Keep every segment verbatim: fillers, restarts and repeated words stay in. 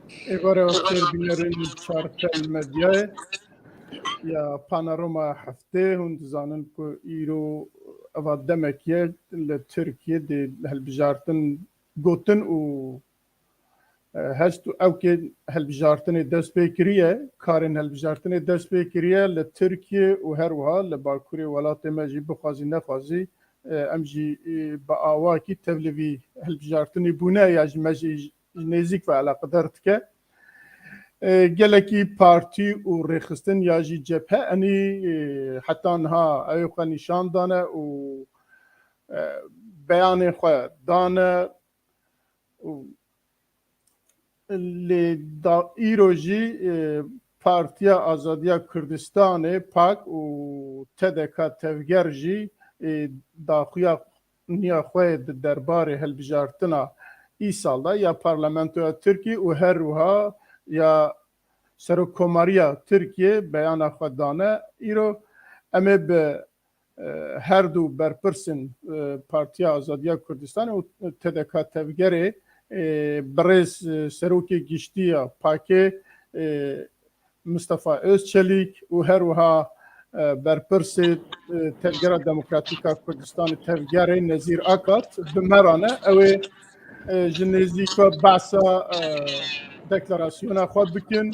Êvarê xêr bînerên Çarpel Medyayê ya Panorama Heftê, hûn dizanin ku îro eva demek ye li Tirkiye dê hilbijartin gotin û, e, hest û ewkê hilbijartinê dest pê kiriye, karên hilbijartinê dest pê kiriye li Tirkiye û her wiha li bakurê welatê me jî bixwazî nexwazî, e, em jî, e, bi awakî tevlî vî hilbijartinê bûne ya ji me jî ji nêzîk ve eleqedar dike. E, gelekî partî û rêxistin ya jî cephe enî, e, heta niha ew ê xwe nîşan dane û, e, beyanê xwe dane û lê da îro jî, e, Partiya Azadiya Kurdistanê, pak, û T D K Tevger jî, e, daxuya niya xwe di derbarê hilbijartina îsal de ya Parlamentoya Tirkî û her wiha ya Serokkomariya Tirkiyê beyana xwe dane. Îro em ê bi, e, her du berpirsên, e, Partiya Azadiya Kurdistanê û T D K Tevgerê, e, birêz, e, Serokê Giştî ya pakê, e, Mistefa Özçelîk û her wiha, e, berpirsê, e, Tevgera Demokratîk a Kurdistanê, Tevgerê, Nezîr Akat bi me re ne. Ew ê, e, ji nêzîka behsa, e, deklarasyona xwe bikin,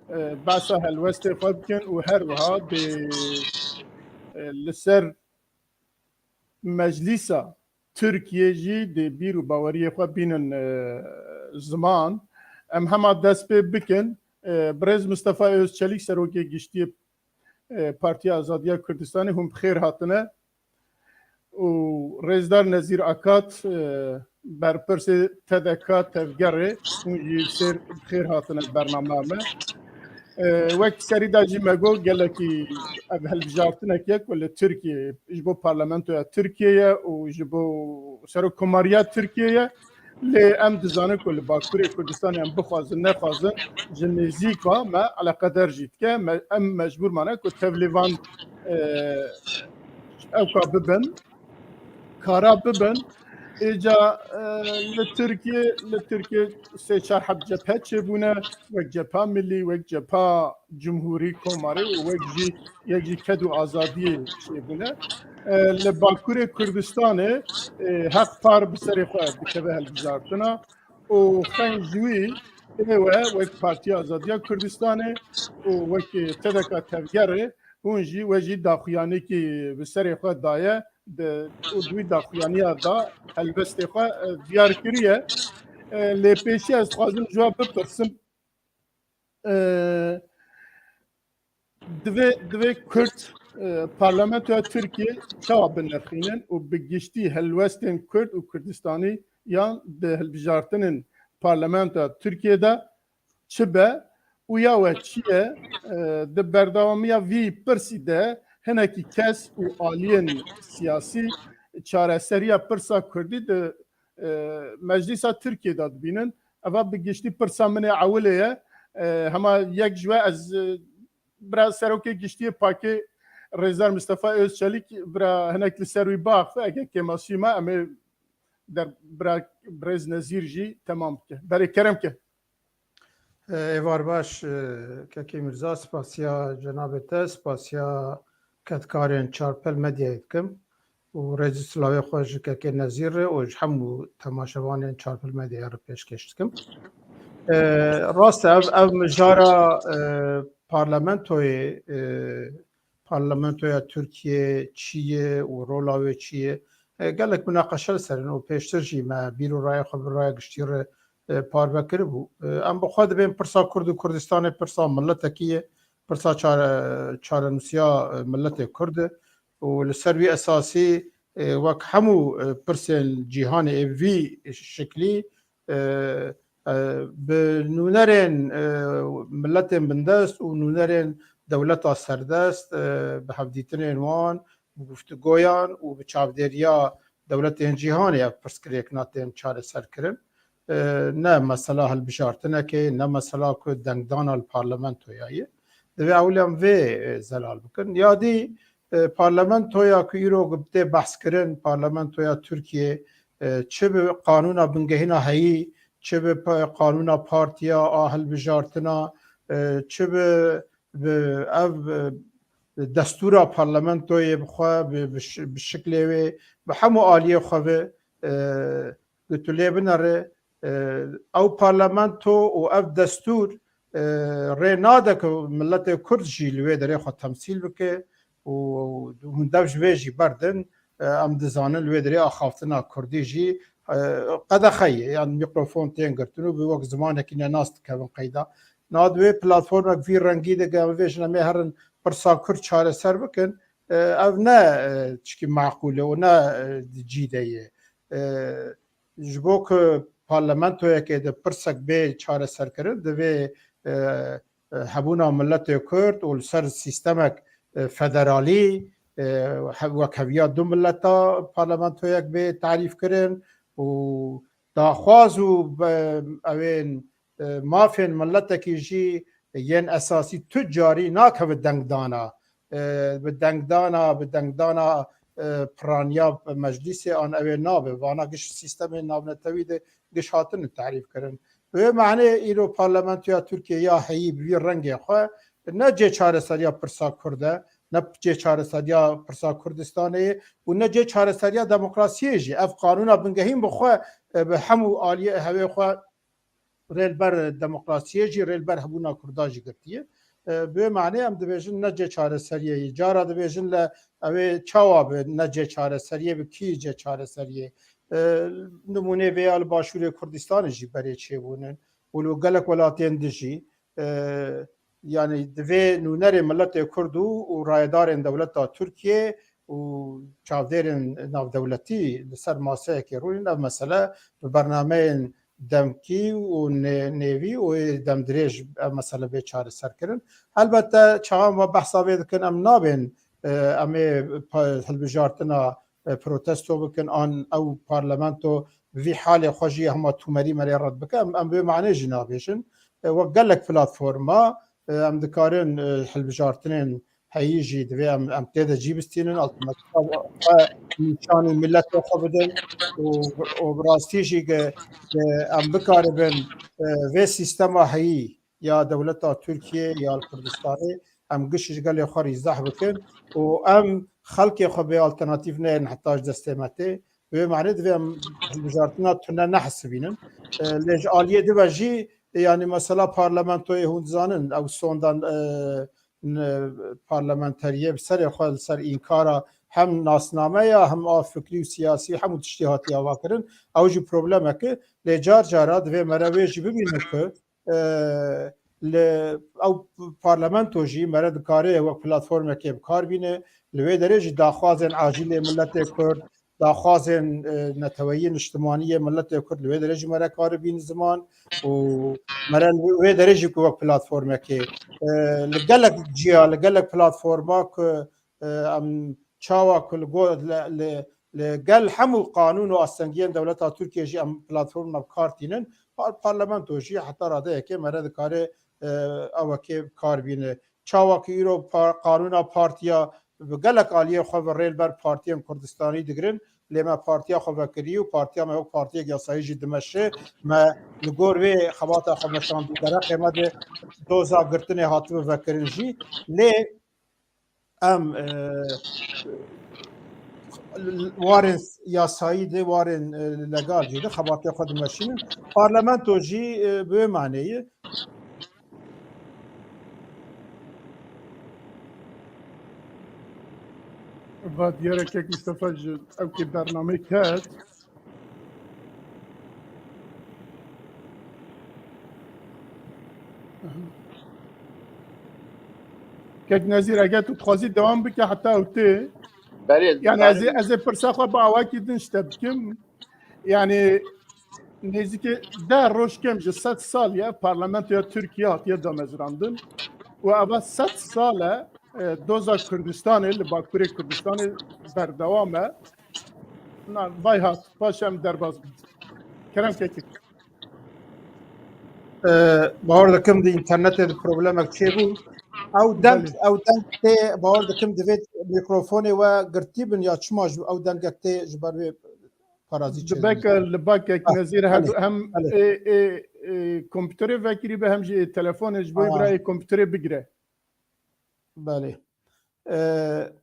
e, behsa helwestê xwe bikin û her wiha dê, e, li ser Meclîsa Tirkiyê jî dê bîr û baweriyê xwe bînin, e, ziman. Em hema dest pê bikin. E, Birêz Mistefa Özçelîk, Serokê Giştî yê, e, Partiya Azadiya Kurdistanê, hûn bi xêr hatine. Û Rêzdar Nezîr Akat, e, berpirsê T D K Tevgerê, hûn jî sêr bi xêr hatine bernameya me. E, wek serî de jî me got, gelekî ev hilbijartinek ye ku li Tirkiyê, ji bo parlamentoya Tirkiyê ye û ji bo serokkomariya Tirkiyê ye. Lê em dizanin ku li Bakurê Kurdistanê em bixwazin nexwazin, ji nêzîka me eleqeder jî dike. Me, em mecbûr mane ku tevlî van, e, ewka bibin, kara bibin. Êca, e, li Tirkiye, li Tirkiye sê çar heb cephe çêbûne, wek Cepha Milî, wek Cepha Cumhurî Komarê û wek jî, yek jî Ked û Azadiyê çêbûne. E, li Bakurê Kurdistanê, e, Haq Par bi serê xwe dikeve hilbijartina û xeyn ji wî ê we wek Partiya Azadiya Kurdistanê û wek T D K Tevgerê hûn jî, we jî daxuyanîkî bi serê xwe daye. Di, û di wî daxuyaniya da helbestê xwe, e, diyar kiriye. E, lê pêşî ez dixwazim ji we bipirsim. E, divê, divê Kurd, e, parlamentoya Tirkiyê çawa binirxînin û bi giştî helwestên Kurd û Kurdistanî yan di hilbijartinên parlamentoya Tirkiyê de çi be û ya we çi ye? E, di berdewamiya vî pirsî de hinekî kes û aliyên siyasî çareseriya pirsa Kurdî di, e, Meclîsa Tirkiyê de dibînin. Eva bi giştî pirsa min ê ewilê ye. E, hema yek ji we ez, e, bira Serokê Giştî yê pakê Rêzdar Mistefa Özçelîk, bira hinek li ser wî biaxive, eger kêmasî me, em ê der-, bira Birêz Nezîr jî temam bike. Berê kerem ke. Êvar baş, e, Kekê Mirza, spasiya cenabê te, spasiya kedkarên Çarpel Medyayê dikim û rêz û silavê xwe ji Kekê Nezîr re û ji hemû temaşevanên Çarpel Medyayê re pêşkêş dikim. E, rast e, ev, ev mijara, e, parlamentoyê, e, parlamentoya Tirkiyê çi ye û rola wê çi ye? E, gelek munaqeşe li ser in û pêştir jî me bîr û raya xwe bi raya giştî re, e, parve kiribû. E, em bi xwe dibên pirsa Kurd û Kurdistanê pirsa miletekî ye, pirsa çare-, çarenûsiya, e, miletê Kurd e û li ser wî esasî, e, wek hemû, e, pirsên cîhanê ê vî şiklî, e, e, bi nûnerên, e, miletên bindest û nûnerên dewleta serdest, e, bi hevdîtinên wan, bi guftûgoyan û bi çavdêriya dewletên cîhanê ev pirsgirêkna tên çareserkirin. E, ne mesela hilbijartinekê, ne mesela ku dengdana li parlamentoya ye. Divê ewil em vê, e, zelal bikin. Ya dî, e, parlamentoya ku îro tê behskirin, parlamentoya Tirkiyê, e, çi bi qanûna bingehîna heyî, çi bi pa-, qanûna partiya a hilbijartina, e, çi bi, bi ev, e, destûra parlamentoyê bi xwe, bi, bi şi-, bi şiklê wê, bi hemû aliyê xwe ve, e, ku tu lê binere, e, ew parlamento û ev destûr, e, rê nade ku miletê Kurd jî li wê derê xwe temsîl bike û hûn dev ji vê jî berdin. E, em dizanin li wê derê axaftina Kurdî jî, e, qedexe ye. Yan mîkrofon tên girtin û bi wek zimanekî nenas dikevin qeyda. Na di wê platformek vî rengî de, em bêjin em ê herin pirsa Kurd çareser bikin, e, ev ne, e, tişkî meqûl e û ne, e, di cî de ye. E, ji bo ku parlamentoyekê de pirsek bê çareserkirin, divê, e, e, hebûna miletê Kurd û li ser sîstemek, e, federalî, e, he-, wekheviya du mileta parlamentoyek bê tarîfkirin û daxwaz û be-, ew ên, e, mafên miletekî jî yên esasî tu carî nakeve dengdana. E, bi dengdana, bi dengdana, e, piraniya meclîsê an ew ê nabe. Vana giş sîstemên navnetewî de giş hatine tarîf kirin. Bi wê manê îro parlamentoya Tirkiyê ya heyî bi vî rengê xwe ne cê çareseriya pirsa Kurd e, ne cê çareseriya pirsa Kurdistanê ye û ne cê çareseriya demokrasiyê jî. Ev qanûna bingehîn bi xwe, e, bi hemû aliyê hevê xwe rê li ber demokrasiyê jî, rê li ber hebûna Kurda jî girtiye. E, bi wê manê em dibêjin ne cê çareseriyê ye. Cara dibêjin le ew ê çawa bi ne cê çareseriyê, bi kî cê çareseriyê? E, nimûnê vê ya li Başûrê Kurdistanê jî berê çêbûnin û li gelek welatên di jî, e, yanî divê nûnerê miletê Kurd û, û rayedarên dewleta Tirkiyê û çavdêrên navdewletî li ser maseyekê rûnin, ev mesele bi bernameyên demkî û nê-, nêvî û ê demdirêj ev mesele bê çareserkirin. Helbette çaxan ve behsa vê dikin, em nabên, e, em ê pa-, hilbijartina, e, protesto bikin, an ew parlamento vî halê xwe jî hema tûmerî me lê red bike, em, em bi wê manê jî nabêjin. E, wek gelek platforma, e, em dikarin, e, hilbijartinên heyî jî divê em, em tê de cî bistînin, alternatîfa xwe nîşanî miletê xwe bidin û, û bi rastî jî ge, ge em bikaribin, e, vê sîstema heyî ya dewleta Tirkiyê ya li Kurdistanê em giş ji gelê xwe rîzeh bikin û em xelkê xwe bê alternatîf neyên heta ji destê me tê. Bi wê manê divê em hilbijartina tune nehesibînin. E, lê ji aliyê dibe jî, e, yanî mesela parlamentoyê hûn dizanin, ew sondan, e, n-, parlamenteriyê bi serê xwe li ser înkara hem nasnameya, hem a fikrî û siyasî, hemû tiştî hatiye avakirin. Ew jî problemek e. Lê car cara divê mere wê jî bibînin ku, e, li ew parlamento jî mere dikare wek platformekê bi kar bîne. Li wê derê jî daxwazên acîlê miletê Kurd, daxwazên, e, neteweyî niştimanî yê miletê Kurd li wê derê jî mere karibîn ziman û mere li wê derê jî ku wek platformekê, e, li gelek ciya, li gelek platforma ku, e, em çawa ku li go-, li, li, li gel hemû qanûn û astengiyên dewleta Tirkiyê jî em platforma bi kar tînin, par-, parlamento jî heta radeyekê mere dikare, e, ewekê bi kar bîne. Çawa ku îro par-, qanûna partiya bi gelek aliyê xwe ve rê li ber partiyên Kurdistanî digirin, lê me partiya xwe vekirî û partiya me wek partiyek yasayî jî dimeşe. Me li gor vê xebata xwe meşandî, derheqê me de doza girtinê hatibe vekirin jî. Lê em, e, warên yasayî de, warên, e, legal jî de xebatê xwe dimeşînin. Parlamento jî, e, bi wê maneyê. Va diyarek kek Mustafa ji ew kê bernameyê ket. Kek Nezîr, eger tu dixwazî dewam bike heta ew tê. Belê, Yani belê. ez ê, ez ê pirsa xwe bi awakî din ji te bikim. Yani nêzîkî deh roj kêm ji sed sal ye parlamentoya Tirkiye hatiye damezrandin. Û eva sed sal e, e, doza Kurdistanê li Bakurê Kurdistanê berdewam e. Na, vay hat, paş em derbas bin. Kerem kekî. E, bawer dikim di înternetê de problemek çêbû. Ew deng, Belê. ew deng tê, bawer dikim divê mîkrofonê we girtî bin ya çima ji ew dengek tê ji ber wê parazî çêdibî. Beka li bakek nezîr hem, hem belê. Ê, ê, ê, kompîterê vekirî be hem jî ê telefonê ji bo Aa. bira ê kompîterê bigire. Belê. Ee,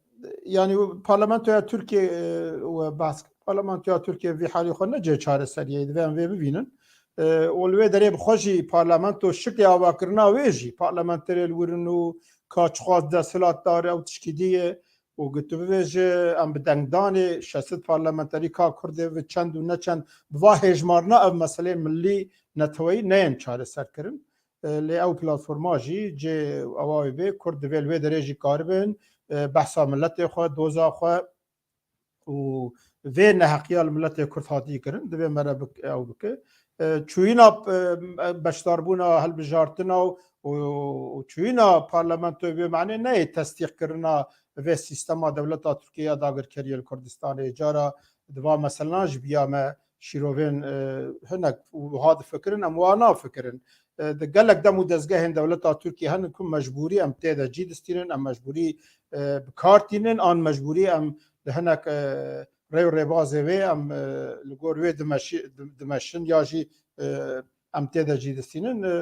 yani parlamentoya Türkiye e, we bahs kir. Parlamentoya Türkiye vî halî xwe ne cê çareseriyê, divê em vê bivînin. Ee, û li wê derê bi xwe jî parlamento şiklê avakirina wê jî parlamenterê li wir in û ka çiqas desthilatdar ew tişkî dî ye û got tu bivêje em bi dengdanê şesit parlamenterî ka Kurdê bi çend û neçend bi va hêjmarina ev meselê millî neteweyî neyên çareser kirin. E, lê ew platforma jî cê ewa wê bê, Kurd divê li wê derê jî karibin, e, behsa miletê xwe, doza xwe û vê neheqiya li miletê Kurd hatî kirin, divê mere bik-, ew bike. E, çûyîna, e, beşdarbûna hilbijartina û, û, û çûyîna parlamentoyê bi manê neyê tesdîqkirina vê sîstema dewleta Tirkiye ya dagirkeriyê li Kurdistanê. Cara di va meselena ji biya me şîrovên, e, hinek wiha difikirin, em wiha nafikirin. E, di gelek dem û dezgehên dewleta Tirkiye henin ku mecbûrî em tê de cî distînin, em mecbûrî, e, bi kar tînin, an mecbûrî em di hinek, e, rê û rêbazê wê em, e, li gor wê dimeşi-, di-, dimeşin ya jî, e, em tê de cî distînin. E,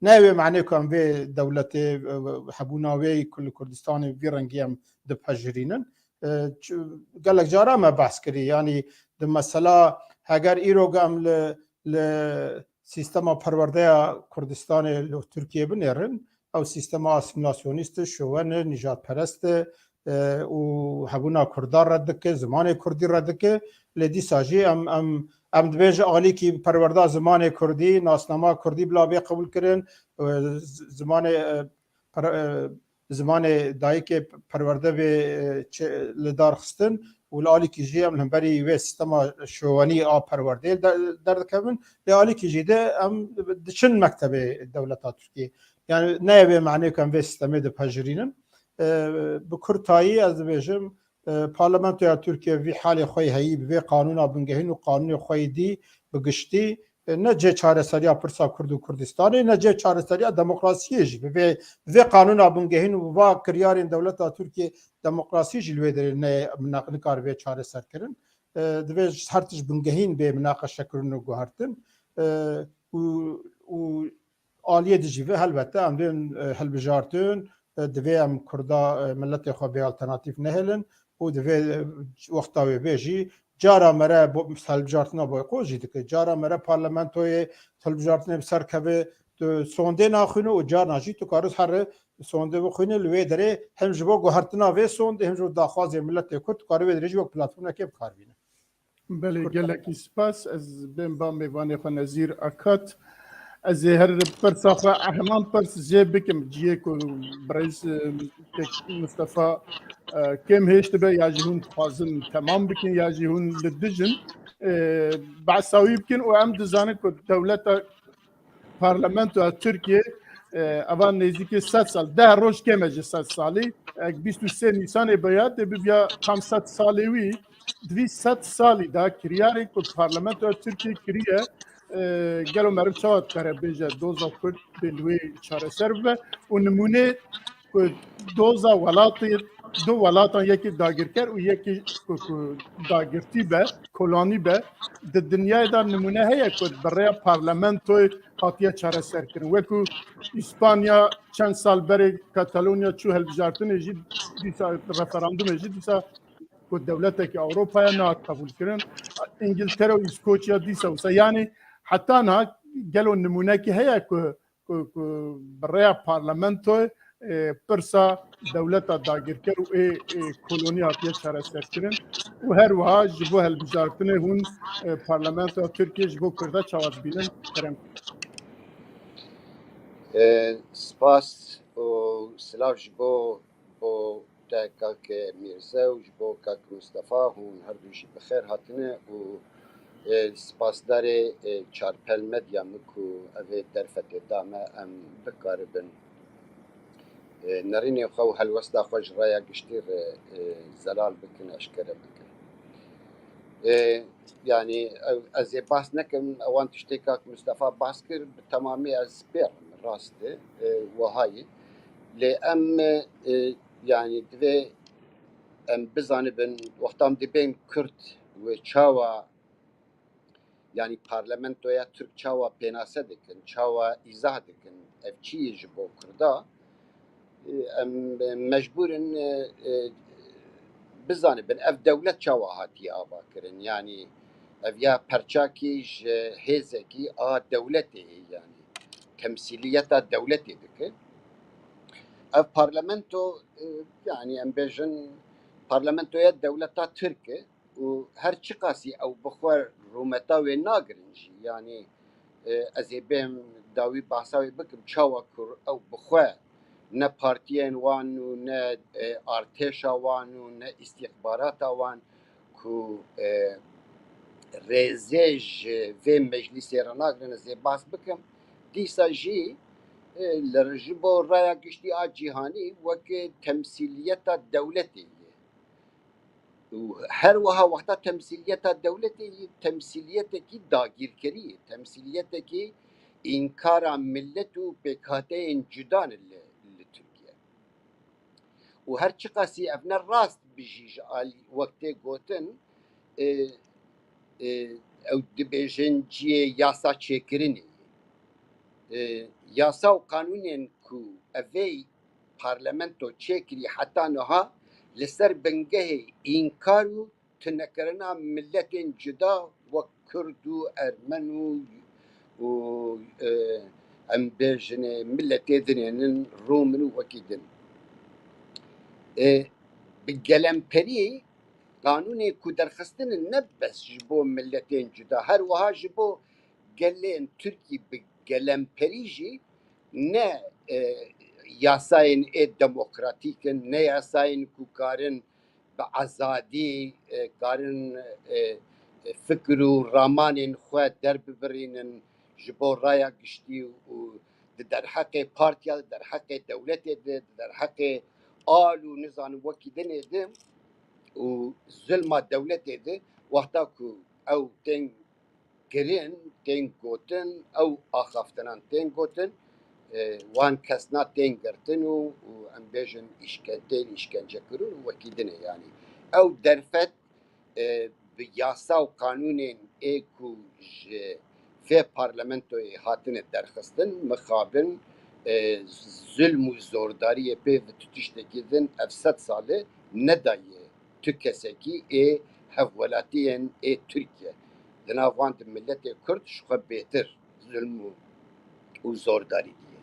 ne wê manê ku em vê dewletê, e, hebûna wê ku li Kurdistanê vî rengî em dipejirînin. E, ç-, gelek cara me behs kirî. Yanî di mesela heger îro em li, li sîstema perwerdeya Kurdistanê li Tirkiye binêrin, ew sîstema asîmîlasyonîst e, şoven e, nîjadperest e, e, û hebûna Kurda red dike, zimanê Kurdî red dike. Lê dîsa jî em, em, em dibêje alîkî perwerda zimanê Kurdî, nasnama Kurdî bila bê qebûl kirin, e, z-, zimanê, e, per-, e, zimanê dayikê perwerde bê, e, çe-, li dar xistin û li alîkî jî em li hemberî wê sîstema şovenî a perwerdeyê de-, derdikevin. Lê alîkî jî de em diçin mektebê dewleta Tirkiyê. Yani ne wê manê ku em vê sîstemê dipejirînin. E, bi kurtayî ez dibêjim, e, parlamentoya Tirkiye vî halê xwe yê heyî bi vê qanûna bingehîn û qanûnê xwe yê dî bi giştî, e, ne cê çareseriya pirsa Kurd û Kurdistanê, ne cê çareseriya demokrasiyê jî. Bi vê, bi vê qanûna bingehîn û bi va kiryarên dewleta Tirkiye demokrasî jî li wê derê ne, ne, nikare vê çareser kirin. E, divê her tişt bingehîn bê minaqeşekirin û guhertin. E, û, û aliyê dijî ve helbette em dên, e, hilbijartin, e, divê em Kurda, e, miletê xwe bê alternatîf nehêlin û divê, e, wexta wê bê jî cara mere bo-, hilbijartina boykot jî dike. Cara mere parlamentoyê hilbijartinê bi ser keve, tu sondê naxwîne û carna jî tu karis here sondê bixwîne li wê derê hem ji bo guhertina vê sondê hem ji bo daxwazê miletê Kurd tu karî wê derê jî wek platformekê bi kar bîne. Belê, Kurtar. Gelekî spas. Ez bên ba mêvanê xwe Nezîr Akat. Ez ê her pirsa xwe heman pirs jê bikim. Ciyê ku birêz, e, Kek Mustafa, e, kêm hêş dibe ya jî hûn dixwazin temam bikin ya jî hûn li dij in, e, behsa wî bikin û em dizanin ku dewleta parlamentoya Tirkiye, e, eva nêzîkî sed sal, deh roj kêm e ji sed salî, ek bîst û sê Nîsanê be ya, dê bibiya tam sed salê wî, di vî sed salî de kiryarên ku parlamentoya Tirkiye kiriye, e, gelo meriv çawa dikare bêje doza Kurd bê li wê çareser bibe û nimûnê ku doza welatê, du welatan yekî dagirker û yekî ku, ku dagirtî be, kolonî be, di dinyayê de nimûne heye ku bi rêya parlamentoyê hatiye çareserkirin. Wekû Îspanya çend sal berê Katalonya çû hilbijartinê jî dîsa referandumê jî dîsa ku dewletekî Ewropaya nehat qebûlkirin. Îngiltere û Îskoçya dîsa wisa. Yanî heta niha gelo nimûnekî heye ku, ku, ku bi rêya parlamentoyê, e, pirsa dewleta dagirker û ê, ê kolonî hatiye çareserkirin û her wiha ji bo hilbijartinê hûn, e, parlamentoya Tirkiye ji bo Kurda çawa dibînin? Kerem. E, spas û silav ji bo, bo te kak Mîrze û ji bo kak Mistefa, hûn her du jî bi xêr hatine û, e, spasdarê, e, Çarpel Medya min ku ev ê derfetê da me, em bikaribin, e, nerînê xwe û helwesta xwe ji raya giştî re, e, zelal bikin, eşkere bikin. E, yanî, ew, ez ê behs nekim, ewan tiştê kak Mistefa behs kir, bi temamî ez pê re me, rast e, e, wiha ye. Lê em, e, yanî divê em bizanibin, wexta em dibên Kurd wê çawa Yanî parlamentoya Tirk çawa pênase dikin, çawa îzah dikin, ev çi ye ji bo Kurda? E, em mecbûr in, e, e, bizanibin ev dewlet çawa hatiye avakirin. Yanî ev ya perçakî ji hêzekî a dewletê ye, yanî temsîliyeta dewletê dike. Ev parlamento, e, yanî em bêjin parlamentoya dewleta Tirk e û her çiqasî ew bi xwe rûmeta wê nagirin jî. Yanî, e, ez ê bêm dawî behsa wê bikim, çawa ku ew bi xwe ne partiyên wan û ne, e, artêşa wan û ne îstîxbarata wan ku, e, rêzê ji vê meclîsê re nagirin, ez ê behs bikim. Dîsa jî, e, li, ji bo raya giştî a cîhanî weke temsîliyeta dewletê ye. Û her wiha wexta temsîliyeta dewletê yî temsîliyetekî dagîrkerî ye, temsîliyetekî înkara millet û pêkhateyên cuda ne li, li Tirkiye. Û her çiqasî ev ne rast bijî ji alî wek tê gotin, e, e, ew dibêjin cihê yasa çêkirinê ye. E, yasa û qanûnên ku evê parlamento çêkirî heta niha li ser bingehê înkar û tunekirina miletên cuda wek Kurd û Ermen û, û, e, em bêjinê miletê din ên, Rûm in û wekî din. E, bi gelemperî qanûnê ku derxistin in ne bes ji bo miletên cuda, her wiha ji bo gelên Tirkî bi gelemperî jî ne, e, yasayên ê demokratîk in, ne yasayên ku karin bi azadî, e, karin, e, e, fikir û ramanên xwe derbibirînin ji bo raya giştî û di derheqê partiya, di derheqê dewletê de, di derheqê al û nizanim wekî dinê de û zulma dewletê de, wexta ku ew tên kirin, tên gotin, ew axaftinan tên gotin, e, wan kesna tên girtin û, û em bêjin îşke-, tên îşkencekirin û wekî dinê, yanî ew derfet, e, bi yasa û qanûnên ê ku ji vê parlamentoyê hatine derxistin, mixabin, e, zulm û zordariyê pê bi tu tiştekî din ev sed sal e nedaye tu kesekî ê hevwelatiyên ê Tirkiye. Di nav wan de miletê Kurd ji xwe bêtir zulm û, û zordarî diye.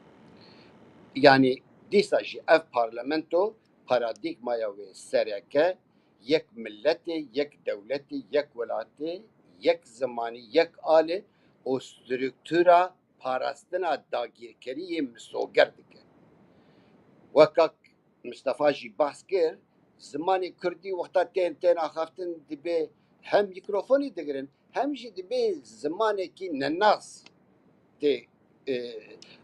Yanî dîsa jî ev parlamento paradîgmaya wê sereke yek miletê, yek dewletê, yek welatê, yek zimanî, yek alê û struktura parastina dagîrkeriyê misoger dike. Wek kak Mistefa jî behs kir, zimanê kurdî wexta tên, tên axaftin dibê hem mîkrofonî digirin, hem jî dibê zimanekî nenas tê, e,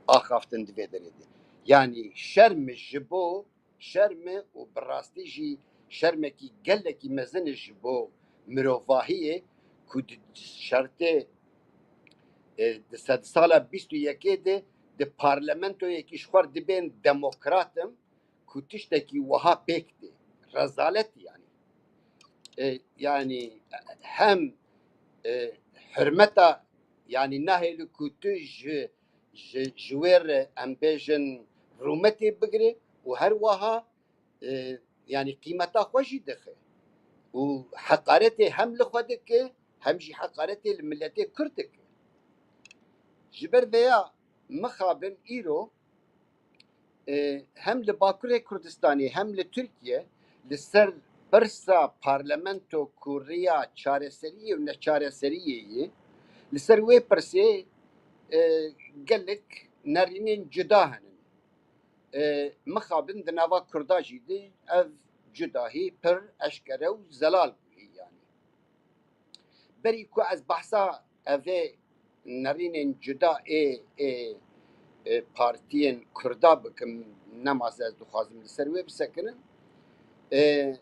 axaftin di vê derê de. Yanî şerm ji bo, şerm e û bi rastî jî şermekî gelekî mezin e ji bo mirovahiyê ku di şertê, e, di sedsala bîst û yekê de di parlamentoyekî ji xwe re dibên demokrat im ku tiştekî wiha pêk tê. Rezalet yanî. E, yanî hem, e, hurmeta, yanî nahêlî ku tu ji, ji, ji wê re em bêjin rûmetê bigire û her wiha, e, yanî qîmeta xwe jî dixe û heqaretê hem li xwe dike hem jî heqaretê li miletê Kurd dike. Ji ber vêya mixabin îro, e, hem li Bakurê Kurdistanê hem li Tirkiye li ser pirsa parlamento ku riya çareseriyê û neçareseriyê ye, li ser wê pirsê, e, gelek nerînên cuda henin. E, mixabin di nava Kurda jî de ev cudahî pir eşkere û zelal bûye yanî. Berî ku ez behsa evê nerînên cuda ê, ê, ê partiyên Kurda bikim, nema ez dixwazim li ser wê bisekinim. Ê,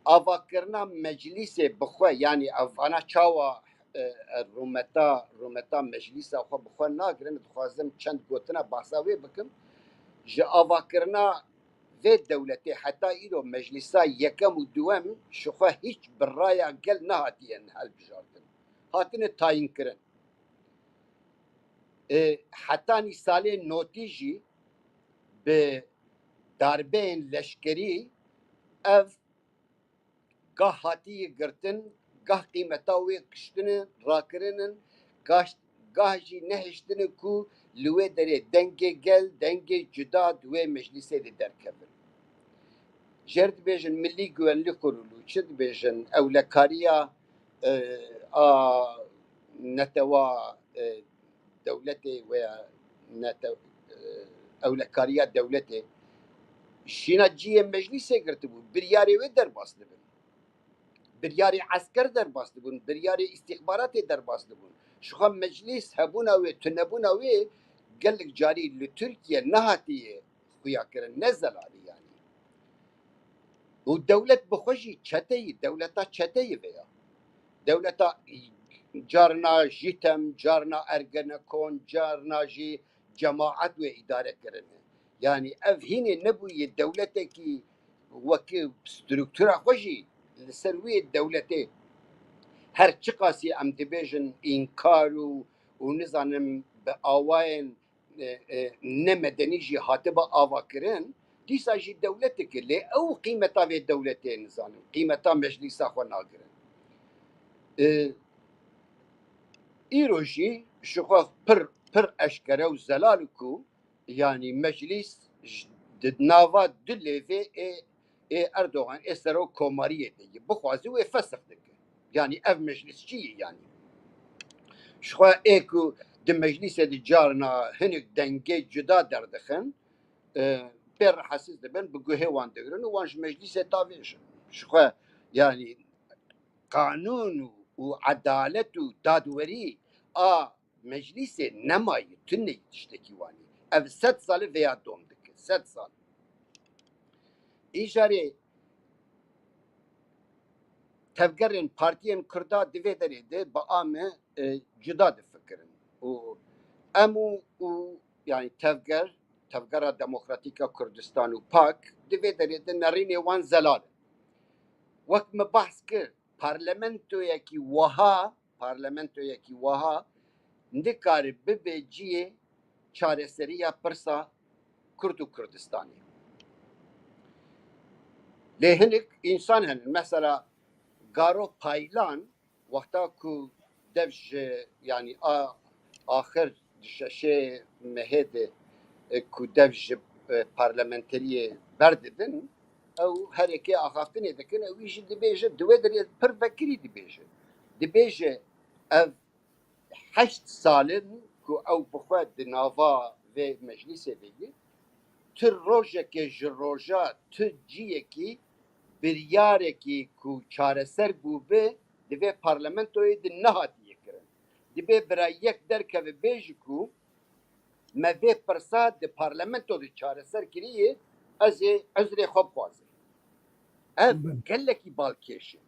avakirina meclîsê bi xwe, yanî ev vana çawa, e, e, rûmeta, rûmeta meclîsa xwe bi xwe nagirin, dixwazim çend gotina behsa wê bikim. Ji avakirina vê dewletê heta îro meclîsa yekem û duwem ji xwe hîç bi raya gel nehatiye in, hel bijartin. hatine tayînkirin. E, hetanî salê notî jî bi darbeyên leşkerî ev gah hatiye girtin, gah qîmeta wê kiştine rakirinin, gah, gah jî nehiştine ku li wê derê dengê gel, dengê cuda di wê meclîsê de derkevin. Jêr dibêjin milî güvenlik kurulu, çi dibêjin ewlekariya, e, a netewa, e, dewletê veya nete-, e, ewlekariya dewletê şîna cihê meclîsê girtibû, biryarê wê derbas dibin. Biryarê esker derbas dibûn, biryarê îstîxbaratê derbas dibûn. Ji xwe meclîs hebûna wê, tunebûna wê gelek carî li Tirkiye nehatiye xuya kirin, ne zelalî yanî. Û dewlet bi xwe jî çeteyî, dewleta çeteyî vê ya. Dewleta carna JÎTEM, carna Ergenekon, carna jî cemaet wê îdare kirine. Yanî ev hînê nebûye dewletekî wekî struktura xwe jî li ser wê dewletê her çiqasî em dibêjin înkar û, û nizanim bi awayên, e, e, nemedenî jî hatibe avakirin, dîsa jî dewletek e. Lê ew qîmeta vê dewletê nizanin, qîmeta meclîsa xwe nagirin. E, îro jî ji xwe pir, pir eşkere û zelal ku, yanî meclîs ji, di nava du lêvê ê, ê Erdogan, ê serok komariyê de ye. Bixwaze wê fesix dike. Yanî ev meclîsçî ye yanî. Ji xwe ê ku di meclîsê de carna hinek dengê cuda derdixin, e, pê rehesiz dibin, bi guhê wan digirin û wan ji meclîsê tavêjin. Ji xwe yanî qanûn û, û edalet û dadwerî a meclîsê nemaye, tune ye tiştekî wanî. Ev sed sal e vêya dom dike, sed sal. Îjarê tevgerên partiyên Kurda di vê derê de bi a me, e, cuda difikirin. Û em û, û, yanî tevger, Tevgera Demokratîk a Kurdistan û pak di vê derê de nerînê wan zelal in. Wek me behs kir, parlamentoyekî wiha, parlamentoyekî wiha nikare bibe cihê çareseriya pirsa Kurd û Kurdistanê. Lê hinek însan henin. Mesela Garo Paylan, wexta ku dev ji, yanî a, axir di şeşê mehê de, e, ku dev ji, e, parlamenteriyê berdidin, ew herêkê axaftinê dikin, ew jî dibêje, di wê derê pir vekirî dibêje. Dibêje, ev heşt sal in ku ew bi xwe di nava vê meclîsê de ye, tu rojekê ji roja tu ciyekî biryarekî ku çareser bûbe di vê parlamentoyê de nehatiye kirin. Dibê bira yek derkeve bêje ku me vê pirsa di parlamento de çareser kiriye, ez ê uzrê xwe bixwazim. Ev Belê. gelekî balkêş e.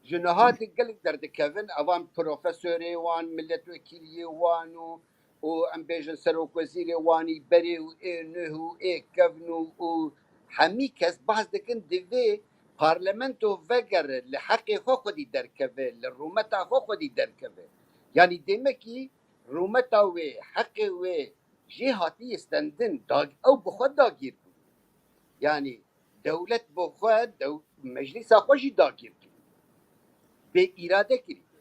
Ji niha de gelek derdikevin, evan profesorê wan, milletvekîliyê wan û, û em bêjin serokwezîrê wanî berê û ê nuh û ê kevn û, û hemî kes behs dikin divê parlamento vegere, li heqê xwe xwedî derkeve, li rûmeta xwe xwedî derkeve. Yanî demekî rûmeta wê, heqê wê jê hatiye stendin, dag-, ew bi xwe dagîr bû. Yanî dewlet bi xwe, dew-, meclîsa xwe jî dagîr kiriye. Bê îrade kiriye.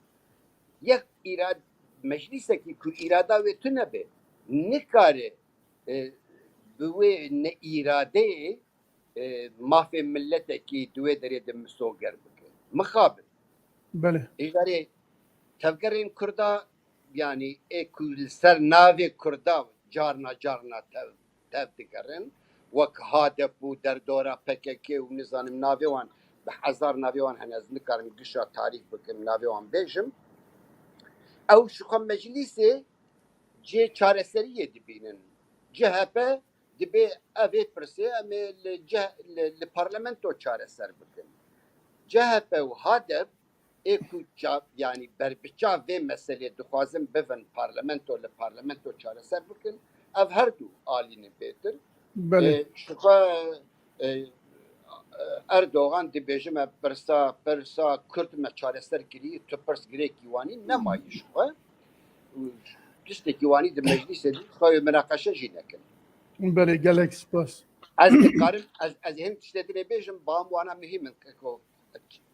Yek îrad-, meclîsekî ku îrada wê tune be, nikare, e, bi wê neîradeyê, e, mafê miletekî di wê derê de misoger bike. Mixabin. Belê. Îjarê tevgerên Kurda, yanî ê ku li ser navê Kurda carna carna tev, tev digerin, wek HADEP û derdora P K K û nizanim navê wan, bi hezar navê wan hene, ez nikarim gişa tarîf bikim, navê wan bêjim. Ew ji xwe meclîsê cihê çareseriyê dibînin. C H P dibê ev ê pirsê em ê li cih-, li, li parlamento çareser bikin. C H P û HADEP ê ku ça-, yanî berbiçav vê meselê dixwazin bivin parlamento, li parlamento çareser bikin, ev her du alînin bêtir. Belê. E, ji xwe, e, Erdogan dibêje me pirsa, pirsa Kurd me çareser kirî, tu pirs girêkî wanî nemayî ji xwe. Tiştekî wanî di meclîsê de xwe münaqeşe jî nekin. Belê, gelek spas. Ez dikarim, ez, ez hin tiştê dinê bêjim, bam wana muhîm in, keko.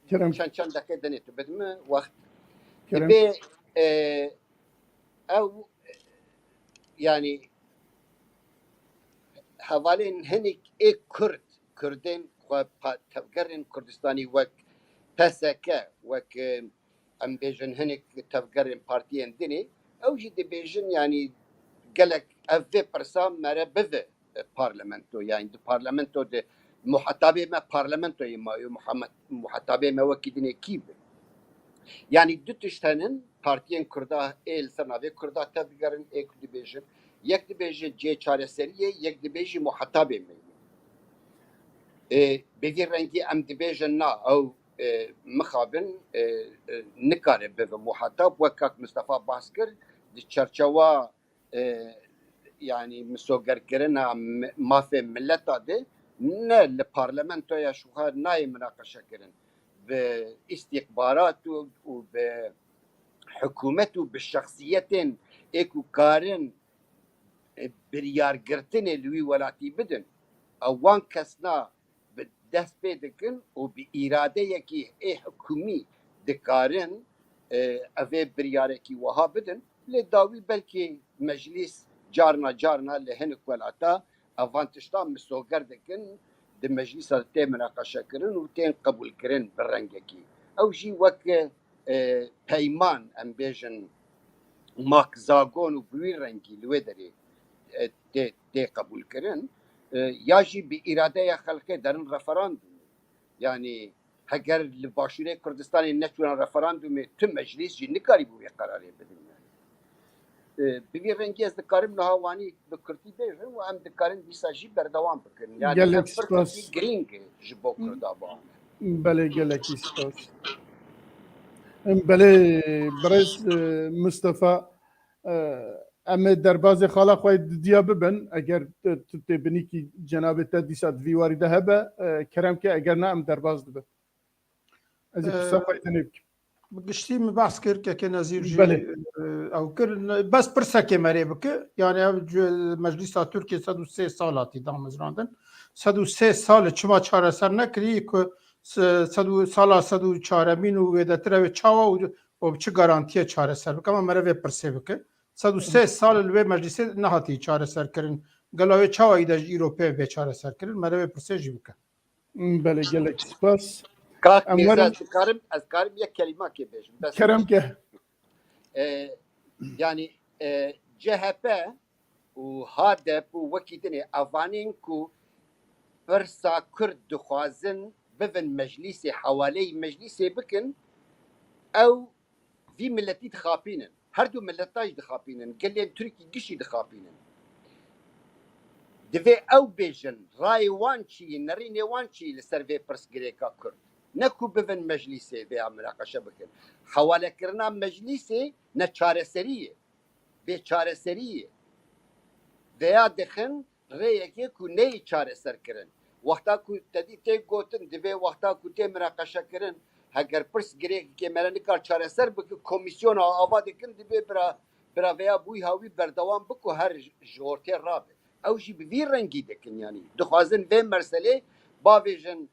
Kerem. Çend, çend deqe dinê tu bidin min wext. Kerem. Dibê, e, ew, yani, hevalên hinek ê Kurd, Kurdên xwe pa-, tevgerên Kurdistanî wek P S K, wek, e, em bêjin hinek tevgerên partiyên dinê, ew jî dibêjin, yani, gelek ev vê pirsa mere bive, e, parlamento, yani di parlamento de muhatabê me parlamentoyê ma yo, muhamet-, muhatabê me wekî dinê kî be? Yani du tişt henin, partiyên Kurda ê li ser navê Kurda tevgerin, ê ku dibêjin, yek dibêje cihê çareseriyê, yek dibêjî muhatabê me ye. E, bi vî rengî em dibêjin na, ew, e, mixabin, e, e, nikare bibe muhatab, wek kak Mistefa bahs kir, di çerçewa, e, yani misogerkirina mi-, mafê mileta de ne li parlamentoya ji xwe nayê minaqeşekirin. Bi îstîxbarat û, û bi hikûmet û bi şexsiyetên ê ku karin, e, biryargirtinê li wî welatî bidin, ew wan kesna bi dest pê dikin û bi îradeyekî ê hikûmî dikarin, e, evê biryarekî wiha bidin. Lê dawî belkî meclîs carna carna li hinek welata ev van tiştan misoger dikin, di meclîsa de tê minaqeşekirin û tên qebûlkirin bi rengekî. Ew jî wek, e, peyman, em bêjin, mak zagon û bi wî rengî li wê derê, e, tê, tê qebûlkirin, e, ya jî bi îradeya xelkê derin referandumê. Yani heger li Başûrê Kurdistanê neçûna referandumê, tu meclîs jî nikarîbû wê qerarê bidin yani. E, bi vî rengî ez dikarim niha wanî bi kurtî bêjim û em dikarin dîsa jî berdewam bikin. Yani Gelek ev firsekî spas. Girîng e ji bo Kurda bane. Belê, gelekî spas. Em belê birêz, e, Mistefa, e, em ê derbazê xala xwe yê didiya bibin. Eger tu, tu tê binîkî cenabê te dîsa di vî warî de hebe, e, kerem ke, eger na em derbaz dibin. Ez ê pirsa E, xwe yê dinê bikim. Bi giştî min behs kir, kekê Nezîr jî, Belê. e, ew kir. Bes pirsekê me rê bike. Yani ev c-, meclîsa Tirkiyê sed û sê sal hatî damezrandin. Sed û sê sal e, çima çareser nekirî ku se-, sed û, sala sed û çaremîn û wêdetir ew ê çawa û, û bi çi garantiyê çareser bike? Ama mere vê pirsê bike. Sed û sê sal li wê meclîsê nehatî çareser kirin. Gelo wê çawa îde ji îro pê bê çareser kirin? Mere vê pirsê jî bike. Belê, gelek spas. Kak Em Mirza, werin ez dikarim, ez karim yek kelimakê bêjim. Bes. Kerem ke. E, yani, e, C H P û HADEP û wekî dinê evanên ku pirsa Kurd dixwazin bivin meclîsê, hewaleyî meclîsê bikin, ew vî miletî dixapînin. Her du mileta jî dixapînin. Gelên Tirkî gişî dixapînin. Divê ew bêjin, rayê wan çi ye, nerînê wan çi ye li ser vê pirsgirêka Kurd. Ne ku bivin meclîsê vêya minaqeşe bikin. Hewalekirina meclîsê ne çareserî ye. Bê çareserî ye. Vêya dixin rêyekê ku neyê çareser kirin. Wexta ku te dî tê gotin, divê wexta ku tê minaqeşe kirin, heger pirs girêkê me re nikar çareser bike, komîsyona ava dikin, divê bira, bira vêya bûyha wî berdewam bike, her ji, ji ortê rabe. Ew jî bi vî rengî dikin, yanî dixwazin vê merselê bavêjin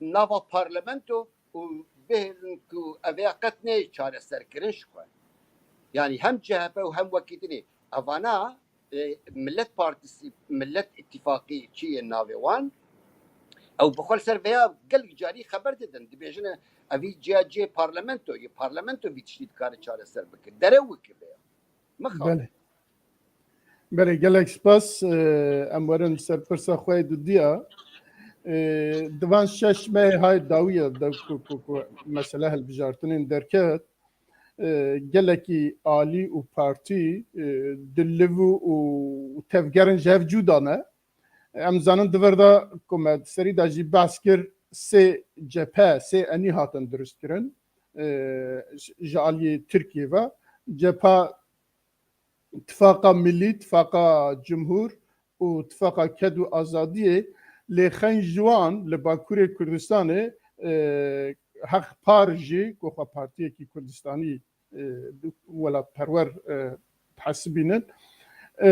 nava parlamento û bihêlin ku ev ê qet neyê çareserkirin ji xwe. Yanî hem C H P û hem wekî dinê evana, e, Millet Partisi, Millet Îtîfaqî çi ye navê wan, ew bi xwe li ser vêya gelek carî xeber didin. Dibêjin evî ciya cihê parlamento ye, parlamento vî tiştî dikare çareser bike. Derew weke vêya. Mixabin. Belê. Belê, gelek spas. Ee, em werin ser pirsa xwe yê dudiya. Ee, di van şeş mehê hay dawiya de ku, ku, ku mesele hilbijartinên derket, ee, gelekî alî û partî, ee, di liv û, û tevgerin ji hev cuda ne. Em zanin di vir de ku me di serî de jî behs kir, sê cephe, sê enî hatin dirust kirin, ee, ji, ji aliyê Tirkiyê ve. Cepha Tifaqa Millî, Tifaqa Cumhur û Tifaqa Ked û Azadiyê Lê xeyn ji wan li Bakurê Kurdistanê, e, Heq Par jî, ku xwe partiyekî Kurdistanî, e, welatperwer, e, dihesibînin, e,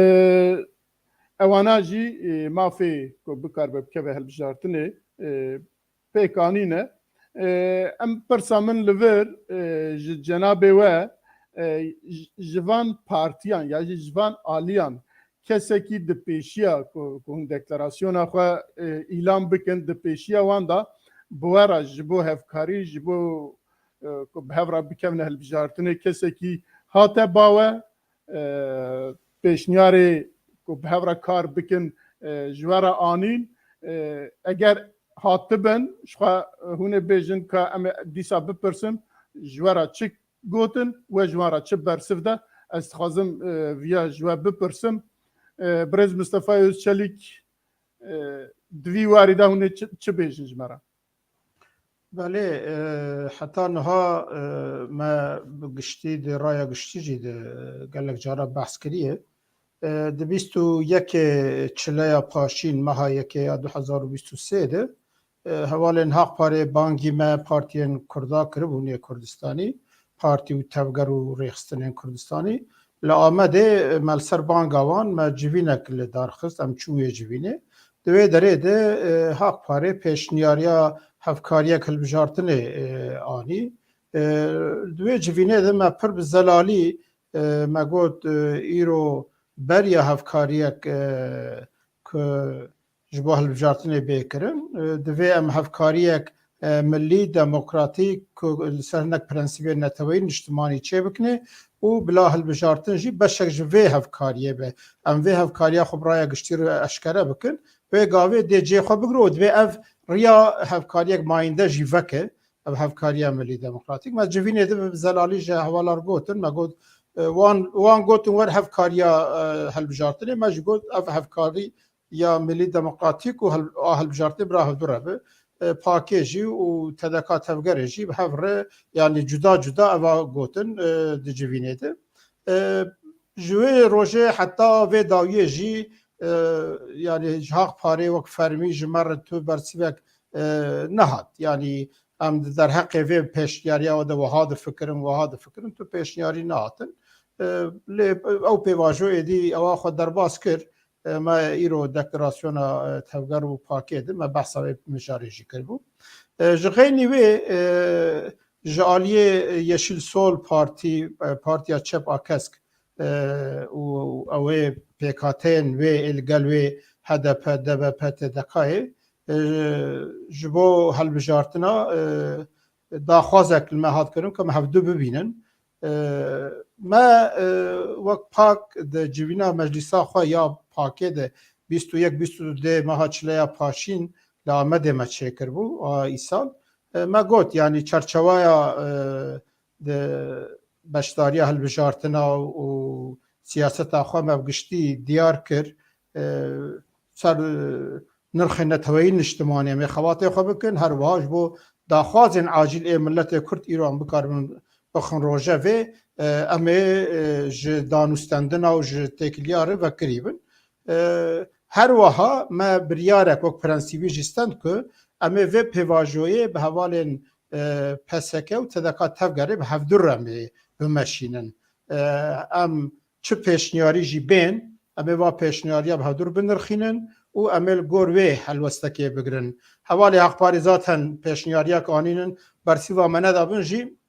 ewana jî, e, mafê ku bikaribe bikeve hilbijartinê, e, pêk anîne. E, em pirsa min li vir, e, ji cenabê we, e, ji, ji van partiyan ya jî ji van aliyan kesekî di pêşiya ku, ku hûn deklarasyona xwe, e, îlan bikin, di pêşiya wan de bi we re ji bo hevkarî, ji bo, e, ku bi hev re bikevine hilbijartinê kesekî hate ba we, e, pêşniyarê ku bi hev re kar bikin, e, ji we re anîn. E, eger hatibin, ji xwe hûn ê bêjin ka em ê dîsa bipirsin, ji we re çi gotin, we ji wan re çi bersiv de? Ez dixwazim, e, viya ji we bipirsim. E, birêz Mistefa Özçelik, e, di vî warî de hûn ê çi, çi bêjin ji me re? Belê, e, heta niha, e, me bi giştî di raya giştî jî di gelek cara behs kiriye. E, di bîst û yekê çileya paşîn meha yekê ya du hezar û bîst û sê de, e, hevalên Haq Parê bangî me partiyên Kurda kiribûn yê Kurdistanî, partî û tevger û rêxistinên Kurdistanî. Li Amedê, e, me li ser banga wan me civînek li dar xist, em çûn wê civînê. Di wê derê de, e, Haq Parê pêşniyariya hevkariyek hilbijartinê, e, anî. E, di wê civînê de me pir bi zelalî, e, me got, e, îro beriya hevkariyek, e, ku ji bo hilbijartinê bê kirin, e, divê em hevkariyek, e, milî, demokratîk, ku li ser hinek prensîbên neteweyî niştimanî çêbikine û bila hilbijartin jî beşek ji vê hevkariyê be. Em vê hevkariya xwe bi raya giştî re eşkere bikin. Wê gavê dê cê xwe bigire û divê ev riya hevkariyek mayînde jî veke. Ev hevkariya milî demokratîk. Me civînê de bi zelalî ji hevalar gotin. Me got, e, wan, wan gotin wer hevkariya, e, hilbijartinê. Me jî got ev hevkarî ya milî demokratîk û hel-, a hilbijartinê bi ra hevdu re be. E, pakê jî û T D K tevgerê jî bi hev re, yanî cuda cuda eva gotin, e, di civînê de. E, ji wê rojê heta vê dawiyê jî, e, yanî ji Haq Parê wek fermî ji me re tu bersivek, e, nehat. Yanî em di derheqê vê pêşniyariya de wiha difikirin, wiha difikirin, tu pêşniyarî nehatin. E, lê ew pêvajo êdî ewa xwe derbas kir. E, me îro deklarasyona, e, tevger û pakê de me behsa vê mijarê jî kiribû. E, ji xeynî wê, e, ji aliyê Yeşil Sol Partî, e, Partiya Çep a Kesk, e, û ew ê pêkhateyên wê ê li gel wê H D P, D B P, T D K'yê, e, ji bo hilbijartina, e, daxwazek li me hat kirin ku em hevdu bibînin. E, me, e, wek pak di civîna meclîsa xwe ya pakê de bîst û yek bîst û du dê meha çileya paşîn li Amedê me çêkiribû a îsal. E, me got, yanî çerçeweya, e, di beşdariya hilbijartina û siyaseta xwe me bi giştî diyar kir. E, ser, e, nirxên neteweyî niştimanê em ê xebatê xwe bikin. Her wiha ji bo daxwazên acîl ê miletê Kurd îro em bikaribin bixin rojevê, e, em ê, e, ji danûstendina û ji têkiliya re vekirî bin. E, her wiha me biryarek wek prensîbî jî stend ku em ê vê pêvajoyê bi hevalên, e, P S K û T D K tevgerê bi hevdu re em ê bimeşînin. E, em çi pêşniyarî jî bên, em ê va pêşniyariya bi hevdu re binirxînin û em ê li gor wê helwestekê bigirin. Hevalê Haq Parê zaten pêşniyariyek anînin, bersîva me nedabin jî,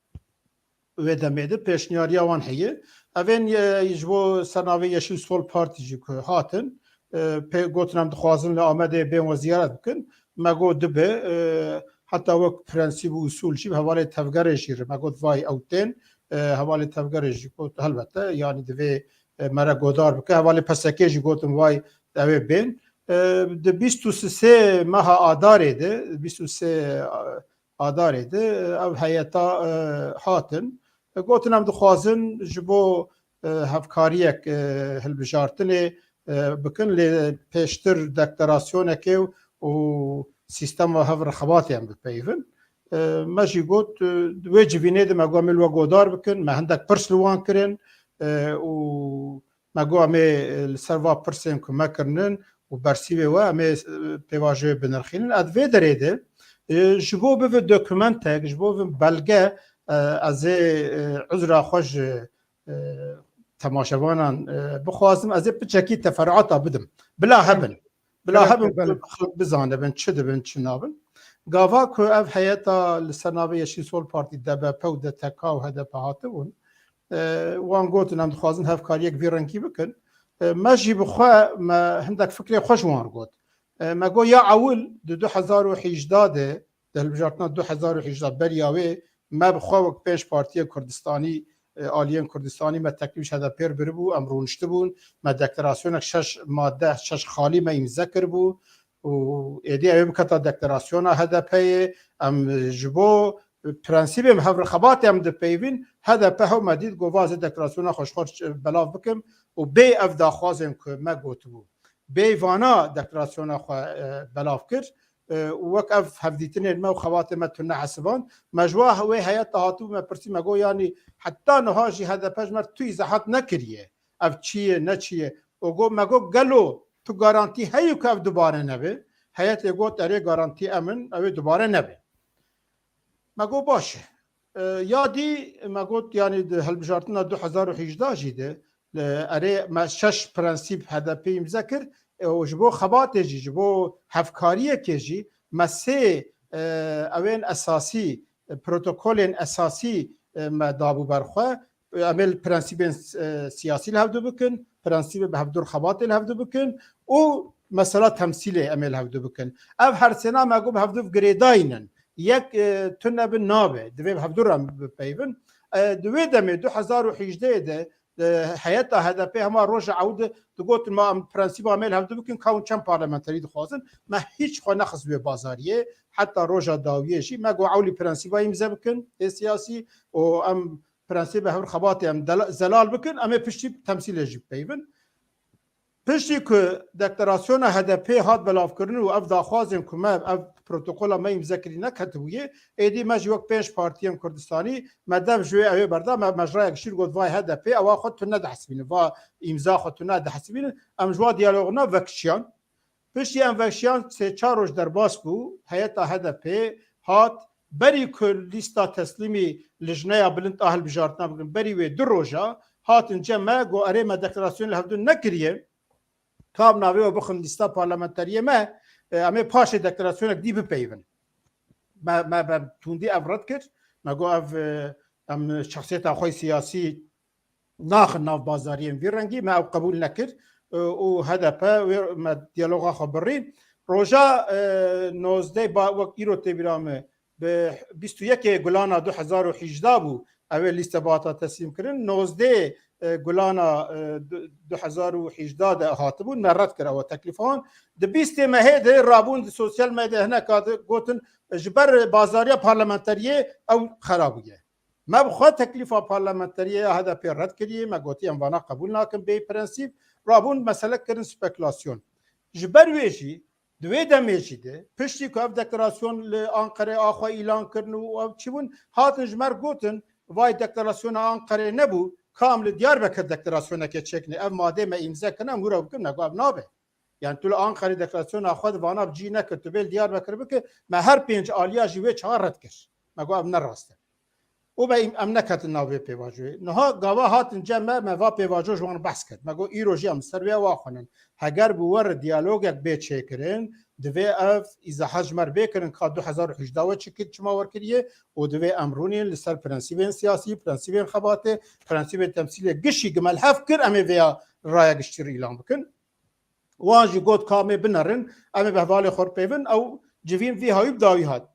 wê demê de pêşniyariya wan heye. Evên, e, ji bo sernavê Yeşil Sol Partî jî ku hatin, e, pê gotin em dixwazin li Amedê bên we ziyaret bikin. Me got dibe, e, heta wek prensîb û usûl jî bi hevalê tevgerê jî re. Me got vay ew tên, e, hevalê tevgerê jî got helbete, yanî divê, e, me re godar bike. Hevalê P S K'ê jî gotin vay ew ê bên. E, di bîst û sê meha Adarê de, bîst û sê, e, Adarê de, e, ev heyeta, e, hatin. E, gotin em dixwazin ji bo, e, hevkariyek, e, hilbijartinê, e, bikin, lê pêştir deklarasyonekê û sîstema hev re xebatê em bipeyivin. E, me jî got, e, di wê civînê de me got em ê li we godar bikin, me hindek pirs li wan kirin, e, û me got em ê, e, li ser va pirsên ku me kirinin û bersîvê we em ê, e, pêvajoyê binirxînin. Ez vê derê de, e, ji bo bive dokumentek, ji bo bive belge, e, ez ê, e, uzra xwe ji, e, temaşevanan, e, bixwazim, ez ê piçekî teferuata bidim. Bila hebin. Bila Belê, hebin belê. Ku xelk bizanibin, çi dibin, çi nabin. Gava ku ev heyeta li ser navê Yeşîl Sol Partî, D B P û D T K û H D P hatibûn, e, wan gotin, em dixwazin hevkariyek vî rengî bikin. E, me jî bi xwe, me hindek fikrê xwe ji wan re got. E, me got, ya ewil di du hezar û hejda de, di hilbijartina du hezar û hejda beriya wê, me bi xwe wek pênc partiyên Kurdistanî, e, aliyên Kurdistanî me teklîf ji H D P re biribû, em rûniştibûn, me deklarasyonek şeş madde, şeş xalî me îmze kiribû û êdî ew ê biketa deklarasyona H D P'yê, em ji bo prensîbê em hev re xebatê em dipeyvîn, H D P hew me dît, got, va ez ê deklarasyona xwe ji xwe re belav bikim û bê ev daxwazên ku me gotibû, bê vana deklarasyona xwe, e, belav kir, e, û wek ev hevdîtinên me û xebatê me tune hesiband. Me ji wa wê heyeta hatibû me pirsî, me got, yanî heta niha jî H D P ji me re tu îzahat nekiriye. Ev çi ye, ne çi ye? Û got, me got, gelo tu garantî heyî ku ev dubare nebe? Heyetê got, erê, garantî em in, ew ê dubare nebe. Me got, baş e. E, ya dî me got, yanî di hilbijartina du hezar û hejda jî de, e, erê, me şeş prensîp H D P îmze kir, e, û ji bo xebatê jî, ji bo hevkariyekê jî me sê, e, ewên esasî, e, protokolên esasî, e, me dabû ber xwe. Em ê li prensîbên, e, siyasî li hevdu bikin, prensîbê bi hevdu xebatê li hevdu bikin û mesela temsîlê em ê li hevdu bikin. Ev her sêna me got bi hevdu girêdayî nin. Yek, e, tune bi nabe. Divê bi hevdu re em bipeyvin. E, di wê demê du hezar û hejdeh de, e, heyeta H D P hema roja ewil de digotin ma em prensîba me li hevdu bikin, ka hûn çend parlamenterî dixwazin. Me hîç xwe nexist wê bazariyê. Heta roja dawiyê jî me got ewlî prensîba îmze bikin ê siyasî û em prensîbê hev xebatê em dela-, zelal bikin, em ê piştî temsîlê jî bipeyvin. Piştî ku deklarasyona H D P hat belavkirin û ev daxwazên ku me, ev protokola me îmze kirî neketibûye, êdî me jî wek pênc partiyên Kurdistanî me dev ji wê ew ê berda, me, me ji raya giştî got, vay H D P ewa xwe tu nedihesibînin, va îmza xwe tu nedihesibînin, em ji wa diyalogina vekişiyan. Piştî em vekişiyan sê çar roj derbas bû, heyeta H D P hat, berî ku lîsta teslîmî lijneya bilind a hilbijartina bikin, berî wê du roja hatin cem me, got, erê, me deklarasyon li hevdû nekiriye, ka bi navê we bixin lîsta parlamenteriyê me, e, em ê paşê deklarasyonek dî bipeyvin. Me, me bi tundî ev red kir. Me got, ev, e, em şexsiyeta xwe siyasî naxin nav bazariyên vî rengî, me ew qebûl nekir, e, û H D P wê me diyaloga xwe birî. Roja, e, nozdeh ba-, wek îro tê bîra me, bi bîst û yekê Gulana du hezar û hejda bû, ew ê lîste bihata teslîm kirin. Nozdeh, e, Gulana, e, du-, du hezar û hejda de hatibûn, me red kir ew teklîfa wan. Di bîstê mehê de rabûn di sosyal medyayê hineka di gotin, ji ber bazariya parlamenteriyê ew xera bûye. Me bi xwe teklîfa parlamenteriyê ya H D P red kiriye, me gotiye em vana qebûl nakin bê prensîp, rabûn mesele kirin spekulasyon. Ji ber wê jî di wê demê jî de piştî ku ev deklarasyon li Anqerê a xwe îlan kirin û ew çi bûn, hatin ji me re gotin, vay deklarasyona Anqerê nebû, ka em li Diyarbekir deklarasyonekê çêkine, ev madê me îmze kirine, em hûra bikin, me got ev nabe. Yani tu li Anqerê deklarasyona xwe di vana bi cî neke, tu bê li Diyarbekir bike, me her pênc aliya jî wê çaxa red kir. Me got ev ne rast e. Û me em neketin nav vê pêvajoyê. Niha gava hatin cem me, me va pêvajo ji wan behs kir. Me got îro jî em ser vê wa xwinin. Heger bi we re diyalogek bê çêkirin, divê ev îzaha ji me re bê kirin ka du hezar û hejda we çi kir, çima werkiriye û divê em rûnên li ser prensîbên siyasî, prensîbên xebatê, prensîbên temsîlê gişî gi me li hev kir, em ê vêya raya giştî re îlan bikin. Wan jî got ka em ê binerin, em ê bi hevalê xwe re peyvin, ew civîn vî hawî bi dawî hat.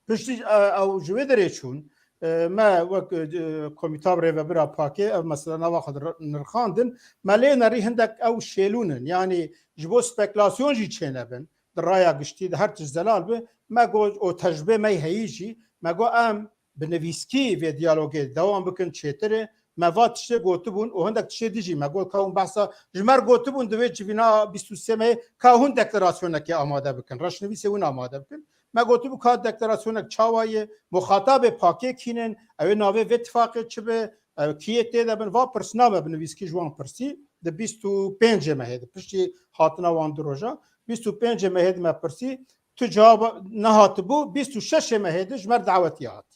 Piştî, e, ew ji wê derê çûn, e, me wek, e, komîta bi rêvebira Pakê ev mesela nava xwe dir-, nirxandin. Me lê nerî hindek ew şêlûn in. Yanî ji bo spekulasyon jî çênebin. Di raya giştî de her tişt zelal bi. Me got û tecrubê me heyî jî. Me got em bi nivîskî vê diyalogê dewam bikin çêtir e. Me va tiştê gotibûn û hindek tiştê dijî me got ka hûn behsa ji me re gotibûn di wê civîna bîst û sê me ka hûn deklarasyonekê amade bikin, reşnivîsê hûn amade bikin. Me gotibû ka deklarasyonek çawa ye, muxatabê Pakê kî ne, ew ê navê vê tifaqê çi be, ew kî yê tê de bin, va pirsna me bi nivîskî ji wan pirsî. di bîst û pêncê mehê de, piştî hatina wan du roja, bîst û pêncê mehê de me pirsî, tu cewab nehatibû, bîst û şeşê mehê de ji me re dawetiye hat.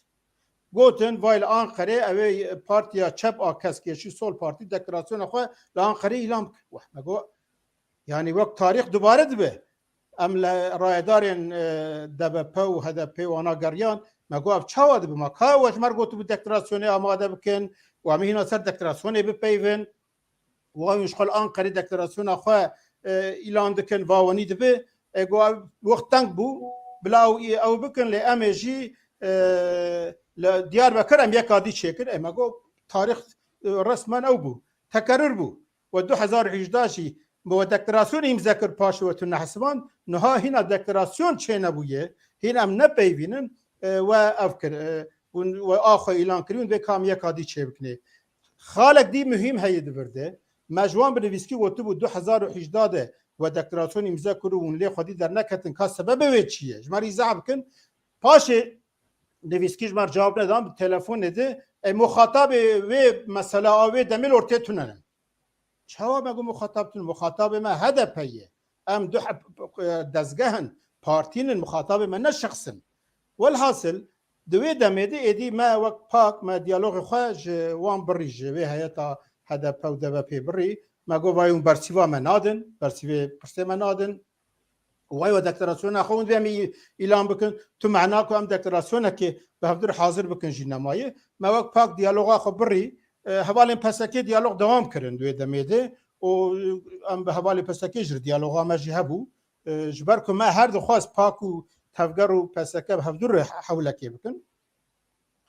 Gotin, vay li Anqerê, ew ê partiya çep a kesk Yeşil Sol Partî deklarasyona xwe li Anqerê îlan bike. Weh, me got, yanî wek tarîx dubare dibe. Em li rayedarên, e, D B P û H D P wana geriyan, me got, ev çawa dibe? Ma ka we ji me re gotibû deklarasyonê amade bikin û em ê hîna ser deklarasyonê bipeyvin? Wa hûn ji xwe li Anqerê deklarasyona xwe, e, îlan dikin, va wenî dibe. E, got, ev wext teng bû, bila ew, ew bikin, lê em ê jî, e, li Diyarbekir em yeka dî çêkir. E, me got, tarîx, e, resmen ew bû. Tekerrur bû. We du hezar û hejdeh jî bi we deklarasyonê îmze kir, paşê we tu nehesiband. Niha hîna deklarasyon çênebûye. Hîn em nepeyvînin. E, we ev kir. E, hûn we a xwe îlan kirî, hûn dê kam yeka dî çêbikinê. Xalek dî muhîm heye di vir de. Me ji wan bi nivîskî gotibû du hezar û hejdeh de we deklarasyon îmze kir û hûn lê xwedî derneketin, ka sebebê wê çi ye? Ji me re îzah bikin. Paşê nivîskî ji me re cewab nedan, bi telefonê de, ey, muxatabê wê mesela a wê demê li ortê tune ne. Çawa me got muxatab tune? Muxatabê me H D P ye. Em du heb-, dezgeh in, partî nin, muxatabê me ne şexs in. Welhasil, di wê demê de êdî me wek pak, me diyalogê xwe ji wan birî, ji wê heyeta H D P û D B P birî, me got, vay hûn bersîva me nadin, bersîvê pirsê me nadin. Vay we deklarasyona xwe hûn dê em î-, îlan bikin. Tu mehna ku em deklarasyonekê bi hevdûr hazir bikin jî nemaye. Me wek pak diyaloga xwe birî, e, hevalên P S K diyalog dewam kirin di wê demê de û em bi hevalê P S K jî diyaloga me jî hebû. E, ji ber ku me her dixwest pak û tevger û P S K bi hevdûr re hewlekê bikin.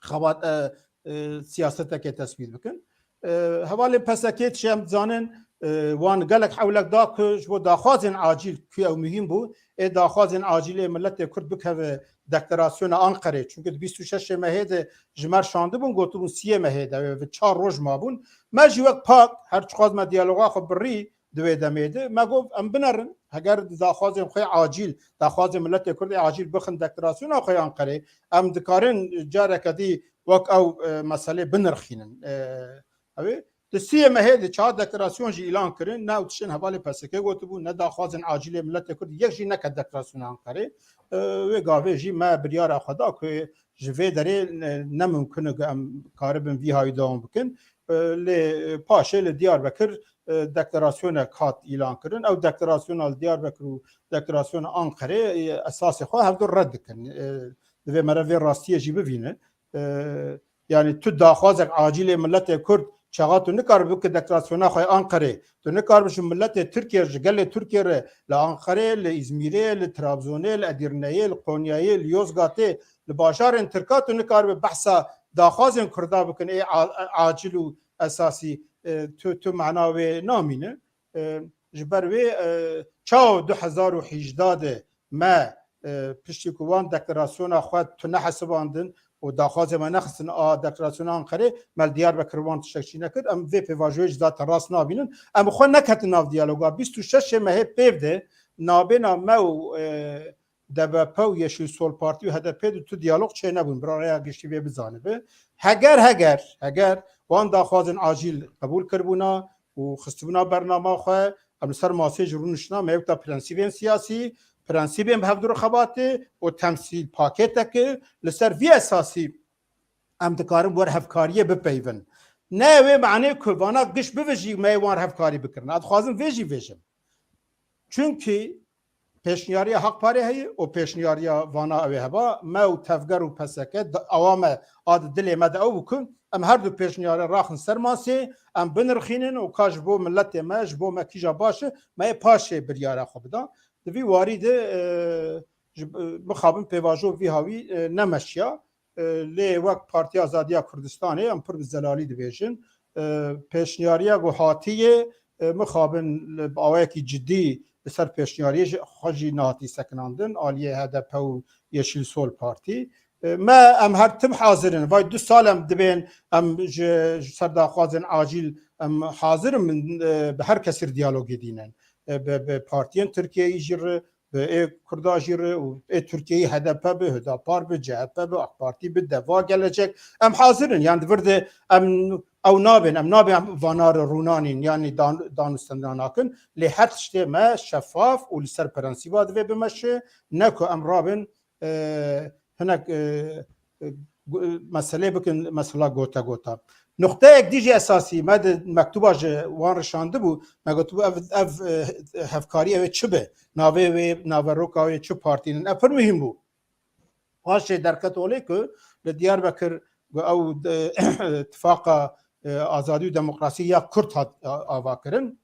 Xebat, e, e, siyasetekê teswît bikin. E, hevalên P S K çi em dizanin, e, wan gelek hewlek da ku ji bo daxwazên acîl ku ew muhîm bû, ê daxwazên acîl ê miletê Kurd bikeve deklarasyona Anqerê. Çunku di bîst û şeşê mehê de ji me re şandibûn, gotibûn siyê mehê de, ew ê çar roj mabûn. Me jî wek pak, her çiqas me diyaloga xwe birî, di wê demê de me got, em binerin, heger di daxwazên xwe acîl, daxwazên miletê Kurd ê acîl bixin deklarasyona xwe yan Anqerê, em dikarin careke dî wek ew, e, meselê binirxînin. E, ew ê di siyê mehê de çawa deklarasyon jî îlan kirin, ne ew tiştên hevalê P S K gotibû, ne daxwazên acîlê miletê Kurd yek jî neket deklarasyona Anqerê. E, wê gavê jî me biryara xwe da ku ji vê derê ne, ne mimkun e ku em karibin vî hawî dewam bikin. E, lê, e, paşê li Diyarbekir, e, deklarasyonek hat îlan kirin. Ew deklarasyona li Diyarbekir û deklarasyona Anqerê, e, esasê xwe hevdû red dikin. E, divê me re vê rastiyê jî bivîne. E, yanî tu daxwazek acîlê miletê Kurd çaxa tu nikaribî bike deklarasyona xwe Anqerê. Tu nikaribî ji miletê Tirkiye, ji gelê Tirkiye re li Anqerê, li Îzmîrê, li Trabzonê, li Edirneyê, li Qonyayê, li Yozgatê, li bajarên Tirka tu nikaribî behsa daxwazên Kurda bikin, ê a-, acil û esasî, e, tu, tu mana wê namîne. E, ji ber wê, e, çawa du hezar û hejdeh de me, e, piştî ku wan deklarasyona xwe tune hesibandin û daxwazê me nexistin a deklarasyona Anqerê, me li Diyarbekir wan tiştek çî nekir. Em vê pêvajoyê jî zaten rast nabînin. Em xwe neketin nav diyaloga. Bîst û şeşê mehê pêv de nabêna me û, e, D B P û Yeşil Sol Partî û H D P de tu diyalog çênebûn. Bira rêya giştî vê bizanibe. Heger, heger, heger wan daxwazên acîl qebûl kiribûna û xistibûna bernama xwe, em li ser masê jî rûniştina, me wekta prensîbên siyasî, prensîbên bi hevdû re xebatê û temsîl pakêteke li ser vî esasî em dikarin wer hevkariyê bipeyvin. Ne wê manê ku vana giş bivijî me ê wan hevkarî bikirin. Ez dixwazim vê jî vêjim. Çunkî pêşniyariya Haq Parê heye û pêşniyariya vana ew ê heba, me û tevger û P S K, da-, awa me, a di dilê me de ew bû ku em her du pêşniyare raxin ser masê, em binirxînin û ka ji bo miletê me, ji bo me kîja baş e, me yê paşê biryara xwe bida. Di vî warî de, e, ji, e, mixabin pêvajo vî hawî, e, nemeşiya. E, lê wek Partiya Azadiya Kurdistanê em pir bi zelalî dibêjin. E, pêşniyariya ku hatiye, e, mixabin li, bi awayekî cidî li ser pêşniyariyê ji xwe jî nehatî sekinandin, aliyê H D P û Yeşil Sol Partî. E, me, em her tim hazir in. Vay du sal em dibên, em ji, ji ser daxwazên acîl em hazir in, e, bi her kesî re diyalogê dînin. E, bi, bi partiyên Tirkiyeyê jî re, bi ê Kurda jî re û ê Tirkiyeyê H D P bi, Hüdapar bi, C H P bi, AK Partî bi, Deva Gelecek. Em hazir in. Yan di vir de em Ew nabên, em nabên em vana re rûnanîn, yanî dan-, danûstendina nakin, lê her tiştê me şefaf û li ser prensîba divê bimeşe, ne ku em rabin, e, hinek, e, e, gu-, meselê bikin, mesela gote gota. Nuqteyek dî jî esasî, me di mektuba ji wan re şandibû, me gotibû ev, ev, e, hevkarî ew ê çi be? Navê wê, naveroka wê çi partî nin? Ev pir muhîm bû. Paşê derket olê ku li Diyarbekir ku ew, e, tifaqa, e, azadî û demokrasî ya Kurd hat, a-, ava kirin.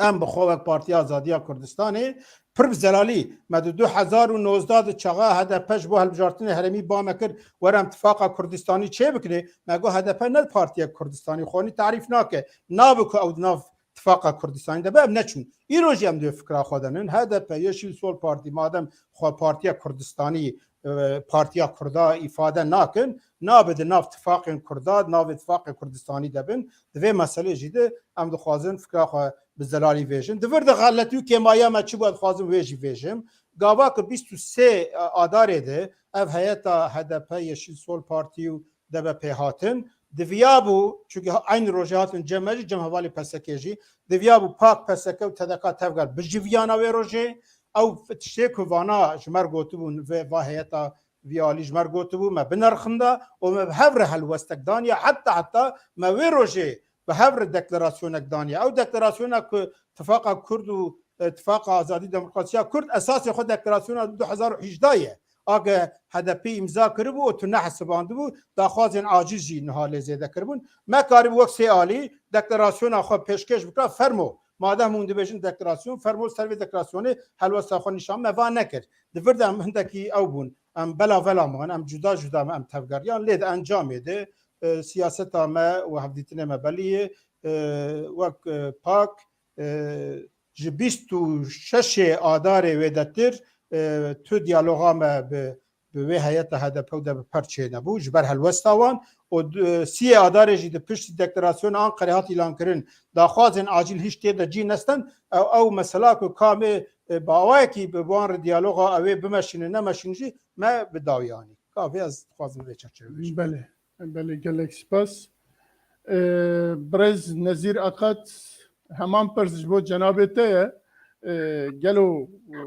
Em bi xwe wek Partiya Azadiya Kurdistanê pir bi zelalî, me di du hezar û nozdeh de çaxa H D P ji bo hilbijartinê herêmî ba me kir, were em tifaqa Kurdistanî çê bikinê, me got H D P ne partiyek Kurdistanî, xwe nî tarîf nake, nabe ku ew di nav tifaqa Kurdistanî de be, em neçûn. Îro jî em di fikra xwe de nin. H D P, Yeşil Sol Partî, madem xwe partiya Kurdistanî, e, partiya Kurda îfade nakin, nabe di nav tifaqên Kurda, di navê tifaqê Kurdistanî de bin. Di vê meselê jî de em dixwazin fikra xwe bi zelalî vêjin. Di vir de xeletî û kêmaya me çi bû, ez dixwazim wê jî vêjim. Gava ku bîst û sê Adarê de ev heyeta H D P, Yeşil Sol Partî û D B P hatin. Diviya bû, çunke ha-, eynî rojê hatin cem me jî, cem hevalê P S K jî. Diviya bû PAK, P S K û T D K tevger bijiviyana wê rojê. Ew tiştê ku vana ji me re gotibûn, vê, va heyeta vî alî ji me re gotibû, me binerxinda û me bi hev re helwestek daniye, heta, heta me wê rojê bi hev re deklarasyonek daniye. Ew deklarasyona ku Tifaqa Kurd û, e, Tifaqa Azadî Demokrasiya Kurd esasê xwe deklarasyona du hezar û hejdeh ye. Age H D P îmza kiribû û tu nehesibandibû, daxwazên acil jî niha lê zêde kiribûn. Me karibû wek sê alî deklarasyona xwe pêşkêş bikira, fermo. Madem hûn dibêjin deklarasyon, fermo ser vê deklarasyonê helwesta xwe nîşan, me va nekir. Di vir de em hindekî ew bûn. Em bela vela man, em cuda cuda me em tevgeriyan, lê di encamê de, e, siyaseta me û hevdîtinê me belî ye. E, wek, e, PAK, e, ji bîst û şeşê Adarê wêdetir, e, tu diyaloga me bi, bi wê heyeta H D P û D B P re çênebû, ji ber helwesta wan. Û du-, siyê Adarê jî di piştî deklarasyona Anqerê hat îlankirin, daxwazên acîl hîç tê de cî nestin. Ew, ew mesela ku kamê, e, bi awayekî bi wan re diyaloga ew ê bimeşînin, nemeşînin jî me bi dawî anî. Gavê ez dixwazim vê çerçevê bêjim. Belê, belê, gelek spas. E, Birêz Nezîr Aqat, heman pirs ji bo cenabê te ye. E, gelo, e,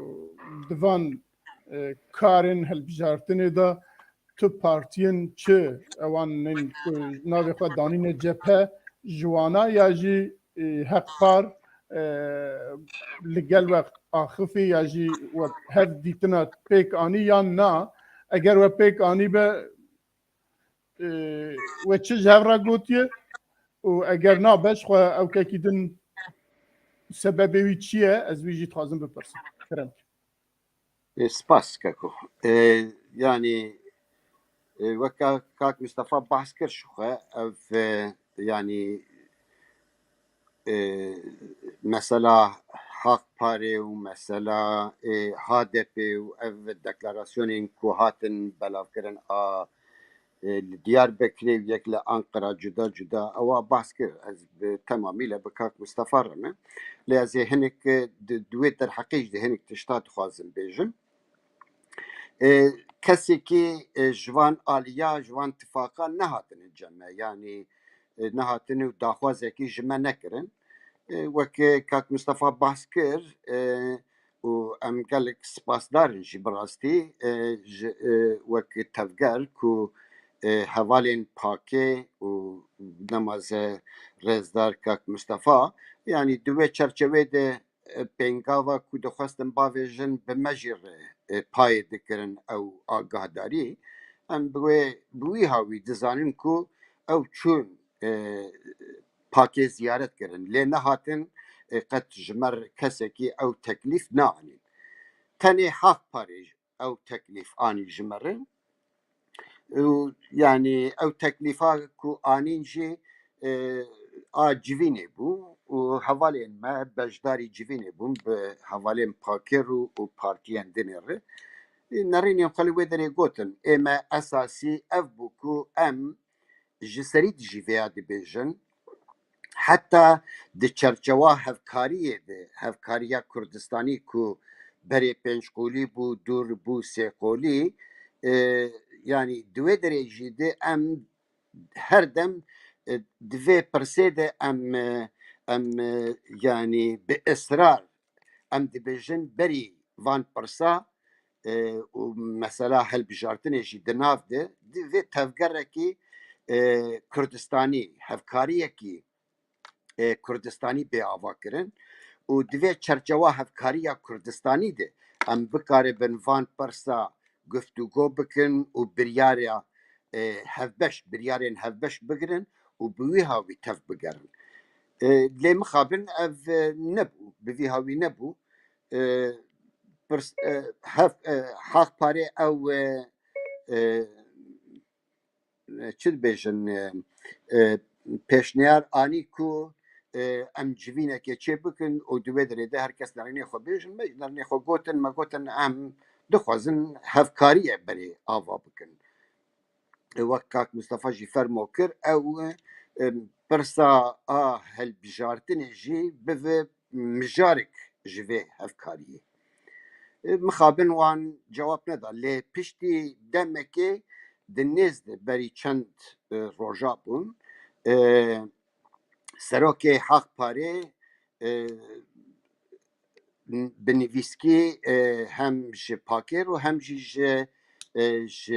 di van, e, karên hilbijartinê de tu partiyên çi ewan nên ku navê xwe danîne cephe ji wana ya jî, e, Heqpar, e, li gel we axifî ya jî we hev dîtina pêk anî yan na? Eger we pêk anî be, e, we çi ji hev re gotiye? Û eger na be, ji xwe ew kekî din sebebê wî çi ye? Ez wî jî dixwazim bipirsim. Kerem. E, spas keko. E, yanî, e, wek ka-, kak Mistefa behs kir ji xwe, ev, e, yanî, e, mesela Haqparê û mesela, e, H D P û ev deklarasyonên ku hatin belavkirin a, e, li Diyarbekirê û yek li Anqara cuda cuda ewa behs kir. Ez bi temamî le bi kak Mistefa re me. Lê ez ê hinek, e, di, di wê derheqê jî de hinek tişta dixwazim bêjim. E, kesekî, e, ji van aliya, ji van tifaqa nehatine cem me. Yanî, e, nehatine û daxwazekî ji me nekirin. E, wek, e, kak Mistefa behs kir, e, û em gelek spasdar in jî bi rastî, e, ji, e, wek tevger ku, e, hevalên Pakê û nemaze rêzdar kak Mistefa, yanî di wê çerçevê de, e, pêngava ku dixwestin bavêjin bi me jî re, e, payê dikirin ew agahdarî. Em bi wê, bi wî hawî dizanin ku ew çûn, e, Pakê ziyaret kirin. Lê nehatin, e, qet ji me re kesekî ew teklîf neanîn. Tenê Haqparê ew teklîf anî ji me re. Û, yanî, ew teklîfa ku anîn jî, e, a civînê bû û hevalên me beşdarî civînê bûn bi hevalên Pakê re û partiyên dinê re. E, nerînên xwe li wê derê gotin, ê me esasî ev bû ku em ji serî dijî vêya dibêjin. Heta di çerçewa hevkariyê de, hevkariya Kurdistanî ku berê pênc qolî bû, dûr bû sê qolî, e, yanî di wê derê jî de em her dem, e, di vê pirsê de em, e, em, e, yanî bi israr em dibêjin berî van pirsa, e, û mesela hilbijartinê jî di nav de, divê tevgerekî, e, Kurdistanî, hevkariyekî, e, Kurdistanî bê avakirin û di vê çerçewa hevkariya Kurdistanî de em bikaribin van pirsa guftûgo bikin û biryara, e, hevbeş, biryarên hevbeş bigirin û bi wî hawî tev bigerin. E, lê mixabin ev, e, nebû, bi vî hawî nebû. E, pirs, e, hev, e, Haqparê ew, e, e, çi dibêjin, e, e, pêşniyar anî ku, e, em civînekê çê bikin û di wê derê de her kes nerînê xwe bêjin, me nerînê xwe gotin, me gotin em dixwazin hevkariyê berê ava bikin. E, wek kak Mistefa jî fermo kir, ew, e, pirsa a hilbijartinê jî bive mijarek ji vê hevkariyê. E, mixabin wan cewab neda, lê piştî demekê di nêz de berî çend, e, roja bûn, e, serokê Haqparê, e, bi nivîskî, e, hem ji Pakêr û hem jî ji, e, ji,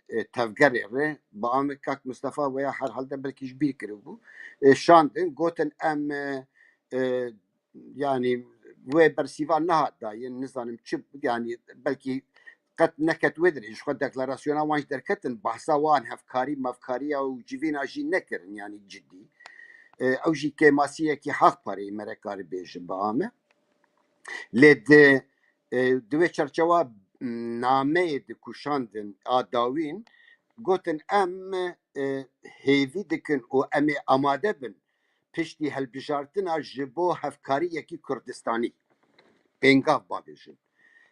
e, Tevgerê re, bi amê kak Mistefa weya herhalde belkî ji bîr kiribû. E, şandin, gotin em, e, e, yanî wê bersîvan nehat dayîn, nizanim çi, yanî belkî qet neket wê derê, ji xwe deklarasyona wan jî derketin, bahsa wan hevkarî, mevkariya û civîna jî nekirin, yanî cidî. E, ew jî kêmasiyekî Haqpareyî me re karibêje bi ame. Lê di, e, di wê çerçewa nameyê di ku şandin a dawîn, gotin em, e, hêvî dikin û em ê amade bin piştî hilbijartina ji bo hevkariyekî Kurdistanî pêngav bavêjin.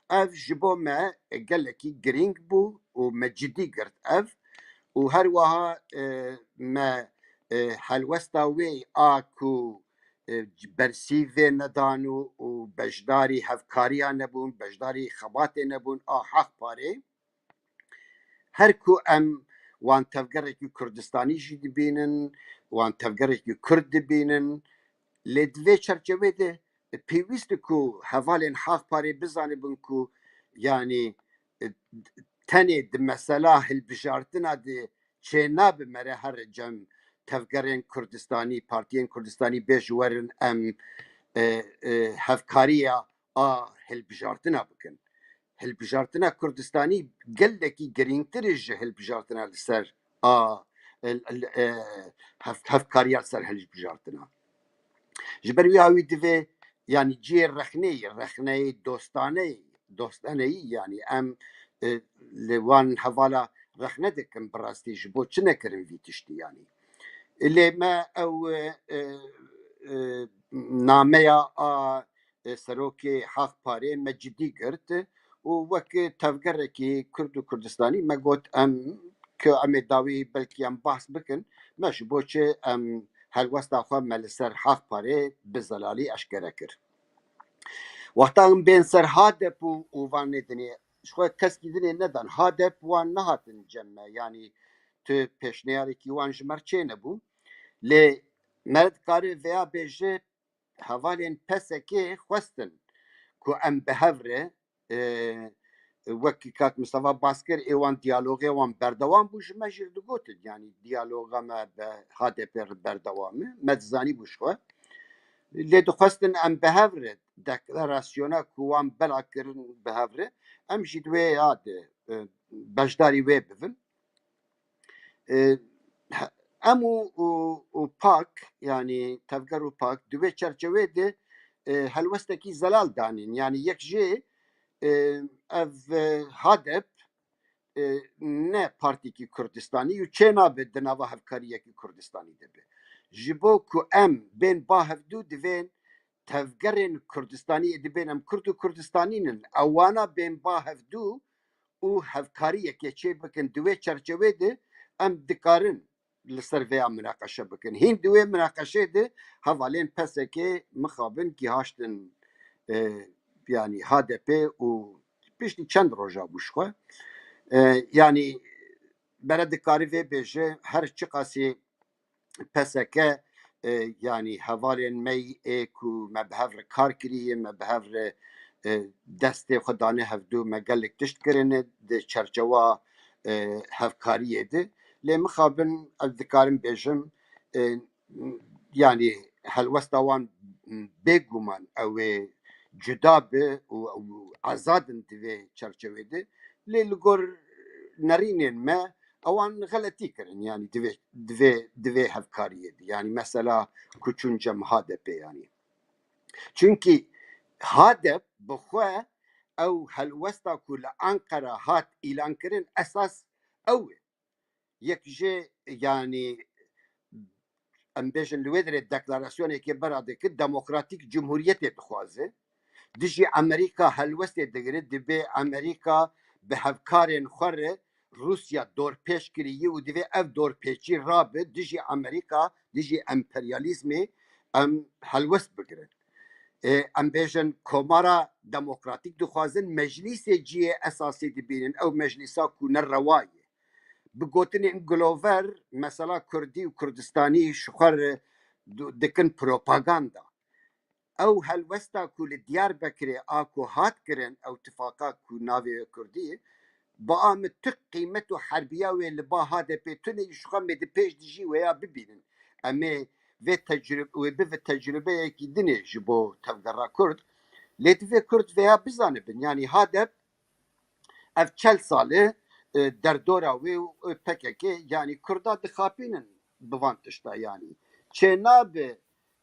Ev ji bo me gelekî girîng bû û me cidî girt ev û her wiha, e, me, e, helwesta wê a ku, e, bersîvê nedan û, û beşdarî hevkariya nebûn, beşdarî xebatê nebûn a Haqparê. Her ku em wan tevgerekî Kurdistanî jî dibînin, wan tevgerekî Kurd dibînin, lê di vê çerçevê de pêwîst e ku hevalên Haqparê bizanibin ku, yanî, e, tenê di mesela hilbijartina de çênabe mere here cem tevgerên Kurdistanî, partiyên Kurdistanî bêj werin em, e, e, hevkariya a hilbijartina bikin. Hilbijartina Kurdistanî gelekî girîngtir e ji hilbijartina li ser a, e, e, hev-, hevkariya li ser hilbijartina. Ji ber wî hawî divê, yanî cihê rexneyî, rexneyê dostaneyî, dostaneyî, yanî em, e, li wan hevala rexne dikin bi rastî ji bo çi nekirin vî tiştî, yanî. Lê me ew, e, e, e, nameya a, e, serokê Haqparê me cidî girt û wek tevgerekî Kurd û Kurdistanî me got em, ku em ê dawî belkî em bahs bikin, me ji bo çi em helwesta xwe me li ser Haqparê bi zelalî eşkere kir. Wexta em bên ser Hadep û, û van nê dinê, ji xwe keskî dinê nedan. Hadep wan nehatin cem me, yanî tu pêşneyarekî wan ji me re çê nebû. Lê me dikare veya bêje hevalên P S K'ê xwestin ku em bi hev re, e, wek kak Mistefa bas kir, ê wan diyalogê wan berdewam bû, ji me jî digotin, yanî diyaloga me bi H D P re berdewam e, me dizanî bû ji xwe. Lê dixwestin em bi hev re deklarasyona ku wan bela kirin bi hev re, em jî di wê ya de, e, beşdarî wê bibin. E, em û, û, û PAK, yanî Tevger û PAK di wê çerçevê de, e, helwestekî zelal danîn. Yanî yek jê, e, ev, e, Hadep, e, ne partîkî Kurdistanî û çê nabe di nava hevkariyekî Kurdistanî de be. Ji bo ku em bên ba hevdû divên tevgerên Kurdistanî ê dibên em Kurd û Kurdistanî nin. Ewana bên ba hevdû û hevkariyekê çê bikin. Di wê çerçevê de em dikarin li ser vêya minaqeşe bikin. Hîn di wê minaqeşê de hevalên P S K'ê mixabin kî haştin, e, yanî H D P û piştî çend roja bû ji xwe. E, yanî bere dikare vê bêje her çiqasî P S K, e, yanî hevalên me yê ku me bi hev re kar kiriye, me bi hev re, e, destê xwe dane hevdû, me gelek tişt kirine di çerçewa, e, hevkariyê de. Lê mixabin ez dikarim bêjim, e, yanî helwesta wan bêguman ew ê cuda be û, û azad in di vê çerçevê de. Lê li gor nerînên me ewan xeletî kirin, yanî divê, divê, divê hevkariyê de. Yanî mesela ku çûn cem H D P yanî. Çunkî H D P bi xwe ew helwesta ku li Ankara hat îlan kirin esas ew e. Yek jê, yanî, em bêjin li wê derê deklarasyonekê bera dike, demokratîk cumhuriyetê dixwaze. Dijî Amerîka helwestê digire, dibê Amerîka bi hevkarên xwe re Rûsya dorpêç kirî yî û divê ev dorpêçî rabe dijî Amerîka, dijî emperyalîzmê em helwest bigirin. Ê, em bêjin Komara Demokratîk dixwazin meclîsê cihê esasî dibînin. Ew meclîsa ku ne rewa ye. Bi gotinên Glover, mesela Kurdî û Kurdistanî ji xwe re du-, dikin propaganda. Ew helwesta ku li Diyarbekirê a ku hat kirin, ew tifaqa ku navê wê Kurdî ye, bi a min tu qîmet û herbiya wê li ba H D P tune ji xwe me di pêş dijî wê ya bibînin. Em ê vê tecrube, wê bive tecrubeyekî din e ji bo tevgera Kurd. Lê divê Kurd vêya bizanibin, yanî H D P ev çel sal e, e, derdora wê û P K K, yanî Kurda dixapînin bi van tişta, yanî çênabe,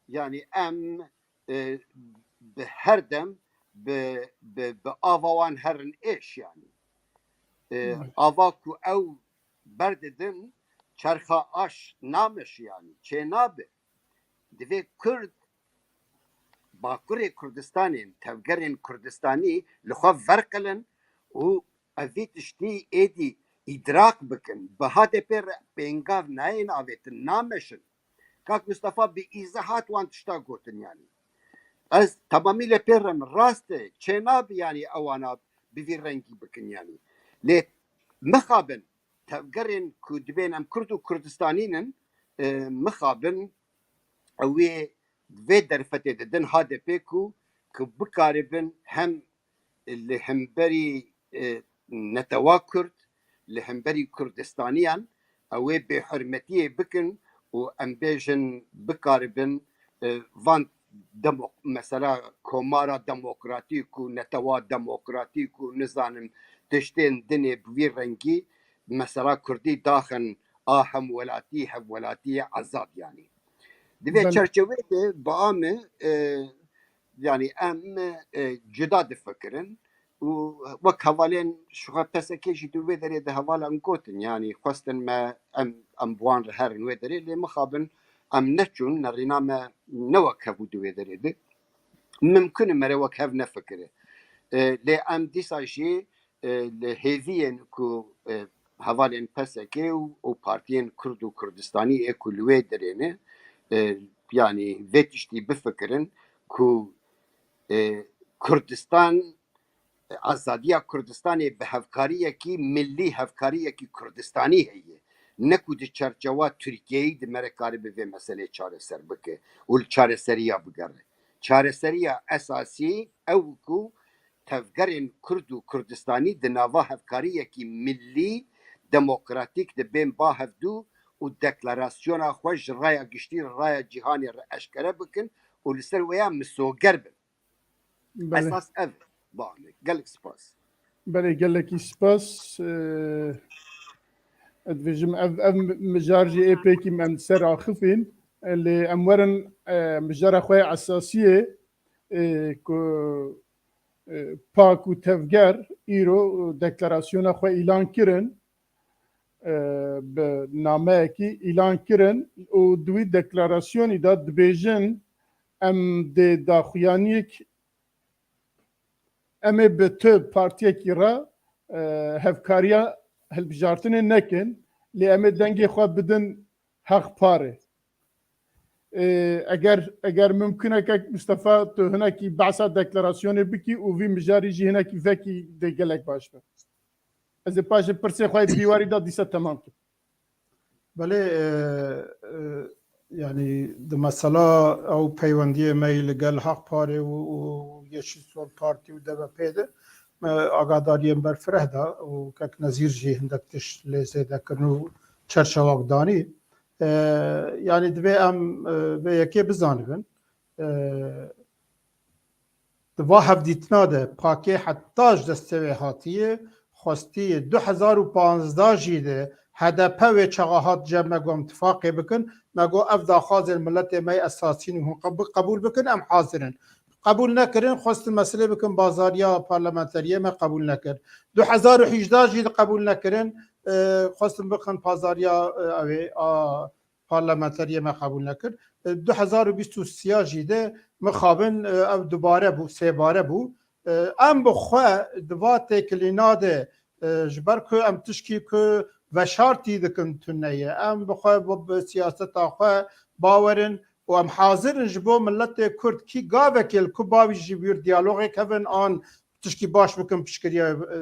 yanî em, e, bi her dem bi, bi, bi ava wan herin êş, yanî. E, ava ku ew berdidin, çerxa aş nameşi, yanî çênabe. Divê Kurd, Bakurê Kurdistanê, tevgerên Kurdistanî li xwe verqilin û ev vî tiştî êdî îdrak bikin. Bi H D P re pêngav nayên avêtin, nameşin. Kak Mustafa bi îzahat wan tişta gotin, yanî. Ez temamî lê pê re min rast e, çênabe, yanî ewana bi vî rengî bikin, yanî. Lê mixabin, tevgerên ku dibên em Kurd û Kurdistanî nin, e, mixabin ew ê vê derfetê didin H D P ku, ku bikaribin hem li hemberî, e, netewa Kurd, li hemberî Kurdistaniyan ew ê bêhurmetiyê bikin û em bêjin bikaribin, e, van demo-, mesela komara demokratîk û netewa demokratîk û nizanim tiştên dinê bi vî rengî mesela Kurdî daxin a hemwelatî, hevwelatiyê ezad yanî. Di vê Belê. çerçeveyê de bi a min, e, yanî em, e, cuda difikirin û wek hevalên ji xwe P S K jî di wê derê de hevalan gotin, yanî xwestin me em, em bi wan re herin wê derê, lê mixabin em neçûn, nerîna me ne wek hebû di wê derê de. Mimkun e mere wek hev nefikire. E, lê em dîsa jî, e, li hêviyên ku, e, hevalên P S K û, û partiyên Kurd û Kurdistanî ê ku li wê derê ne, e, yanî vê tiştî bifikirin ku, e, Kurdistan, azadiya Kurdistanê bi hevkariyekî milî, hevkariyekî Kurdistanî heye. Ne ku di çerçewa Tirkiyeyî di mere karibe vê meselê çareser bike û li çareseriya bigere. Çareseriya esasî ew ku tevgerên Kurd û Kurdistanî di nava hevkariyekî milî, demokratîk de bên ba hevdû û deklarasyona xwe ji raya giştî, raya cîhanê re eşkere bikin û li ser wê ya misoger bin. Belê. Esas ev bane. Gelek spas. Belê, gelekî spas. Ee, ez dibêjim ev, ev mijar jî ê pêkî em ser axifîn. Ee, lê em werin, e, mijara xwe ya esasiyê, e, ku, e, pak û tevger îro deklarasyona xwe îlan kirin. E, bi nameyekî îlan kirin û di wî deklarasyonî de dibêjin, em dê daxuyaniyek, em ê bi tu partiyekî re, e, hevkariya hilbijartinê nekin, lê em ê dengê xwe bidin Heq Parê. E, eger, eger mimkun e, kek Mustafa, tu hinekî behsa deklarasyonê bikî û vî mijarî jî hinekî vekî dê gelek baş be. Ez ê paşê pirsê xwe yê dîwarî de dîsa temam kim. Belê, e, e, Yanî di mesela ew peywendiyê me yî li gel Haq Parê û, û Yeşil Sol Partî û D B P de me agadariyên berfireh da û kek Nezîr jî hindek tişt lê zêde kirin û çerçevak danî. E, yanî divê em, e, vê yekê bizanibin. E, Di va hevdîtina de Pakê heta ji destê wê hatiye, xwestiye du hezar û panzdeh jî de H D P wê çaxa hat cem me got em tifaqê bikin, me got ev daxwazên miletê me yê esasî ne, hûn qe-, qebûl bikin, em hazir in. Qebûl nekirin, xwestin meselê bikin bazariya parlamenteriyê, me qebûl nekir. Du hezar û hejdeh jî de qebûl nekirin, e, xwestin bikin pazariya, e, ew ê, a, parlamenteriyê me qebûl nekir. E, du hezar û bîst û sê jî de mixabin, e, ev dubare bû, sêbare bû. E, em bi xwe di va têkilîna de, e, ji ber ku em tişkî ku veşartî dikin tune ye. Em bi xwe bi, bi siyaseta xwe bawer in û em hazir in ji bo miletê Kurd kî gavekê li ku bavî jî wîr diyalogê kevin an tişkî baş bikin piştgiriya, e,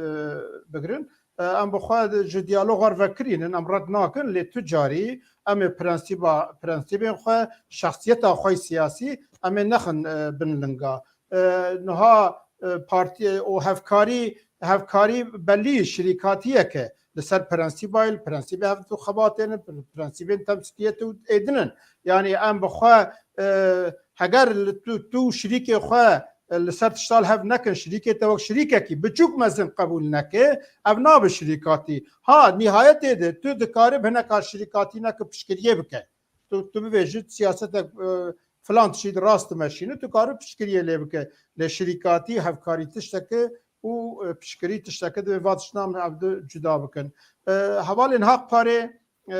bigirin. E, em bi xwe ji diyaloga re vekirînin, em red nakin, lê tu carî em ê prensîba, prensîbên xwe, şexsiyeta xwe yê siyasî em ê nexin, e, bin linga. E, niha, e, partî û hevkarî, hevkarî belî şirîkatiyek e. Li ser prensîbayê, li prensîbê hevdû xebatê ne, prensîbên temsîliyetê û êdin in. Yanî em bi xwe, e, heger li tu, tu şirîkê xwe, e, li ser tişta li hev nekin, şirîkê te wek şirîkekî biçûk mezin qebûl neke, ev nabe şirîkatî. Ha, nîhayetê de tu dikarî bi hineka şirîkatî neke piştgiriyê bike. Tu, tu bibêjî siyasetek, e, filan tiştî di rast dimeşîne, tu karî piştgiriyê lê bike. Lê şirîkatî, hevkarî tişteke û, e, piştgirî tişteke, divê va tiştan ev du cuda bikin. E, hevalên Haq Parê, e,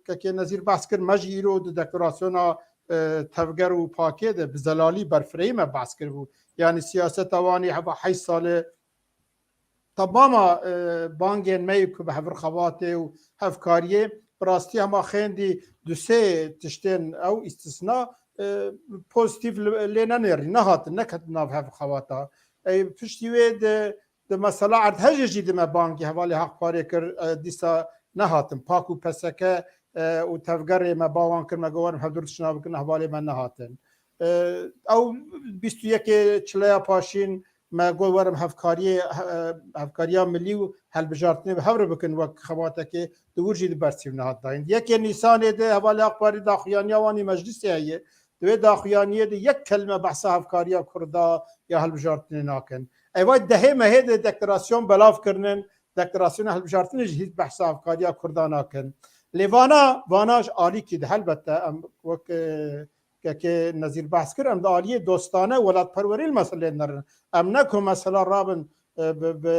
kekê Nezîr behs kir, me jî îro di deklarasyona, e, Tevger û Pakê de bi zelalî berfirehî me behs kiribû. Yanî siyaseta wan ê heva heşt salê temama, e, bangên me yê ku bi hevir xebatê û hevkariyê, bi rastî hema xêndî du sê tiştên ew îstisna, e, pozîtîf li, lê nenêrî, nehatin, neketin nav hev xebata. Ey, piştî wê de, de mesela erdhejê jî de me bangî hevalê Haq Parê kir, e, dîsa nehatin. Pak û P S K, e, û tevgerê me ba wan kir, me got werin hevdûr tiştna bikin, hevalê me nehatin. E, ew bîst û yekê çileya paşîn me got werin hevkariyê, he-, hevkariya milî û helbijartinê bi hev re bikin wek xebatekê, di wir jî di bersîv nehat dayîn. Yekê Nîsanê de hevalê Haq Parê daxuyaniya wan ê meclisê heye. Di wê daxuyaniyê de yek kelme behsa hevkariya Kurda ya hilbijartinê nakin. Ey vay dehê mehê de deklarasyon belav kirinin, deklarasyona hilbijartinê jî hîç behsa hevkariya Kurda nakin. Lê vana, vana ji alîkî de helbete em wek, e, kekê Nezîr behs kir, em di aliyê dostane, welatperwerî li meselê nerin. Em ne ku mesela rabin, e, bi, bi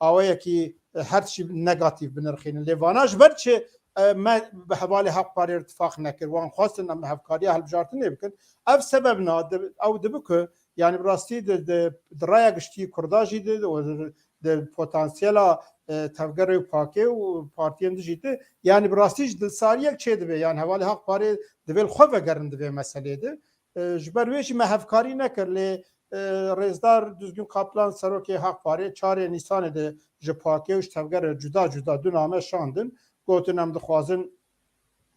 awayekî, e, her tiştî negatîf binirxînin. Lê vana ji ber çi, e, me bi hevalê Haq Parê re tifaq nekir? Wan xwestin em hevkariya hilbijartinê bikin. Ev sebebna di-, ew dibe ku, yanî bi rastî di, di, di raya giştî Kurda jî de, û di, di potansiyela, e, Tevgerê û Pakê û partiyên dijî de, yanî bi rastî ji dilsariyek çê dibe. Yanî hevalê Haq Parê divê li xwe vegerin di vê meselê de. E, ji ber wê jî me hevkarî nekir, lê, e, Rêzdar Duzgin Kaplan, serokê Haq Parê, çarê Nîsanê de ji Pakê û ji Tevgerê cuda cuda du name şandin, gotin, em dixwazin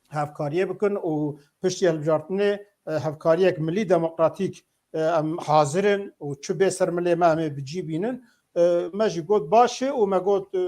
hevkariyê bikin û piştî hilbijartinê, e, hevkariyek milî demokratîk, e, em hazir in û çi bê ser milê me em ê bi cî bînin. E, me jî got baş e û me got, e,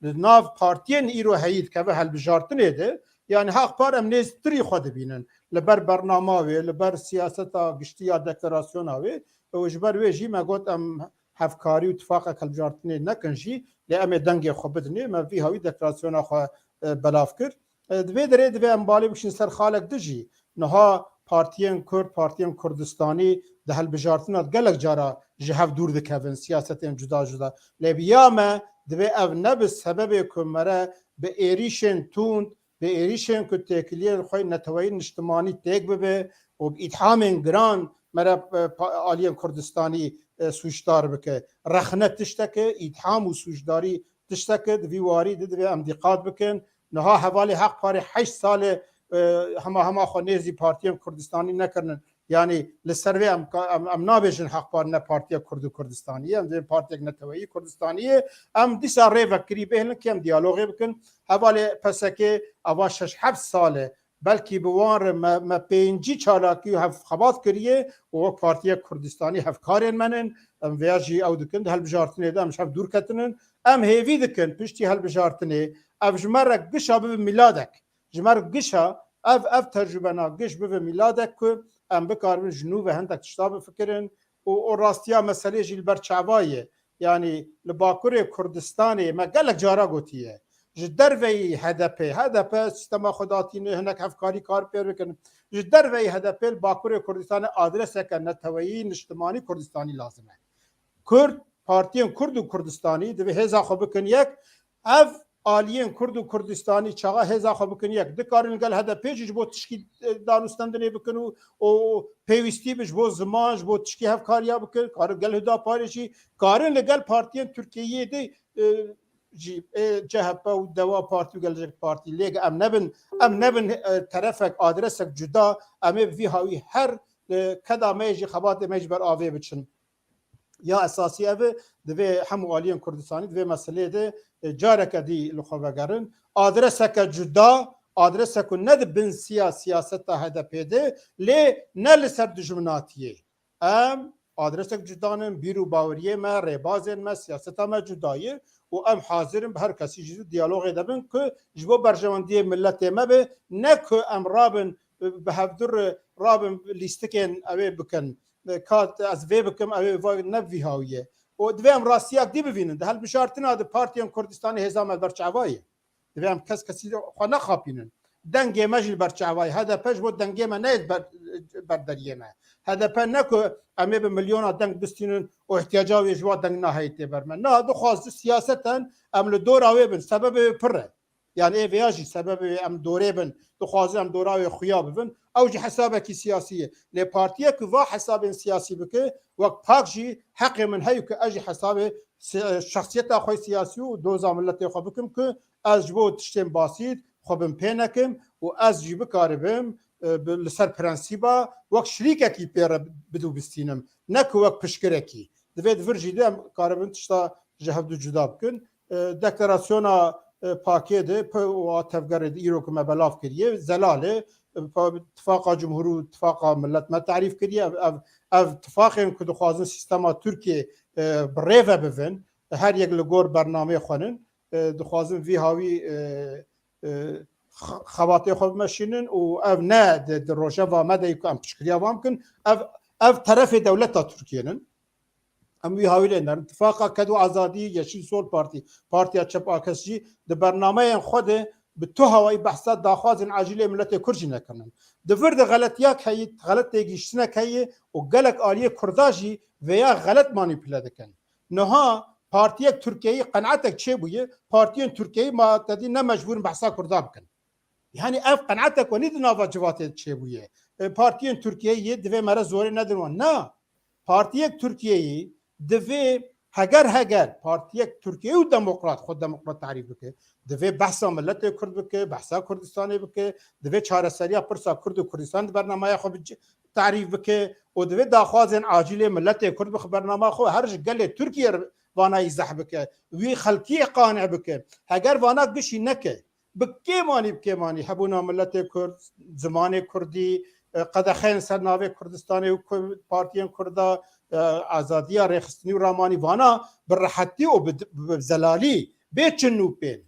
li nav partiyên îro heyî dikeve hilbijartinê de, yanî Haq Par em nêztirî xwe dibînin. Li ber bernama wê, li ber siyaseta giştî ya deklarasyona wê, û ji ber wê jî me got em hevkarî û tifaqek hilbijartinê nekin jî, lê em ê dengê xwe bidinê. Me vî hawî deklarasyona xwe, e, belav kir. E, di vê derê divê em balê bikişin ser xalek din jî. Niha partiyên Kurd, partiyên Kurdistanî di hilbijartina gelek cara ji hev dûr dikevin, siyasetên cuda cuda. Lê bi ya me divê ev nebe sebebê ku mere bi êrîşên tund, bi êrîşên ku têkiliyên xwe neteweyî niştimanî têk bibe û bi îthamên giran mere, e, pa-, aliyên Kurdistanî, e, sûcdar bike. Rexne tiştek e, îtham û sûcdarî tiştek e, di vî warî de divê em dîqat bikin. Niha hevalê Haq Parê heşt sal e, e, hema hema xwe nêzî partiyên Kurdistanî nekirinin. Yanî li ser vê em ka-, em, em nabêjin Haq Par ne partiya Kurd û Kurdistanî ye, em dibên partiyek neteweyî Kurdistanî ye. Em dîsa rê vekirî bihêlin, kêm diyalogê bikin. Hevalê P S K ava şeş heft sal e Belkî bi wan re me, me pêncî çalakî û hev xebat kiriye û wek Partiyek Kurdistanî hevkarên me nin. Em vêya jî ew dikin, di hilbijartinê de em ji hev dûr ketinin. Em hêvî dikin piştî hilbijartinê ev ji me re gişa bibe mîladek. Ji me re gişa ev, ev tecrûbena giş bibe mîladek ku em bikaribin ji nû ve hindek tişta bifikirin û, û rastiya meselê jî li ber çava ye. Yanî li Bakurê Kurdistanê me gelek cara gotiye. Ji derveyî H D P, H D P sîstema xwe datîne, hinek hevkarî kar pê bikin. Ji derveyî H D P li Bakurê Kurdistanê adreseke neteweyî, niştimanî Kurdistanî lazim e. Kurd, partiyên Kurd û Kurdistanî divê hêza xwe bikin yek. Ev aliyên Kurd û Kurdistanî çaxa hêza xwe bikin yek, dikarin li gel H D P jî ji bo tişkî, e, danûstendinê bikin û, û pêwîstî bi ji bo ziman, ji bo tişkî hevkariya bikin, karin gel Hudaparê jî, karin li gel partiyên Tirkiyeyê de, e, jî, e, C H P û Deva Partî û Gelecek Partî. Lê em nebin, em nebin, e, terefek, adresek cuda, em ê bi vî hawî her, e, keda me yê jî, xebatê me jî ber avê biçin. Ya esasî ev e, divê hemû aliyên Kurdistanî di vê meseleyê de, e, careke dî li xwe vegerin. Adreseke cuda, adresek ku ne di bin siya siyaseta H D P de, lê ne li ser dijminatiyê. Em adresek cuda nin, bîr û baweriyê me, rêbazên me, siyaseta me cuda ye û em hazir in bi her kesî jî diyalogê de bin ku ji bo berjewendiyê miletê me be, ne ku em rabin, e, bi hevdu re rabin lîstikên ew ê bikin. E, ka ez vê bikim, ew ê va ne vî hawî ye. Û divê em rastiyak dî bivînin. Di hilbijartina di partiyên Kurdistanê hêza me li ber çava ye. Divê em kes kesî xwe nexapînin. Dengê me jî li ber çava ye. H D P ji bo dengê me neyê ber, ber deriyê me. H D P ne ku em ê bi milyona deng bistînin û ihtiyaca wê ji wa deng naheyê tê ber me. Na, dixwaz siyaseten em li dora wê bin. Sebebê wê pir e. Yani ê vêya jî sebebê em dorê bin, dixwazin em dora wê xuya bibin. Ew jî hesabekî siyasî ye. Lê partiyek ku va hesabên siyasî bike, wek pak jî heqê min heye ku ez jî hesabê si-, şexsiyeta xwe siyasî û doza miletê xwe bikim ku ez ji bo tiştên basît xwe bin pê nekim û ez jî bikaribim, e, bi, li ser prensîba wek şirîkekî pê re bidû bistînim, ne ku wek pişkirekî. Divê di vir jî de em karibin tişta ji hevdu cuda bikin. E, deklarasyona, e, pakê de, P O A tevgerê de îro ku me belav kiriye, zelal e. E, pa-, tifaqa cumhur û tifaqa millet me tarîf kiriye. Ev, ev, ev tifaqên ku dixwazin sîstema Tirkiyê, e, bi rê ve bivin, her yek li gor bernameyê xwe nin, e, dixwazin vî hawî, e, e, xe-, xebatê xwe bimeşînin û ev ne di, di rojeva me de ku em piştgiriya wan bikin. Ev, ev terefê dewleta Tirkiyê nin. Em wî hawî lê nerin. Tifaqa Ked û Azadî, Yeşil Sol Partî, Partiya Çep a Kesk jî di bernameyên xwe de bi tu hawayî behsa daxwazên acîlê miletê Kurd jî nekirinin. Di vir de xeletiyak heye, xelet têgihiştinek heye û gelek aliyê Kurda jî vêya xelet manîpule dikin. Niha partiyek Tirkiyeyî qenatek çêbûye, partiyên Tirkiyeyî ma te dî ne mecbûr in behsa Kurda bikin. Yani ev qenatek wenî di nava civatê çêbûye. E, partiyên Tirkiyeyê divê me re zorê nedin wan. Na. Partiyek Tirkiyeyê divê heger heger partiyek Tirkiyeyê û demokrat, xwe demokrat tarîf bike. Divê behsa miletê Kurd bike, behsa Kurdistanê bike, divê çareseriya pirsa Kurd û Kurdistan di bernamaya xwe bic-, tarîf bike û divê daxwazên acîlê miletê Kurd bixwe bernama xwe, her ji gelê Tirkiye re vana îzah bike. Wî xelkiyê qane bike. Heger vana gişî neke, bi kêmanî, bi kêmanî hebûna miletê Kurd, zimanê Kurdî, e, qedexeyên ser navê Kurdistanê û Kur-, partiyên Kurda, e, azadiya rêxistinî û ramanî vana bi rehetî û bi, bi zelalî, bê çin û pên,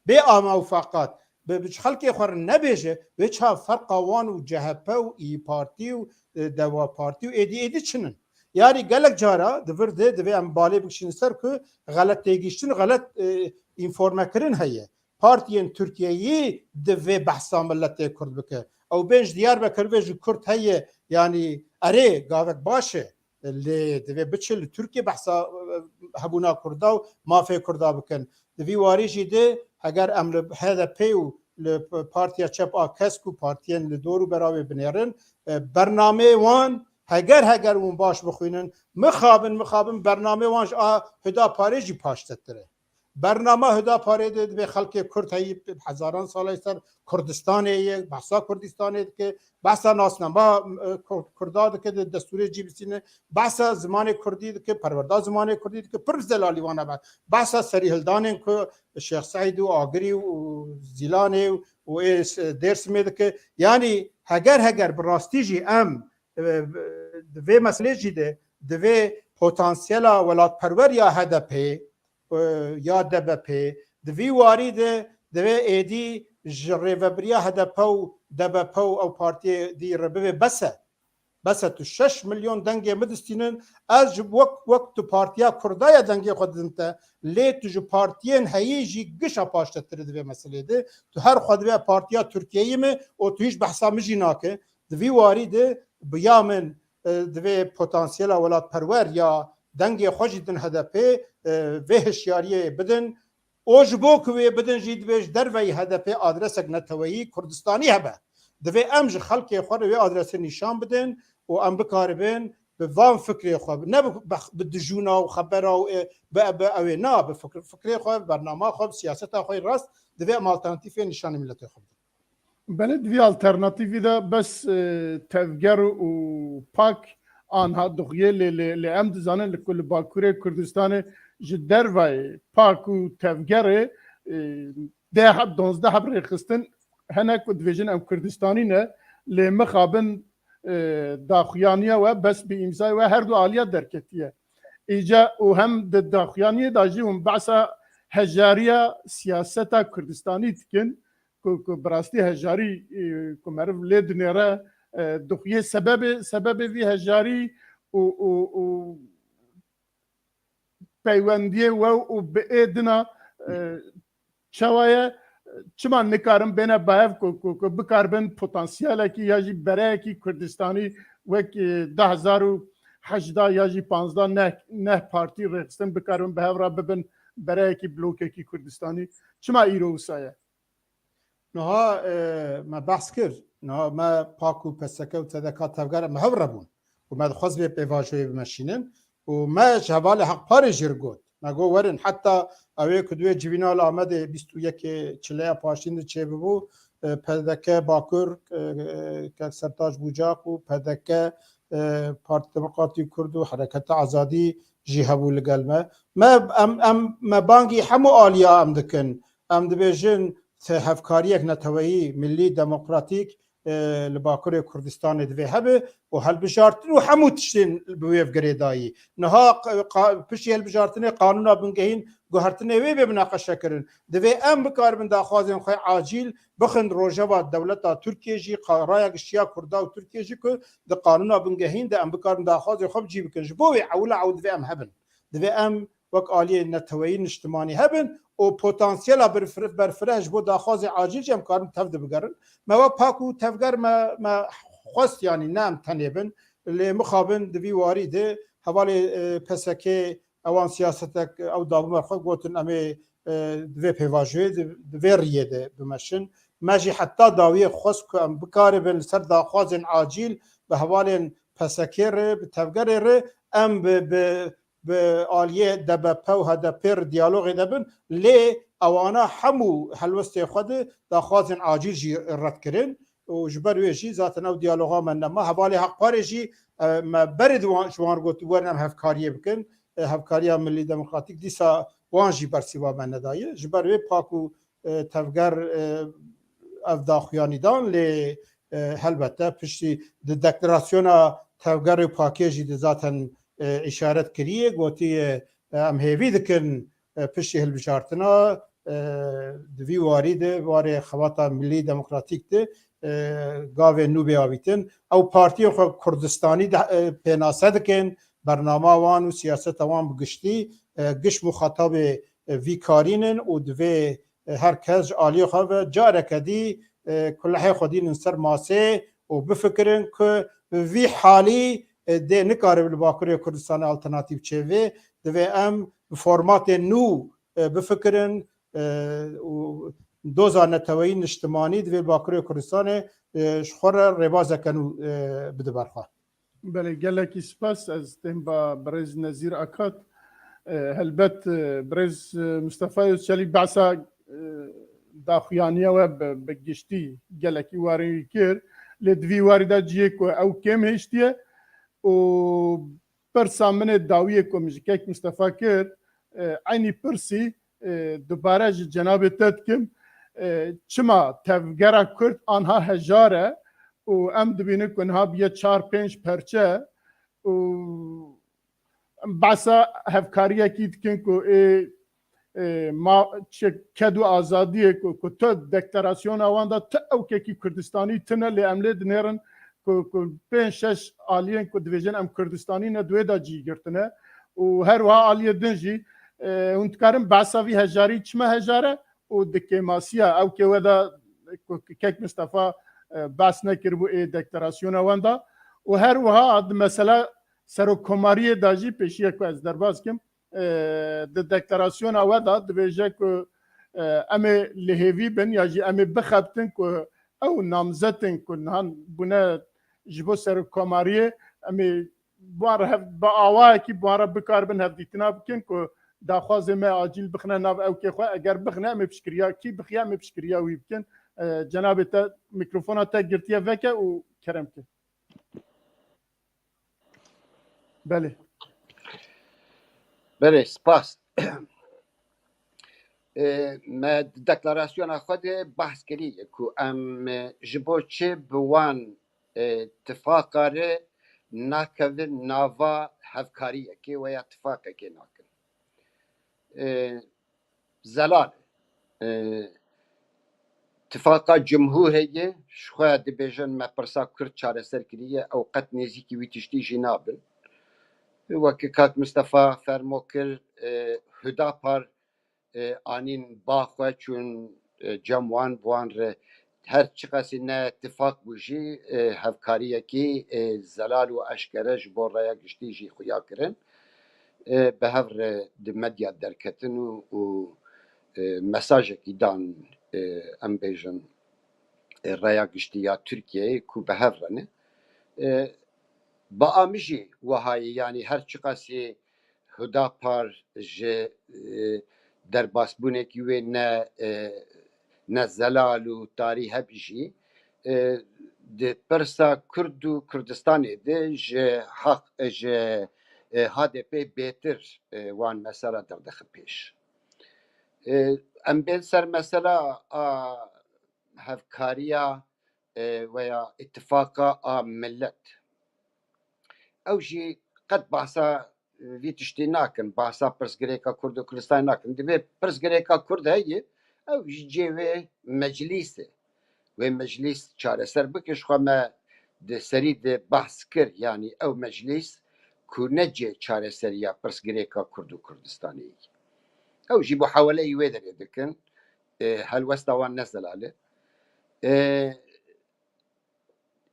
bê ama û faqat, bi, bi xelkê xwe re nebêje, wê çav ferqa wan û C H P û İYİ Partî û, e, Deva Partî û êdî êdî çin in. Yanî gelek cara di vir de divê em balê bikişînin ser ku xelet têgihiştin, xelet, e, înformekirin heye. Partiyên Tirkiyeyî divê behsa miletê Kurd bike. Ew bên ji Diyarbekir ve ji Kurd heye, yanî erê, gavek baş e. Lê divê biçin li Tirkiye behsa, e, hebûna Kurda û mafê Kurda bikin. Di vî warî jî de heger em li H D P û li Partiya Çep a Kesk û partiyên li dor û bera wê binêrin, e, bernameyê wan heger heger hûn baş bixwînin, mixabin, mixabin bernameyê wan ji a Hudaparê jî paştetir e. Bernama Hudaparê de divê xelkê Kurd heyî, hezaran sala ser Kurdistanê ye, behsa Kurdistanê dike, behsa nasnama, e, Kur-, Kurda dike, di destûrê cî bisîne, behsa zimanê Kurdî dike, perwerda zimanê Kurdî dike, pir zelalî wana be. Behsa serîhildanên ku Şêx Seîd û Agirî û Zîlanê û û ê s-, Dêrsimê dike. Yanî heger heger bi rastî jî em, e, di vê meselê jî de divê potansiyela welatperwer ya H D P, e, ya D B P, di vî warî de divê êdî ji rêvebiriya H D P û D B P û ew partiyê dî re bivê bes e. Bes e, tu şeş milyon dengê min distînin, ez ji wek, wek tu partiya Kurda ye dengê xwe didin te, lê tu ji partiyên heyî jî gişa paştetir di vê meselê de. Tu her xwe divê partiya Tirkiyeyî me û tu hîç behsa min jî nake. Di vî warî de bi ya min, e, divê potansiyela welatperwer ya dengê xwe jî din H D P, e, vê hişyariyê bidin. O ji bo ku wê bidin jî divê ji derveyî H D P adresek neteweyî Kurdistanî hebe. Divê em ji xelkê xwe re wê adresê nîşan bidin û em bikaribin bi van fikrê xwe, ne bi, bi, bi dijûna û xebera û, e, bi, bi ew ê, na, bi fikr-, fikrê xwe, bi bernama xwe, bi siyaseta xwe rast divê em alternatîfê nîşanî miletê xwe bidin. Belê, di vî alternatîfî de bes, e, Tevger û Pak anha dixuyê, lê, lê, lê em dizanin li ku li Bakurê Kurdistanê ji dervayê Pak û Tevgerê, e, deh heb, donzdeh heb rêxistin hene ku dibêjin em Kurdistanî ne, lê mixabin, e, daxuyaniya we bes bi îmzayê we her du aliya derketiye. Îca û hem di daxuyaniyê de jî hûn behsa hejariya siyaseta Kurdistanî dikin, ku, ku bi rastî hejarî, e, ku meriv lê dinêre, e, dixuyê sebebê, sebebê vî hejarî û, û, û peywendiyê we û bi ê dina, e, çawa ye? Çima nikarin bêne bayev ku, ku, ku bikaribin potansiyelekî ya jî bereyekî Kurdistanî wek, e, du hezar û hejdeh ya jî panzdeh neh, neh partî rêxistin bikaribin bi hev re bibin bereyekî blokekî Kurdistanî? Çima îro wisa ye? Niha, e, me behs kir. Niha me Pak û P S K û T D K Tevger me hev re bûn. Û me dixwest vê pêvajoyê bimeşînin. Û me ji hevalê Heqparê jî re got. Me got werin, heta ew ê ku di wê civîna li Amedê bîst û yekê çileya paştîn de çêbibû, e, P D K Bakur, e, e, Kek Sertaç Bucak û P D K, e, Partî Demokratî Kurd û Hereketa Azadî jî hebû li gel me. Me, em, em, me bangî hemû aliya em dikin. Em dibêjin, te hevkariyek neteweyî, millî, demokratîk, e, li Bakurê Kurdistanê divê hebe û hilbijartin û hemû tiştên bi wê girêdayî. Niha qa-, qa-, piştî hilbijartinê qanûna bingehîn guhertinê wê bê minaqeşe kirin. Divê em bikaribin daxwazên xwe acîl bixin rojeva dewleta Tirkiyê jî, qa-, raya giştî ya Kurda û Tirkiyê jî ku di qanûna bingehîn de em bikaribin daxwazên xwe bi cî bikin. Ji bo wê ewila ew divê em hebin. Divê em wek aliyê neteweyî niştimanî hebin û potansiyela berfire, berfireh ji bo daxwazê acîl jî em karin tev de bigerin. Me wek Pak û Tevger me, me xwest, yanî ne em tenê bin. Lê mixabin di vî warî de hevalê, e, P S K ewan siyasetek ew dabû me xwe gotin em ê, e, di vê pêvajoyê, di, di vê riyê de bimeşin. Me jî heta dawiyê xwest ku em bikaribin li ser daxwazên acîl bi hevalên P S K re, bi Tevgerê re em bi, bi bi aliyê D B P û H D P re diyalogê de bin, lê ewana hemû helwestê xwe de daxwazên acîl jî red kirin û ji ber wê jî zaten ew diyaloga me nema. Hevalê Haqparê jî, e, me berê di wan, ji wan re got, werin em hevkariyê bikin. E, hevkariya Millî Demokratîk dîsa wan jî bersiva me nedaye. Ji ber wê Pak û, e, Tevger, e, ev daxuyanî dan, lê, e, helbete piştî di deklarasyona Tevger û Pakê jî de zaten, e, îşaret kiriye, gotiye, e, em hêvî dikin, e, piştî hilbijartina, e, di vî warî de warê Xebata Millî Demokratîk de, e, gavên nû bê avîtin. Ew partiyên xwe Kurdistanî de, e, pênase dikin, bernama wan û siyaseta wan bi giştî, e, giş muxatabê, e, vî karî nin û divê, e, her kes ji aliyê xwe ve careke dî, e, kulehê xwe dînin ser masê û bifikirin ku bi vî halî, e, dê nikaribe li Bakurê Kurdistanê alternatîf çêvê, divê em bi formatên nû, e, bifikirin, e, û doza neteweyî niştimanî divê li Bakurê Kurdistanê, e, ji xwe re rêbazeke nû, e, bide ber xwe. Belê, gelekî spas. Ez tên ba birêz Nezîr Akat. E, helbet, e, birêz, e, Mistefa Özçelîk behsa, e, daxuyaniya we bi, bi giştî gelekî warî kir. Lê di vî warî de cihê ku ew kêm hiştiye û pirsa min ê dawiyê ku min ji kek Mistefa kir, e, eynî pirsî, e, dubare ji cenabê te dikim. e, çima tevgera Kurd anha hejar e û em dibînin ku niha bûye çar pênc perçe û em behsa hevkariyekî dikin ku ê, ê, ma, çi, ked û azadiyê ku, ku tu deklarasyona wan de tu ewkekî Kurdistanî tune, lê em lê dinêrin ku, ku pênc şeş aliyên ku dibêjin em Kurdistanî ne, di wê de cî girtine û her wiha aliyê din jî, e, hûn dikarin behsa vî hejarî çima hejar e û di kêmasiya ewkê we de ku Kek Mistefa, e, behs nekiribû ê deklarasyona wan de û her wiha di mesela serokkomariyê de jî pêşiya ku ez derbas kim, e, di deklarasyona we de dibêje ku, e, em ê li hêvî bin ya jî em ê bixebtin ku ew namzetên ku nihan bûne ji bo serokkomariyê, em ê bi wan re hev-, bi awayekî bi wan re bikaribin hevdîtina bikin ku daxwazê me acîl bixine nav ewkê xwe. Eger bixine, em ê piştgiriya, kî bixiya, em ê piştgiriya wî bikin. E, cenabê te, mîkrofona te girtiye veke û kerem ke. Belê. Belê, spas. E, me di deklarasyona xwe de behs kiriye ku em, e, ji bo çi bi wan, e, tifaqa re nakevin nava hevkariyekê we ya tifaqekê nakin. E, zelal e. E, tifaqa cumhûr heye, ji xwe dibêjin me pirsa Kurd çareser kiriye, ew qet nêzîkî wî tiştî jî nabin. Weke kak Mistefa fermo kir, e, Hudapar, e, anîn ba xwe çûn, e, cem wan, bi wan re her çiqasî ne tifaq bû jî, e, hevkariyekî, e, zelal û eşkere ji bo raya giştî jî xuya kirin. E, bi hev re di medya derketin û, û, e, mesajekî dan, e, em bêjin, e, raya giştî ya Tirkiyeyê ku bi hev re ne. E, bi a min jî wiha ye, yanî her çiqasî Hudapar ji, e, derbasbûnekî wê ne, e, ne zelal û tarî hebî jî, e, di pirsa Kurd û Kurdistanê de ji heq, ji, e, H D P bêtir, e, wan mesela derdixe pêş. E, em bên ser mesela a hevkariya, e, veya îtifaqa a millet. Ew jî qet bahsa, e, vî tiştî nakin, bahsa pirsgirêka Kurd û Kurdistanê nakin. Divê pirsgirêka Kurd heye, ew ji cihê wê meclîs e. Wê meclîs çareser bike, ji xwe me di serî de behs kir, yanî ew meclîs ku ne cihê çareseriya pirsgirêka Kurd û Kurdistanê ye. Ew jî muhaweleyî wê derê dikin, e, helwesta wan ne zelal e. E,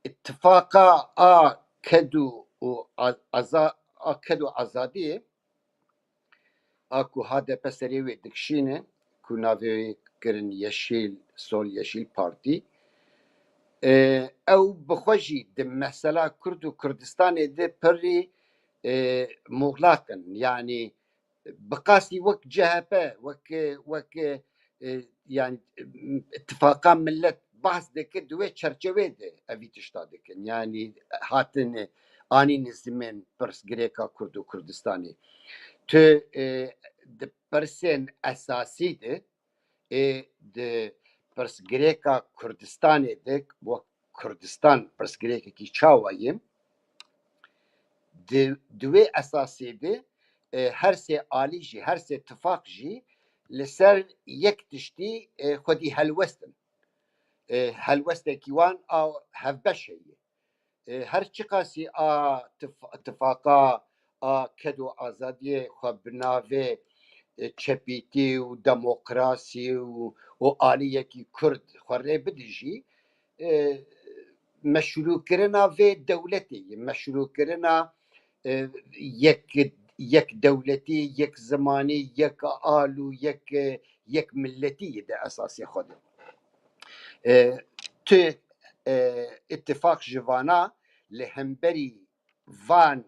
îtifaqa a ked û, û a-, aza-, a ked û azadiyê a ku H D P serê wê dikişîne, ku navê wê kirin Yeşil, Sol Yeşil Partî. E, ew bi xwe jî di mesela Kurd û Kurdistanê de pirî, e, muxlaq in. Yanî bi qasî wek C H P, wek, wek, e, yani, îtifaqa millet bahs dike, di wê çerçevê de evî tişta dikin. Yani hatin anîn zimên pirsgirêka Kurd û Kurdistanê. Tu, e, di pirsên esasî de, ê, di pirsgirêka Kurdistanê de, wek Kurdistan pirsgirêkekî çawa ye, di, di wê esasê de, e, her sê alî jî, her sê tifaq jî li ser yek tiştî, e, xwedî helwest in. E, helwestekî wan a hevbeş heye. E, her çiqasî a tif-, tifaqa a ked û azadiyê xwe bi navê, e, çepîtî û demokrasî û, û aliyekî Kurd xwe rê bide jî, e, meşrûkirina vê dewletê ye, meşrûkirina, e, yek, yek dewletî, yek zimanî, yek al û yek, e, yek milletî ye di esasê xwe de. E, tu, e, îtifaq ji vana li hemberî van,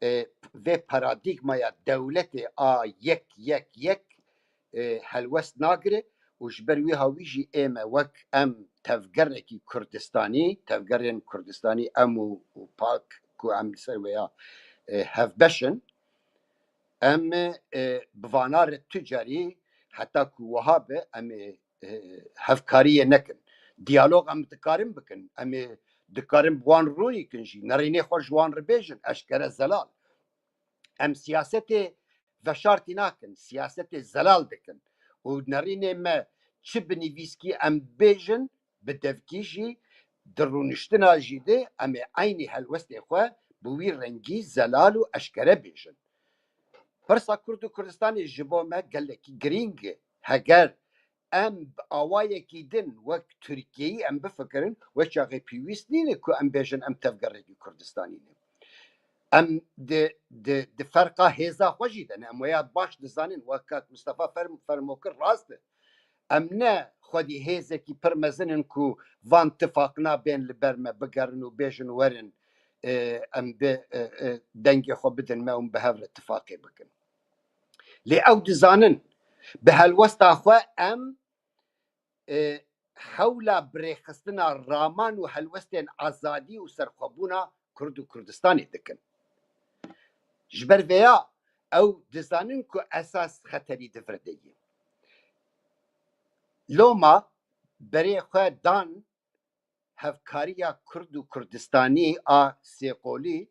e, vê paradîgmaya dewletê a yek yek yek, e, helwest nagire û ji ber wî hawî jî ê me wek em tevgerekî Kurdistanî, tevgerên Kurdistanî em û, û pak ku em li ser wê ya, e, hevbeş in, em, e, bi vana re tu carî heta ku wiha be em ê e, hevkariyê nekin. Diyalog em dikarin bikin. Em ê dikarin bi wan rûnîkin jî. Nerînê xwe ji wan re bêjin. Eşkere zelal. Em siyasetê veşartî nakin. Siyasetê zelal dikin. Û nerînê me çi bi nivîskî em bêjin, bi devkî jî di rûniştina jî de em ê eynî helwestê xwe bi wî rengî zelal û eşkere bêjin. Pirsa Kurd û Kurdistanê ji bo me gelekî girîng e. Heger em bi awayekî din wek Tirkiyeyî em bifikirin, wek çaxê pêwîst nîne ku em bêjin em tevgerekî Kurdistanî ne. Em di, di, di ferqa hêza xwe jî de ne. Em waya baş dizanin, wek kak Mistefa ferm-, fermo kir, rast e. Em ne xwedî hêzekî pir mezin in ku van tifaqna bên li ber me bigerin û bêjin werin, e, em bi, e, e, dengê xwe bidin me û em bi hev re tifaqê bikin. Lê ew dizanin bi helwesta xwe em, e, hewla birêxistina raman û helwestên azadî û serxwebûna Kurd û Kurdistanê dikin. Ji ber vêya ew dizanin ku esas xeterî di vir de ye. Loma berê xwe dan hevkariya Kurd û Kurdistanî a sêqolî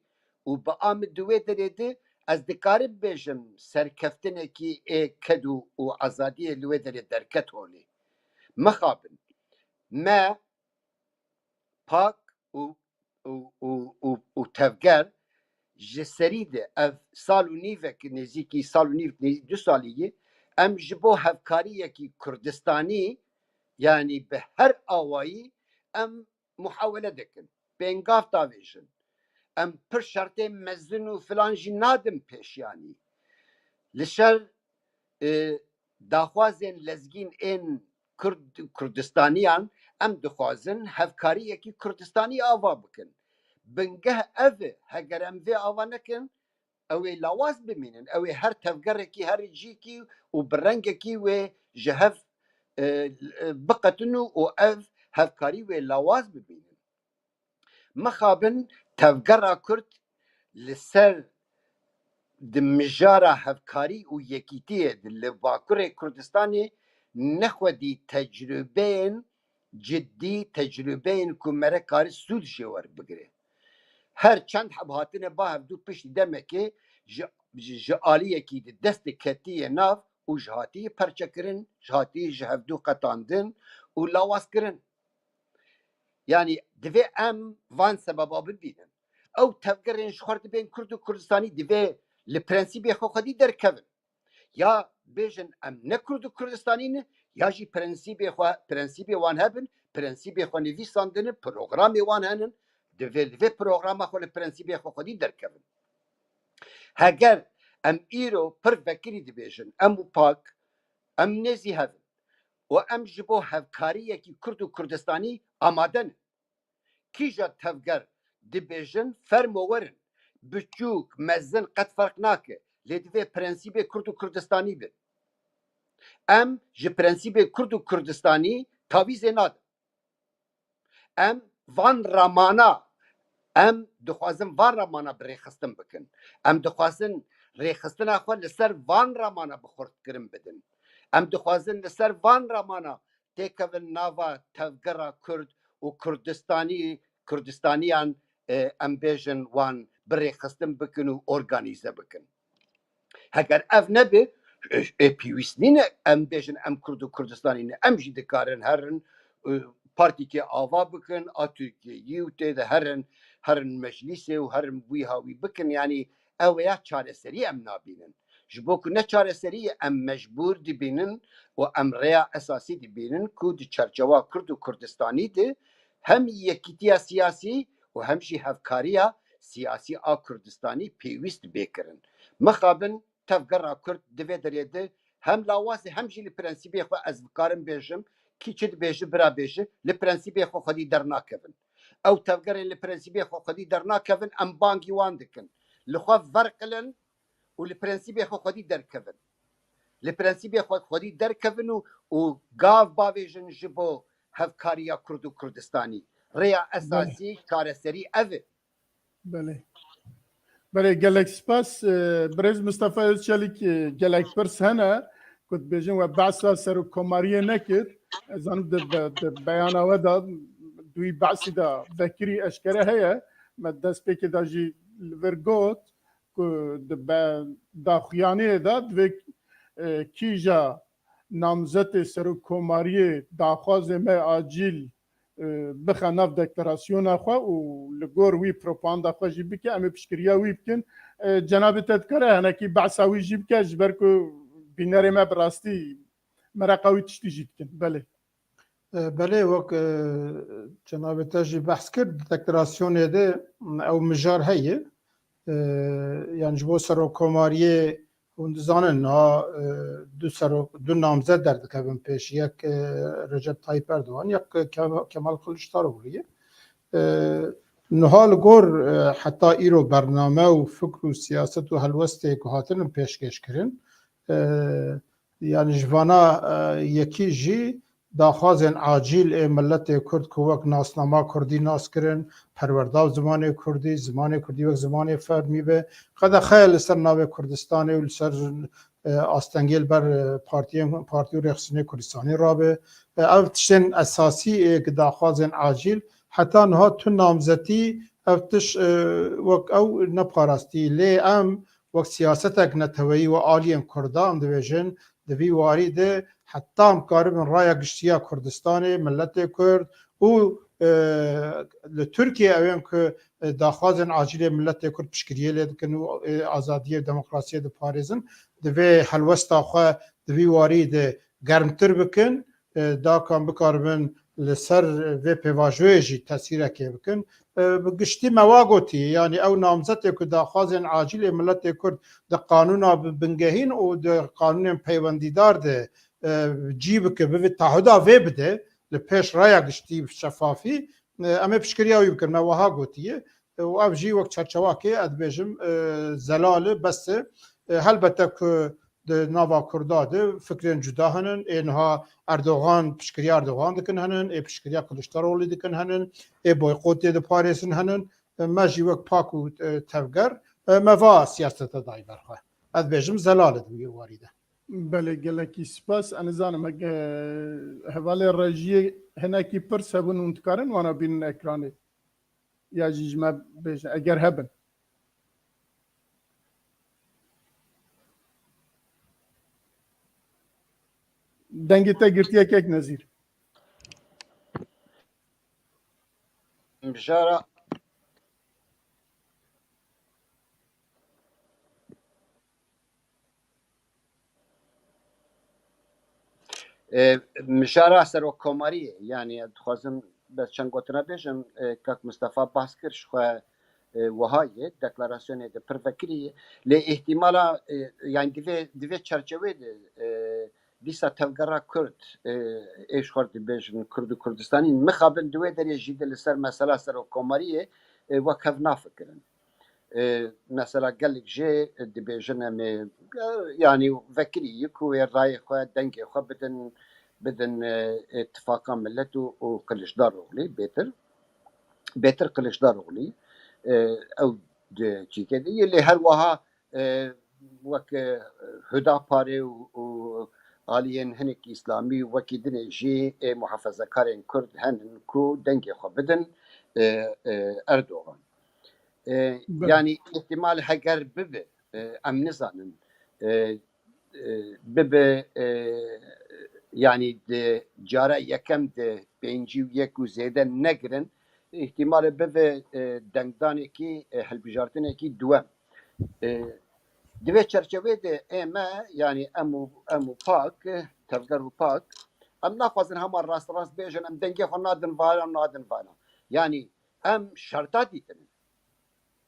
û bi a min di wê derê de ez dikarim bêjim serkeftinekî ê ked û, û azadiyê li wê derê derket holê. Mixabin. Me pak û, û, û, û, û tevger ji serî de ev sal û nîvek, nêzîkî sal û nîvek, nêzîk du salî ye, em ji bo hevkariyekî Kurdistanî, yanî bi her awayî em muhawele dikin. Pêngav davêjin. Em pir şertên mezin û filan jî nadin pêş, yanî. Li ser, e, daxwazên lezgîn ên Kurd, Kurdistaniyan, em dixwazin hevkariyekî Kurdistanî ava bikin. Bingeh ev e, heger em vê ava nekin, ew ê lawaz bimînin, ew ê her tevgerekî, her cîkî û bi rengekî wê ji hev, e, e, biqetin û, û ev hevkarî wê lawaz bimînin. Mixabin tevgera Kurd li ser di mijara hevkarî û yekîtiyê de li Bakurê Kurdistanê nexwedî tecrûbeyên cidî, tecrûbeyên ku mere karî sûd jê werbigire. Her çend heb hatine ba hevdû piştî demekê ji, ji, ji aliyekî de destê ketiye nav û ji hatiye perçekirin, ji hatiye ji hevdû qetandin û lawazkirin. Yanî divê em van sebeba bibînin. Ew tevgerên ji xwe re dibên Kurd û Kurdistanî divê li prensîbê xwe xwedî derkevin. Ya bêjin em ne Kurd û Kurdistanî ne, ya jî prensîbê xwe, prensîbê wan hebin, prensîbê xwe nivîsandine, programê wan henin, divê li vê programa xwe li prensîbê xwe xwedî derkevin. Heger em îro pir vekirî dibêjin, em û pak, em nêzî hev in û em ji bo hevkariyekî Kurd û Kurdistanî amade ne. Kîja tevger dibêjin, fermo werin. Biçûk, mezin qet ferq nake. Lê divê prensîbê Kurd û Kurdistanî bin. Em ji prensîbê Kurd û Kurdistanî tavîzê nadin. Em van ramana, em dixwazin van ramana bi rêxistin bikin. Em dixwazin rêxistina xwe li ser van ramana bi xurtkirin bidin. Em dixwazin li ser van ramana têkevin nava tevgera Kurd û Kurdistanî, Kurdistaniyan, e, em bêjin wan bi rêxistin bikin û organîze bikin. Heger ev nebe, e, e, pêwîst nîne em bêjin em Kurd û Kurdistanî ne. Em jî dikarin herin, e, partîkê ava bikin, a Tirkiyeyî û tê de herin, herin meclîsê û herin wî ha wî bikin. Yanî ew ya çareserî em nabînin. Ji bo ku ne çareserî ye, em mecbûr dibînin û em rêya esasî dibînin ku di çerçewa Kurd û Kurdistanî de hem yekîtiya siyasî û hem jî hevkariya siyasî a Kurdistanî pêwîst bê kirin. Mixabin tevgera Kurd di vê derê de hem lawaz e hem jî li prensîbê xwe ez dikarim bêjim, kî çi dibêje bira bêje, li prensîbê xwe xwedî dernakevin. Ew tevgerên li prensîbê xwe xwedî dernakevin, em bangî wan dikin. Li xwe verqilin û li prensîbê xwe xwedî derkevin. Li prensîbê xwe xwedî derkevin û, û gav bavêjin ji bo hevkariya Kurd û Kurdistanî. Rêya esasî, çareserî ev e. Belê. Belê, gelek spas. E, birêz Mistefa Özçelik, e, gelek pirs hene. ku dibêjin we behsa serokkomariyê nekir. Ez zanim di be-, di beyana we de, di wî behsî de vekirî eşkere heye. Me destpêkê de jî li vir got ku di be-, daxuyaniyê de divê, e, kîja namzetê serokkomariyê daxwazê me acîl, e, bixe nav deklarasyona xwe û li gor wî propaganda xwe jî bike, em ê piştgiriya wî bikin. E, cenabê te dikare hinekî behsa wî jî bike, ji ber ku bînerê me bi rastî mereqa wî tiştî jî dikin. Belê. E, belê, wek, e, cenabê te jî behs kir, di deklarasyonê de, m, ew mijar heye. E, yani ji bo serokkomariyê hûn dizanin niha, e, du serok, du namzet derdikevin pêş. Yek, e, Recep Tayyip Erdogan, yek, e, Kemal, Kemal Kılıçdaroğlu ye. E, niha li gor, e, heta îro bername û fikr û siyaset û helwestê ku hatinin pêşkêş kirin, e, yani ji vana, e, yekî jî daxwazên acîl ê miletê Kurd ku wek nasnama Kurdî nas kirin, perwerda bi zimanê Kurdî, zimanê Kurdî wek zimanê fermî be, qedexeye li ser navê Kurdistanê û li ser, e, astengê li ber, e, partiyên, partî û rêxistinê Kurdistanê rabe. E, ev tiştên esasî ê ki daxwazên acîl heta niha tu namzetî ev tiş, e, wek ew neparastî. Lê em wek siyasetek neteweyî we aliyên Kurda em dibêjin, di vî warî de heta em karibin raya giştî ya Kurdistanê, miletê Kurd û, e, li Tirkiye ew ên ku, e, daxwazên acîlê miletê Kurd piştgiriyê lê dikin û, e, azadiyê û demokrasiyê diparêzin, divê helwesta xwe di vî warî de germtir bikin, e, da ku em bikaribin li ser vê pêvajoyê jî tesîrekê bikin. E, bi giştî me wa gotiye, yanî ew namzetê ku daxwazên acîlê miletê Kurd di qanûna bi-, bingehîn û di qanûnên peywendîdar de, e, cî bike, bivê tahuda vê bide, li pêş raya giştî bi şefafî, e, em ê piştgiriya wî bikin. Me wiha gotiye. E, û ev jî wek çerçewakê ez dibêjim, e, zelal e, bes e. E, helbete ku di nava Kurda de fikrên cuda hene. Ê niha Erdogan, piştgiriya Erdogan dikin hene, ê piştgiriya Kiliçdaroglu dikin hene, ê boykotê diparêzin hene. E, me jî wek pak û, e, tevger, e, me va siyasete dayî ber xwe. Ez dibêjim zelal e di wî warî de. Belê, gelekî spas. Ez nizanim, e, hevalê rejiyê hinekî pirs hebûn, hûn dikarin wana bînin ekranê? Ya jî ji me bêjin, eger hebin. Dengê te girtiye kek Nezîr. Mijara E, mijara serokkomariyê, yani dixwazim bes çend gotina bêjim, e, kak Mistefa behs kir, ji xwe, e, wiha ye, deklarasyonê de pir vekirî ye. Lê îhtimala, e, yani di vê, di vê çerçevê de, e, dîsa tevgera Kurd, e, ê ji xwe dibêjin Kurd û Kurdistanî, mixabin di wê derê jî de li ser mesela serokkomariyê, e, wek hev nafikirin. E, mesela gelek jê dibêjin em ê, e, yanî vekirî yek û ê rayê xwe, dengê xwe bidin, bidin, e, îtifaqa millet û, û Kiliçdaroglu bêtir. Bêtir Kiliçdaroglu, e, ew di çîkê de ye. Lê her wiha, e, wek, e, Hudaparê û, û aliyên hinek îslamî û wekî dinê jî, e, muhafezekarên Kurd henin ku dengê xwe bidin, e, e, Erdogan. E, Belê. Yanî îhtimal heger bibe, e, em nizanin, e, e, bibe, e, yanî di cara yekem de pêncî û yek û zêde negirin, îhtimalê bibe, e, dengdanekî, e, hilbijartinekî duwem. E, di vê çerçevê de ê me, yanî em û, em û pak, tevger û pak, em naxwazin hema rast rast bêjin, em dengê xwe nadin vana, nadin vana. Yanî em şerta dîtinin.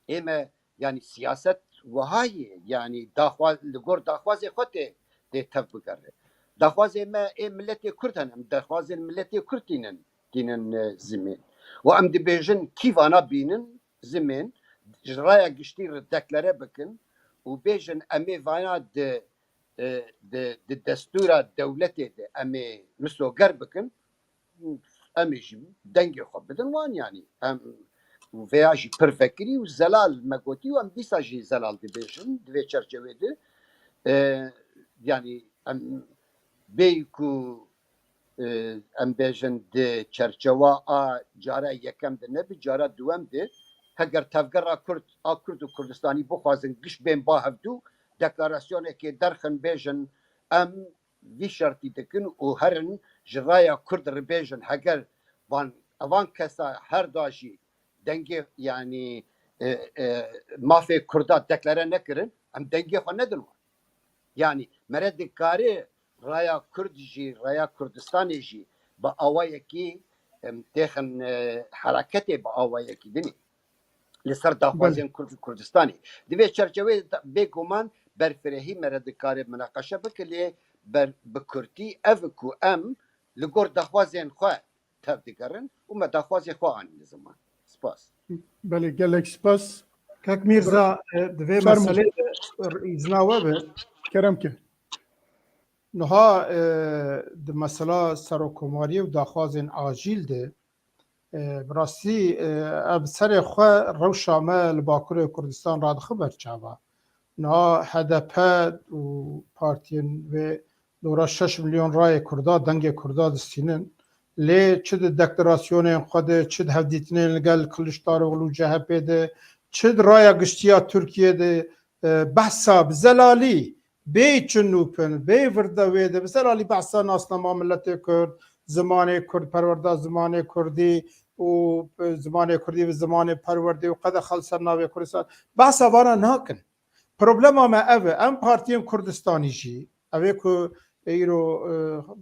Ê me, yanî siyaset wiha ye, yanî daxwa-, li gor daxwazê xwe tê, tê tev bigere. Daxwazê me ê miletê Kurd hene, em daxwazên miletê Kurd tînin, tînin, e, zimên. Û em dibêjin kî vana bînin zimên, ji raya giştî re deklare bikin û bêjin em ê vana di, e, di, di destûra dewletê de em ê misoger bikin, em ê jî dengê xwe bidin wan, yanî em vêya jî pir vekirî û zelal me gotî û em dîsa jî zelal dibêjin di vê çerçevê de. E, yanî em bêyî ku, e, em bêjin di çerçewa a cara yekem de nebi, cara duwem de, heger tevgera Kurd, a Kurd û Kurdistanî bixwazin giş bên ba hevdû, deklarasyonekê derxin bêjin, em vî şertî dikin û herin ji raya Kurd re bêjin, heger van, evan kesa her da jî dengê, yanî, e, e, mafê Kurda deklare nekirin, em dengê xwe nedin wan. Yanî mere dikare raya Kurd jî, raya Kurdistanê jî bi awayekî, em, têxin, e, hereketê bi awayekî dinê li ser daxwazên Kurd û Kurdistanê. Di vê çerçeveyê de bêguman berfirehî mere dikare minaqeşe bike, lê ber, bi kurtî ev ku em li gor daxwazên xwe tevdigerin û me daxwazê xwe anîne ziman. Spas. Belê, gelek spas. Kek Mîrza, e, di vê Fermo. Meselê de îzna we be. Kerem ke. Niha, e, di mesela serokkomariyê û daxwazên acîl de, e, bi rastî, e, ev serê xwe rewşa me li Bakurê Kurdistan radixe ber çava. Niha H D P û partiyên vê dora şeş milyon rayê Kurda, dengê Kurda distînin. Lê çi di deklarasyonên xwe de, çi di hevdîtinên li gel Kiliçdaroglu û C H P de, çi di raya giştiya Tirkiyê de, e, behsa bi zelalî, bê çin û pin, bê virde wê de, bi zelalî behsa nasnama miletê Kurd, zimanê Kurd, perwerda zimanê Kurdî û, e, zimanê Kurdî bi zimanê perwerdê û qede xel ser navê Kurdistan. Behsa vana nakin. Problema me ev e. Em partiyên Kurdistanî jî, ev ê ku îro, e,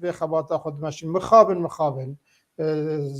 vê xebata xwe dimeşin, mixabin, mixabin, e,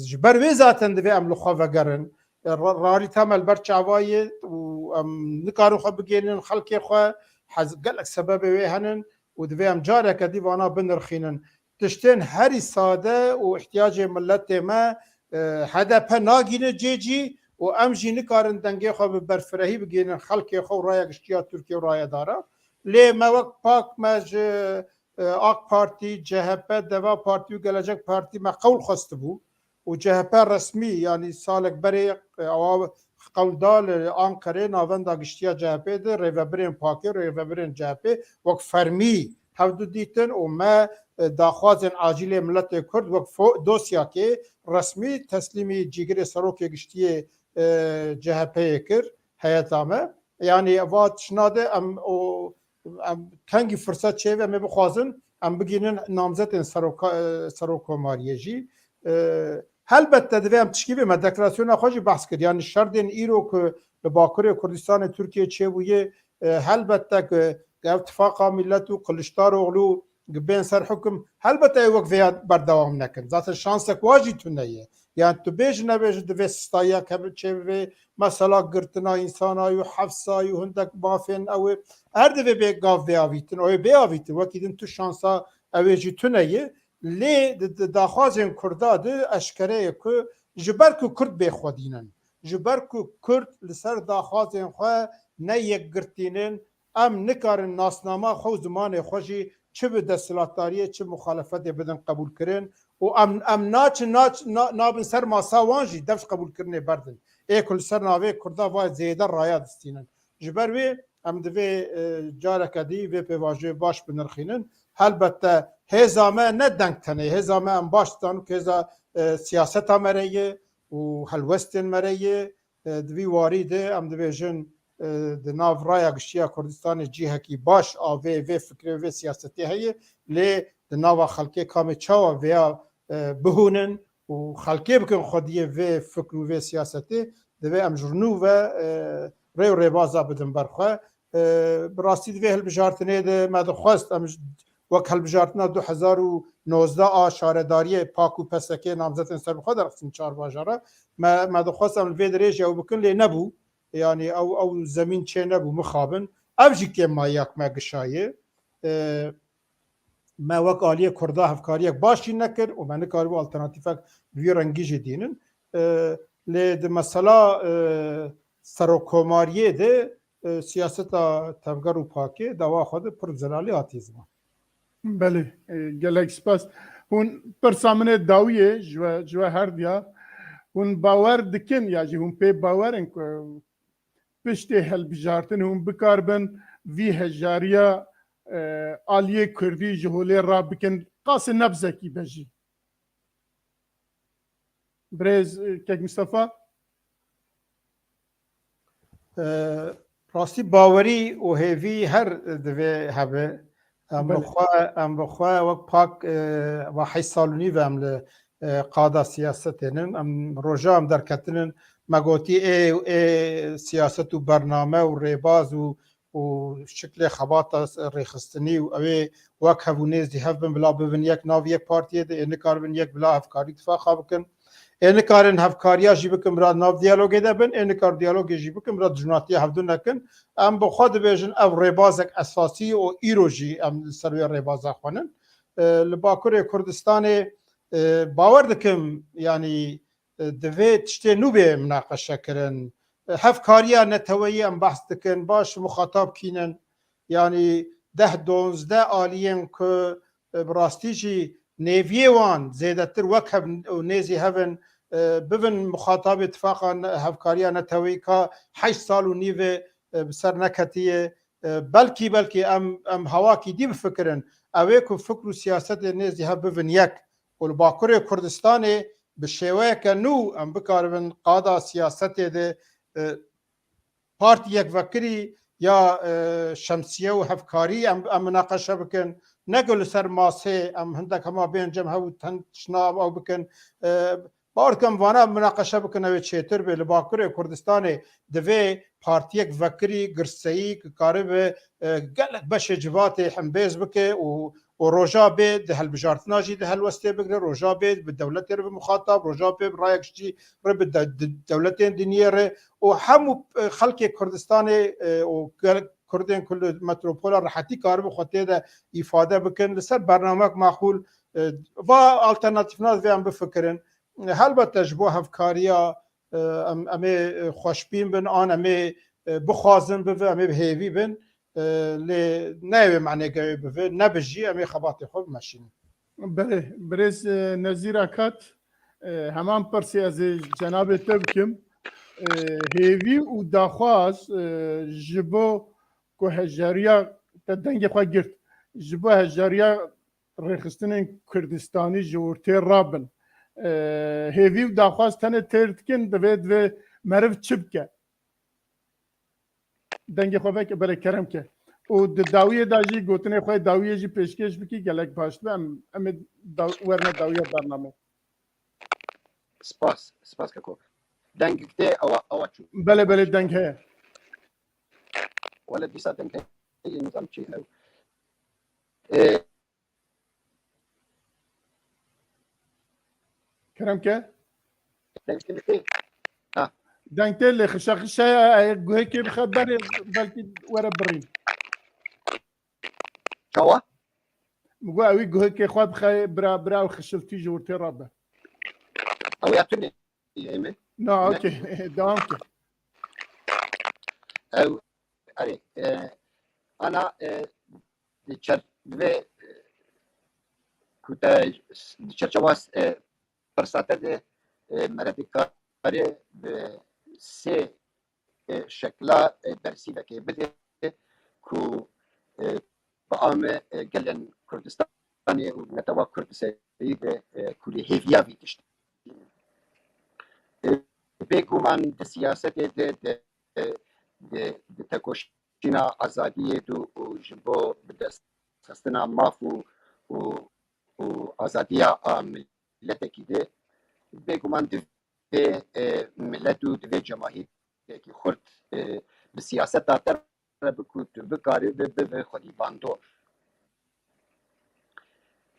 ji ber wê zaten divê em li xwe vegerin. E, ra-, realîta me li ber çava ye û em nikarin xwe bigihînin xelkê xwe, hez-, gelek sebebê wê henin û divê em careke dî vana binirxînin. Tiştên herî sade û ihtiyacê miletê me, e, H D P nagîne cê cî û em jî nikarin dengê xwe bi berfirehî bigihînin xelkê xwe û raya giştiya Tirkiye û rayedara. Lê me wek pak me ji, e, AK Partî, C H P, Deva Partî û Gelecek Partî me qewl xwestibû û C H P resmî, yanî salek berê, e, ewa qewl da li Anqerê navenda giştiya C H P de rêvebirên pakê, rêvebirên C H P wek fermî hevdu dîtin û me, e, daxwazên acîlê miletê Kurd wek fo-, dosyakê resmî teslîmî cîgirê serokê giştiyê, e, C H P'yê kir, heyeta me. Yanî va tişna de em o, em kengî firset çêve em ê bixwazin, em bigînin namzetên seroka-, e, serokkomariyê jî. E, helbette divê em tişkî vê me deklarasyona xwe jî behs kir. Yanî şerdên îro ku li Bakurê Kurdistanê Tirkiye çêbûye, e, helbette ku ev tifaqa millet û Kiliçdaroglu bên ser hukum, helbette ew wek vêya berdewam nekin. Zaten şansek wa jî tune ye. Yani tu bêjî nebêjî divê sistayiya kevin çêbivê, mesela girtina însanayî û hefsayî û hindek mafên ew ê her divê bê gav bê avîtin. Ew ê bê avîtin. Wekî din tu şansa ew ê jî tune ye. Lê di, di daxwazên Kurda de eşkere ye ku ji ber ku Kurd bê xwedî nin, ji ber ku Kurd li ser daxwazên xwe ne yekgirtî nin, em nikarin nasnama xwe û zimanê xwe jî çi bi desthilatdariyê, çi muxalefetê bidin qebûlkirin û em, em naçin, naç-, na-, nabin ser masa wan jî dev ji qebûlkirinê berdin. Ê ku li ser navê Kurda va zêde raya distînin. Ji ber wê em divê, e, careke dî vê pêvajoyê baş binirxînin. Helbette hêza me ne deng tenê, hêza me em baş dizanin ku hêza, e, siyaseta me re ye û helwestên me re ye. E, di vî warî de em dibêjin, e, di nav raya giştiya Kurdistanê cihekî baş a vê, vê fikrê, vê siyasetê heye, lê di nava xelkê kamê çawa vêya, e, bihûnin û xelkê bikin xwediyê vê fikr û vê siyasetê, divê em ji nû ve, e, rê û rêbaza bidin ber xwe. E, bi rastî di vê hilbijartinê de me dixwest, em ji, wek hilbijartina du hezar û nozdeh a şaredariyê PAK û PSK'ê namzetên serbixwe derxistin çar bajara. Me, me dixwest em li vê dirêjê ew bikin, lê nebû. Yanî ew, ew zemîn çê nebû mixabin. Ev jî kêmmayiyak me gişayê. E, me wek aliyê Kurda hevkariyek baş jî nekir û me nikaribû alternatîfek bi vî rengî jî dînin. E, lê di mesela, e, serokkomariyê de, e, siyaseta tevger û pakê dawa xwe de pir bi zelalî hatiye ziman. Belê, e, gelek spas. Hûn pirsa min ê dawiyê ji we, ji we herdiya. Hûn bawer dikin ya jî hûn pê bawer in ku piştê hilbijartinê hûn bikaribin vî hejariya e, aliyê Kurdî ji holê rabikin, qasê nebzekî be jî. Birêz, e, Kek Mistefa? E, rastî bawerî û hêvî her divê hebe. Em bi Belê. xwe, em bi xwe wek pak, e, va heşt sal û nîv em li, e, qada siyasetê nin. Em roja em derketinin, me gotî ê, ê siyaset û bername û rêbaz û, û şiklê xebata rêxistinî û ew ê wek hev û nêzdî hev bin, bila bibin yek nav yek partiyê de, ê nikaribin yek bila hevkarî tifaqa bikin. Ê nikarin hevkariya jî bikin, bila nav diyalogê de bin, ê nikar diyalogê jî bikin, bila dijminatiya hevdu nekin. Em bi xwe dibêjin, ev rêbazek esasî û îro jî em li ser wê rêbaza xwe nin. E, li Bakurê Kurdistanê, e, bawer dikim, yanî, e, divê tiştê nû bê minaqeşe kirin. E, hevkariya neteweyî em behs dikin, baş muxatab kî nin? Yanî deh donzdeh aliyên ku, e, bi rastî jî nêviyê wan zêdetir wek hev û nêzî hev in, e, bibin muxatabê tifaqa ne-, hevkariya neteweyî ka heşt sal û nîvê, e, bi ser neketiye. E, belkî, belkî em, em hawakî dî bifikirin. Ew ê ku fikr û siyasetê nêzî hev bibin yek û li Bakurê Kurdistanê bi şêweyeke nû em bikaribin qada siyasetê de, e, partiyek vekirî ya, e, şemsiye û hevkarî em, em minaqeşe bikin. Ne ku li ser masê em hindek hema bên cem hev û ten tişna ew bikin. E, bawer dikim vana minaqeşe bikin, ew ê çêtir bê. Li Bakurê Kurdistanê divê partiyek vekirî, girseyî, ki karibe, e, gelek beşê civatê hembêz bike û û roja bê di hilbijartina jî di helwestê bigire, roja bê bi dewletê re bi muxatab, roja bê bi rayek jî re bi de-, di-, dewletên diniyê re û hemû, e, xelkê Kurdistanê, e, û gelek Kurdên ku li metropola rehetî karibe xwe tê de îfade bikin, li ser bernamek maqûl, e, va alternatîfna divê em bifikirin. E, helbete ji bo hevkariya, e, em, em ê, e, xweşbîn bin, an em ê, e, bixwazin bibe, em ê bi hêvî bin. E, lê ne wê manê gewê bibe, ne bi jî em ê xebatê xwe bimeşînin. Belê, birêz, e, Nezîr Akat, e, heman pirsê ez ê cenabê te bikim. E, hêvî û daxwaz, e, ji bo ku hejyariya te dengê xwe girt, ji bo hejyariya rêxistinên Kurdistanî ji ortê rabin. E, hêvî û daxwaz tenê têr dikin, divê, divê meriv çi bike? Dengê xwe veke, belê kerem ke. Û di dawiyê de jî gotinê xwe dawiyê jî pêşkêş bikî, gelek baş dibe. Em, em ê daw-, werine dawiya bernamê. Spas, spas keko. Dengik tê, ewa, ewa çû. Belê, belê, deng heye. Wele dîsa deng heye, nizam çi hew. E, Kerem ke. Deng tê. Ha. Deng tê lê xişa xişa ya, e, guhekê bixe berê, belkî were birîn. Çawa? Min got, ewî guhekê xwe bixe, bira, bira ew xişiltî ji ortê rabe. Ew ya tune yê min. Na, okey. Devam ke. Ew, erê, e, ana, e, di çer-, divê, e, ku te di çerçewa, e, pirsa te de, e, mere dikare bi sê, e, şekla, e, bersîvekê bide ku, e, bi ame, e, gelên Kurdistanê û netewa Kurd serî de, e, ku lê hêviya vî tiştî. E, bêguman di siyasetê de, de, de, di tekoşîna azadiyê de û ji bo bi dest xistina maf û, û, û azadiya a miletekî de bêguman divê, e, milet û divê cemahîrekî xurt, e, bi siyaseta te re bi ku tu bikarî bi, bibe xwedî bandor.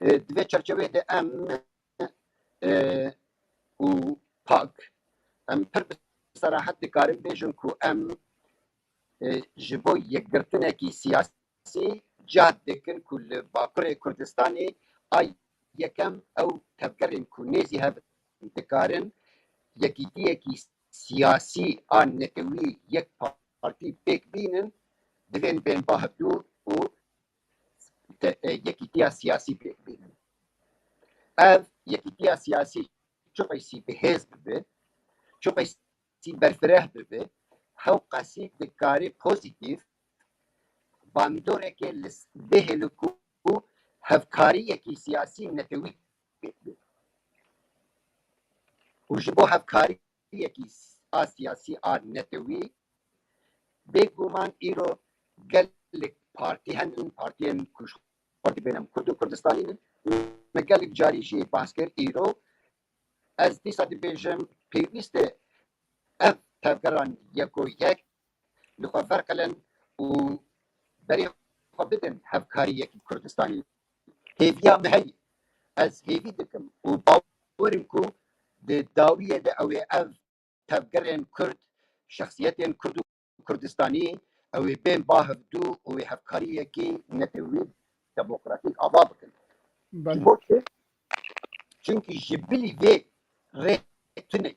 E, di vê çerçeveyê de em, e, û pak, em pir bi serahet dikarin bêjin ku em, e, ji bo yekgirtinekî siyasî cihd dikin ku li Bakurê Kurdistanê a yekem ew tevgerên ku nêzî hev dikarin yekîtiyekî siyasî a netewî yek partî pêk bînin, divên bên ba hevdû û te-, e, yekîtiya siyasî pêk bînin. Ev yekîtiya siyasî çiqasî bi hêz bibe, çiqasî berfireh bibe, hewqasî dikare pozîtîf bandoreke li s-, bihêle ku hevkariyekî siyasî netewî pêk bê. Û ji bo hevkariyekî a siyasî a netewî, bêguman îro gelek partî henin, partiyên ku ji xwe dibêjin Kurd û Kurdistanî ne. Me gelek carî jî behs kir îro. Ez dîsa dibêjim, pêwîst e ev tevgeran yeko yek li xwe verqilin û berê xwe bidin hevkariyekî Kurdistanî. Hêviya me heye. Ez hêvî dikim û bawer im ku di dawiyê de ew ê ev tevgerên Kurd, şexsiyetên Kurd û Kurdistanî ew ê bên ba hevdû û wê hevkariyekî netewî demokratîk ava bikin. Belê. Ji bo çi? Çunkî ji bilî vê rê tune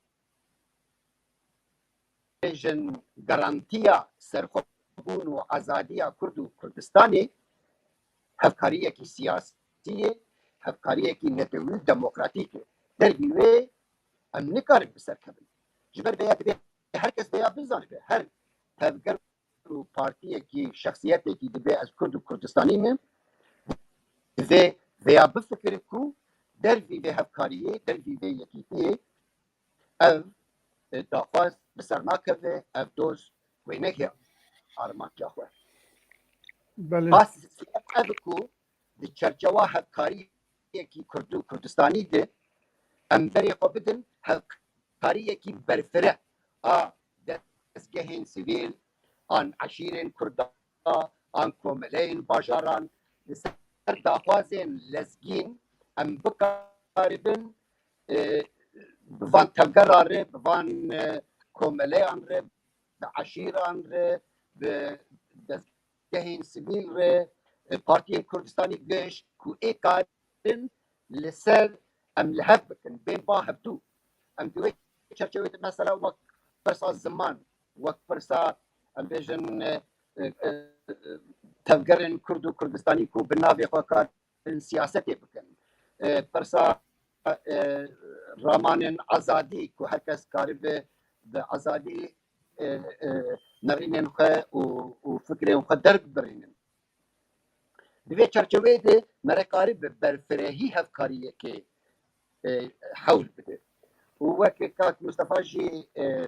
bêjin garantiya serxwebûn û azadiya Kurd û Kurdistanê hevkariyekî siyasî ye, hevkariyekî netewî û demokratîk e. Dervî wê em nikarin bi ser kevin. Ji ber vêya divê her kes vêya bizanibe. Her tevger û partiyekî, şexsiyetekî dibê ez Kurd û Kurdistanî me, divê vêya bifikire ku dervî vê hevkariyê, dervî vê yekîtiyê ev, e, daxwaz bi ser nakeve, ev doz wê neke armanca xwe. Belê. Qas ev ku di çerçewa hevkariyekî Kurd û Kurdistanî de em berê xwe bidin hevkariyekî berfireh a dezgehên sivîl, an eşîrên Kurda, an komeleyên bajaran, li ser daxwazên lezgîn em bikaribin, e, bi van tevgeran re, bi van, e, komeleyan re, bi eşîran re, bi dezgehên sivîl re, e, partiyên Kurdistanî giş ku ê karin li ser em li hev bikin, bên ba hevdû. Em di wê çerçevê de mesela wek pirsa ziman, wek pirsa, em bêjin, e, e, e, tevgerên Kurd û Kurdistanî ku bi navê xwe karin siyasetê bikin. E, pirsa, e, ramanên azadî ku her kes karibe bi azadî, e, e, nerînên xwe û, û fikrên xwe derbirînin. Di vê çerçeveyê de me re karibe berfirehî hevkariyekê, e, hewl bide. Û wek kak Mustafa jî, e,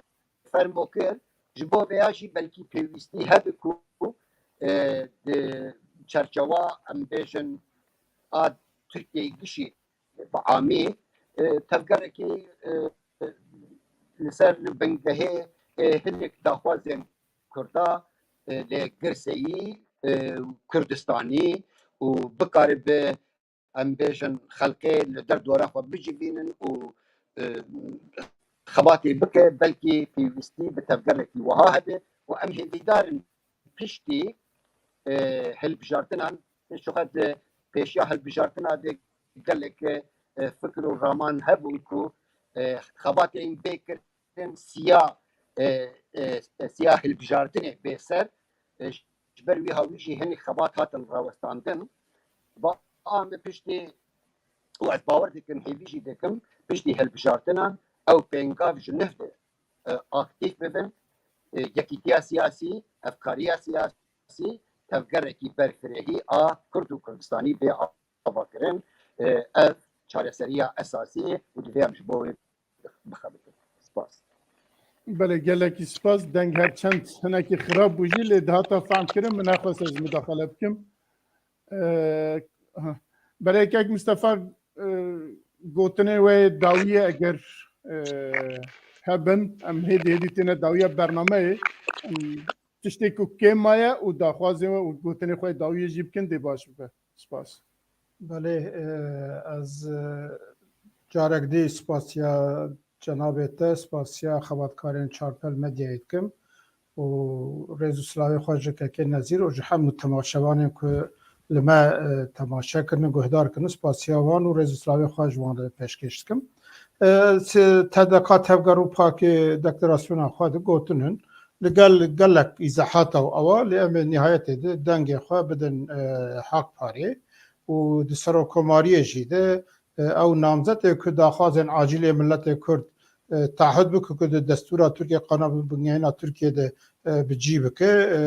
fermo kir, ji bo vêya jî belkî pêwîstî hebe ku, e, di çerçewa, em bêjin, a Tirkiyeyê gişî bi amî, e, tevgerekî, e, li ser bingehê, e, hinek daxwazên Kurda, e, lê girseyî, e, Kurdistanî û bikaribe, em bêjin, xelkê li derdora xwe bicivînin û, e, xebatê bike, belkî pêwîstî bi tevgerekî wiha hebe û em hêvîdar in piştî, e, hilbijartinan, ji xwe di pêşiya hilbijartina de gelek, e, fikir û raman hebûn ku, e, xebatên bê kirin siya, e, e, siya hilbijartinê bê ser, e, ji ber wî hawî jî hinek xebat hatin rawestandin. Ba em piştî, û ez bawer dikim, hêvî jî dikim, piştî hilbijartinan ew pêngav ji nuh de, e, aktîf bibin, e, yekîtiya siyasî, hevkariya siyasî, tevgerekî berfirehî a Kurd û Kurdistanî bê avakirin, e, ev çareseriya esasî ye û divê em ji bo wê bixebitin. Spas. Belê, gelekî spas. Deng her çend hinekî xirab bû jî, lê dihata fehm kirin, min nexwest ez mudaxele bikim. E, ha. Belê, kek Mistefa, e, gotinê we dawî ye, eger, e, hebin, em hêdî hêdî têne dawiya bernameyê. Em tiştê ku kêm maye û daxwazê we û gotinê xwe dawiyê jî bikin, dê baş bibe. Spas. Belê, e, ez, e, carek dî spasiya cenabê te, spasiya xebatkarên Çarpel Medyayê dikim û rêz û silavê xwe ji kekê Nezîr û ji hemû temaşevanên ku li me, e, temaşe kirin, guhdar kirin, spasiya wan û rêz û silavê xwe ji wan re pêşkêş dikim. E, si-, T D K Tevger û Pakê deklarasyona xwe de gotinin, li gel gelek îzehata û ewa, lê em ê nihayetê de dengê xwe bidin, e, Hak Parê û di Serokkomariyê jî de, e, ew namzetê ku daxwazên acîlê miletê Kurd, e, taahhud bike ku di destûra Tirkiye, qanûna bingehîna Tirkiye de, e, bi cî bike, e,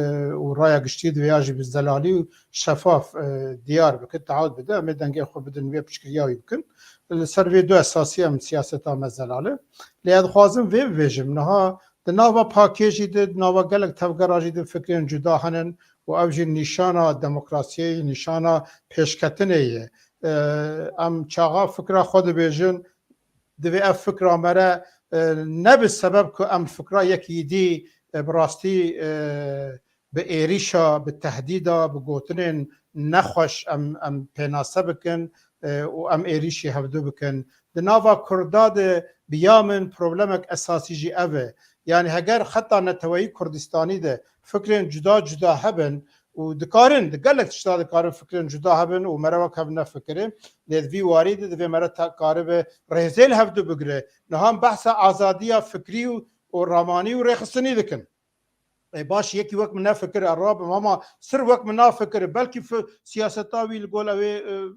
û raya giştî divê ya jî bi zelalî û şefaf, e, diyar bike, taud bide. Em ê dengê xwe bidin wê piştgiriya wî bikin. Li ser vê du esasî em siyaseta me zelal e. Lê ez dixwazim vê bibêjim. Niha di nava pakêjî de, di nava gelek tevgera jî de fikrên cuda henin û ev jî nîşana demokrasiyê, nîşana pêşketinê ye. E, em çaxa fikra xwe dibêjin, divê ev fikra me re, e, nebe sebeb ku em fikra yek yî dî, e, bi rastî, e, bi êrîşa, bi tehdîda, bi gotinên nexweş em, em pênase bikin, e, û em êrîşî hevdu bikin. Di nava Kurda de bi ya min problemek esasî jî ev e. Yani heger xeta neteweyî Kurdistanî de fikrên cuda cuda hebin û dikarin, di gelek tişta dikarin fikrên cuda hebin û mere wek hev nefikire. Lê di vî warî de divê mere te-, karibe rêzê li hevdu bigire. Niha em behsa azadiya fikrî û, û ramanî û rêxistinî dikin. E, baş, yekî wek min nefikir, e, rabim, ama sir wek min nafikir. Belkî fi-, siyaseta wî li gol ew ê, e,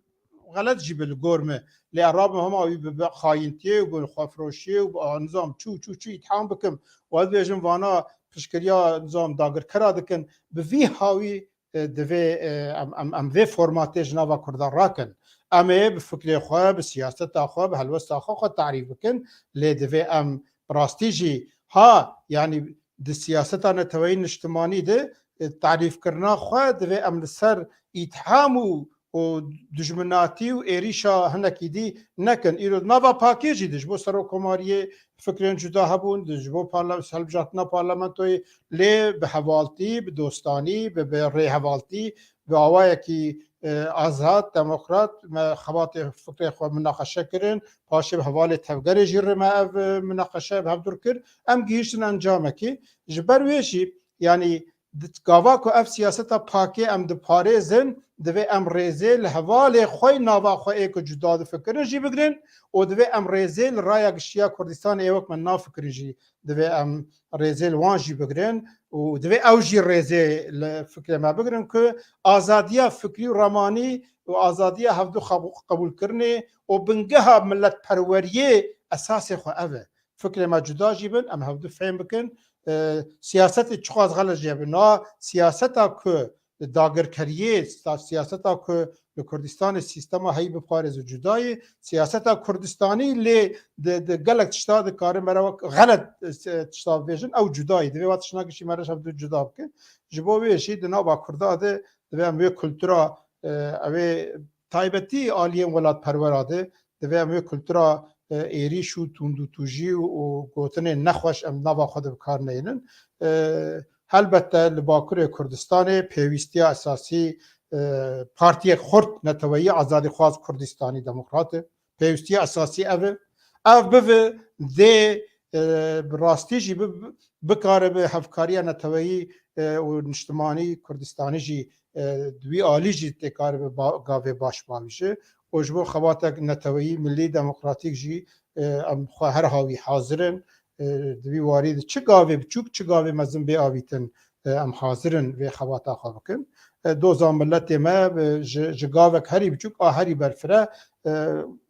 xelet jî bi li gor me. Lê e, rabim, hema wî bi, bi xayintiyê û bi xwefiroşiyê û bi, a, nizam çû, çû, çû îtham bikim. Û ez bêjim vana piştgiriya nizam dagirkera dikin. Bi vî hawî, e, divê, e, em, em, em vê formatê ji nava Kurdan rakin. Em ê bi fikrê xwe, bi siyaseta xwe, bi helwesta xwe xwe tarîf bikin. Lê divê em bi rastî jî ha, yani di siyaseta neteweyî niştimanî de, e, tarîfkirina xwe divê em li ser îtham û, û dijminatî û êrîşa hinekî dî nekin. Îro di nava pakê jî de ji bo serokkomariyê fikrên cuda hebûn, di, ji bo parla-, hilbijartina parlamentoyê, lê bi hevaltî, bi dostanî, bi, bi rêhevaltî, bi awayekî, e, azad, demokrat, me xebatê fikrê xwe minaqeşe kirin. Paşê bi hevalê tevgerê jî re me ev, e, minaqeşe bi hevdûr kir. Em gihîştin encamekê. Ji ber wê jî, yanî, di gava ku ev siyaseta pakê em diparêzin, divê em rêzê li hevalê xwe, nava xwe ê ku cuda difikirin jî bigirin û divê em rêzê li raya giştiya Kurdistanê ê wek me nafikirin jî divê em rêzê li wan jî bigirin û divê ew jî rêzê li fikrê me bigirin ku azadiya fikrî û ramanî û azadiya hevdu qebû-, qebûlkirinê û bingeha miletperweriyê esasê xwe ev e. Fikrê me cuda jî bin, em hevdu fehm bikin. E, siyasetê çiqas xelet jî hebe. Na siyaseta ku dagirkeriyê, sta-, siyaseta ku li Kurdistanê sîstema heyî biparêze cuda ye. Siyaseta Kurdistanî lê di, di gelek tişta dikare me re wek xelet, e, tişta bibêjin, ew cuda ye. Divê wa tiştna gişî me re hevdu cuda bike. Ji bo wê jî di nava Kurda de divê em wê kultura, e, ew ê taybetî aliyên welatperwera de divê em wê kultura, e, êrîş û tundûtûjî û, û gotinên nexweş em nava xwe de bi kar neynin. E, helbette li Bakurê Kurdistanê pêwîstiya esasî, e, partiyek xurt neteweyî azadîxwaz Kurdistanî Demokrat e. Pêwîstiya esasî ev e. Ev bive dê, e, bi rastî jî bi, bikare bi hevkariya neteweyî, e, û niştimanî Kurdistanî jî, e, di wî alî jî têkare bi ba-, gavê baş bavîje. Û ji bo xebatek neteweyî, milî, demokratîk jî, e, em xwe her hawî hazir in. E, di vî warî de çi gavê biçûk, çi gavê mezin bê avîtin, e, em hazir in vê xebata xwe bikin. E, doza miletê me, e, ji, ji gavek herî biçûk a herî berfireh, e,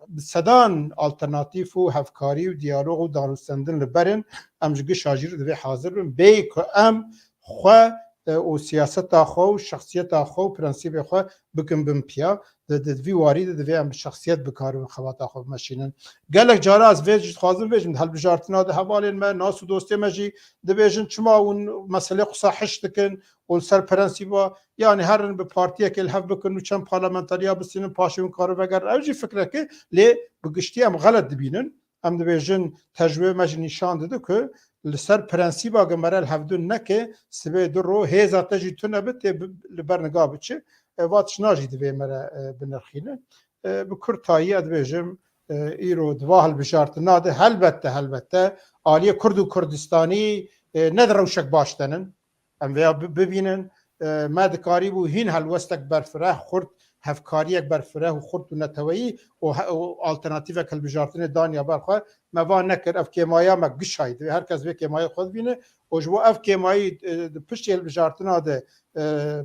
bi sedan alternatîf û hevkarî û diyalog û danûstendin li ber in. Em ji gişa jî re divê hazir bin. Bêyî ku em xwe, e, û siyaseta xwe û şexsiyeta xwe û prensîbê xwe bikin bin piya. Di, di vî warî de divê em bi şexsiyet bikaribin xebata xwe bimeşînin. Gelek cara ez vê jî dixwazim bêjim, di hilbijartina de hevalên me, nas û dostê me jî dibêjin, çima hûn meselê qisa hiş dikin û li ser prensîba, yanî herin bi partiyekê li hev bikin û çend parlamentariya bistînin, paşê hûn karin vegerin. Ev jî fikrek e, lê bi giştî em xelet dibînin. Em dibêjin, tecrûbê me jî nîşan dide ku li ser prensîba ku me re li hevdû neke, sibê du ro hêza te jî tune bi, tê bi, li ber niga biçe. E, va tişna jî divê me re, e, binirxîne. E, bi kurtayî ez dibêjim, e, îro di va hilbijartina de helbette, helbette aliyê Kurd û Kurdistanî, e, ne di rewşek baş de nin. Em vêya bi-, bibînin, e, me dikarîbû hîn helwestek berfireh, xurt, hevkariyek berfireh û xurt û neteweyî û he-, û alternatîvek hilbijartinê daniya ber xwe. Me van nekir, ev kêmaya me gişayî. Divê her kes vê kêmayê xwe bibîne û ji bo ev kêmayî, e, di piştî hilbijartina de, e,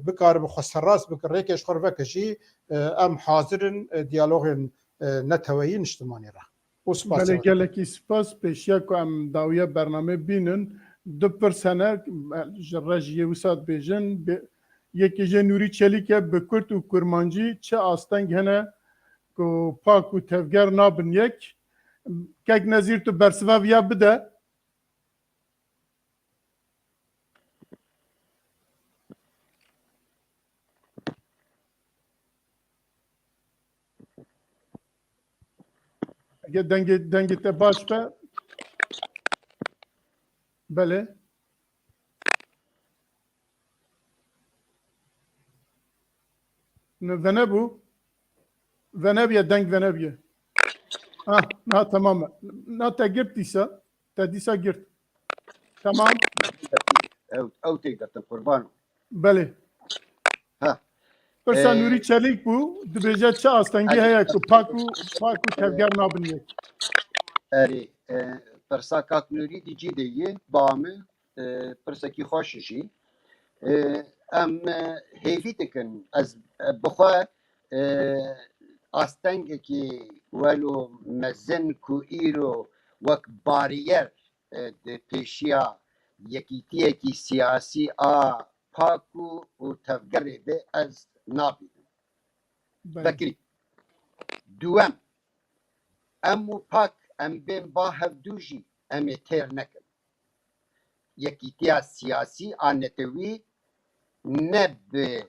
bikaribe xwe serrast bike, rêkê ji xwe re veke jî, e, em hazir in, e, diyalogên, e, neteweyî niştimanî re. Û spas. Belê, gelekî spas. Pêşiya ku em dawiya bernamê bînin, Du pirs hene, ji rejiyê wisa dibêjin, bi-, yekê jê Nûrî Çelîk e, bi kurd û kurmancî çi asteng hene ku pak û tevger nabin yek? Kek Nezîr, tu bersiva viya bide. Eger dengê, dengê te baş be. Belê. Ne, venebû. Venebiye, deng venebiye. Ha, na, tamam e. Na, te girt dîsa. Te dîsa girt. Tamam. Ew, ew tê girtin, qurban. Belê. Ha. Pirsa Ee, Nûrî Çelîk bû, dibêje çi astengî Erê, heye ku pak û, pak û tevger nabin yek? Erê, e, pirsa kak Nûrî di cî de ye, ba min, e, pirsekî xweş jî. E, em, e, hêvî dikin, ez, e, bi xwe, e, astengekî welo mezin ku îro wek bariyer e, di pêşiya yekîtiyekî siyasî a pak û, û tevgerê de ez nabînim. Belê. Vekirî. Duwem, em û pak em bên ba hevdû jî em ê têr nekin. Yekîtiya siyasî a netewî ne bi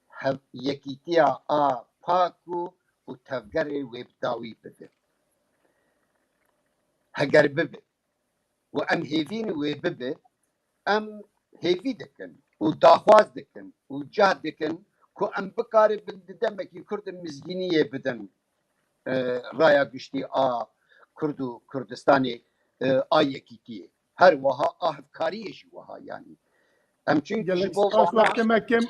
hev-, yekîtiya a pak û, û tevgerê wê bi dawî bibe. Heger bibe û em hêvîn wê bibe, em hêvî dikin û daxwaz dikin û cah dikin ku em bikaribin di demekî kurd mizgîniyê bidin, e, raya giştî a Kurd û Kurdistanê, e, a yekîtiyê. Her wiha a hevkariyê jî wiha, yanî. Em çunkî Gelek ji bo spas, vana wextê me kêm,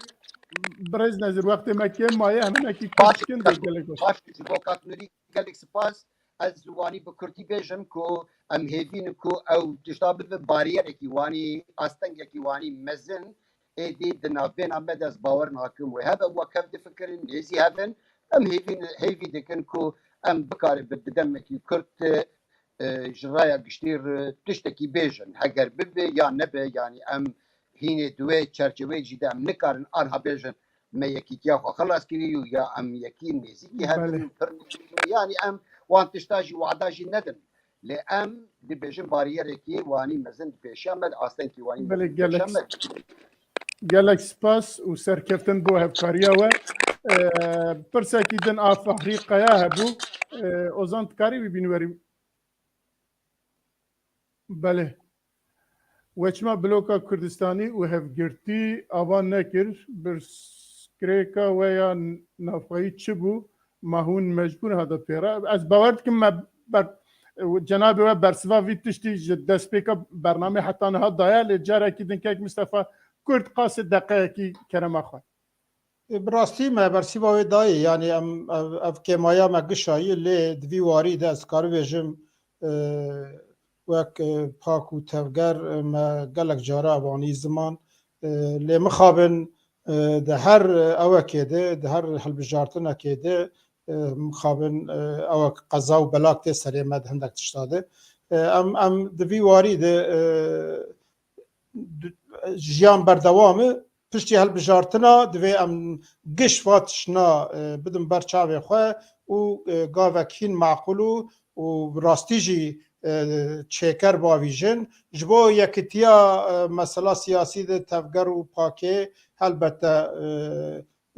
birêz Nezîr, wextê me kêm maye, heminekî kûr Baş, dikin de gelek baş. Baş, ji bo Kak Nurî gelek spas. Ez ji wanî bi kurtî bêjim ku em hêvî ne ku ew tişta bibe bariyerekî wanî, astengekî wanî mezin, êdî di navbêna me de ez bawer nakim wê hebe, wek hev difikirin, nêzî hev in. Em hêvî, hêvî dikin ku em bikaribin di demekî kurt, e, ji raya giştî re tiştekî bêjin. Heger bibe ya nebe, yanî em hînê di wê çerçeveyê jî de em nikarin anha bêjin, me yekîtiya xwe xilas kirî û ya em yekî nêzîkî hev in Belê. û pir nêzîk in. Yanî em wan tişta jî wada jî nedin. Lê em dibêjin bariyerekî wanî mezin di pêşiya me de, astengekî wanî Belê, mezin di pêşiya gelek, me de. Gelek spas û serkeftin bo hevkariya we. Ee, pirsekî din a Fahrî Kaya hebû. Ee, Ozan, dikarî wî bînwerî? Belê. We çima bloka Kurdistanî û hevgirtî ava nekir? Birskrêka we ya navxweyî çi bû? Ma hûn mecbûr hate pê re? Ez bawer dikim me ber-, cenabê we bersiva vî tiştî ji destpêka bernamê heta niha daye, lê carekî din kek Mistefa kurt qasê deqeyekî kerema xwe. Ê, bi rastî me bersiva wê dayê, yanî em, ev, ev kêmaya me gişayî, lê di vî warî de ez dikarim bêjim, e, wek, e, pak û tevger, e, me gelek cara ev anî ziman, e, lê mixabin, e, di her ewekê de, di her hilbijartinekê de, e, mixabin, e, ewek qeza û belak tê serê me di hindek tişta de. E, em, em di vî warî de, e, du-, jiyan berdewam e. Piştî hilbijartina divê em giş va tiştna, e, bidin ber çavê xwe û, e, gavek hîn maqûl û, û rastî jî, e, çêker bavîjin. Ji bo yekitiya, e, mesela siyasî de tevger û pakê helbete, e,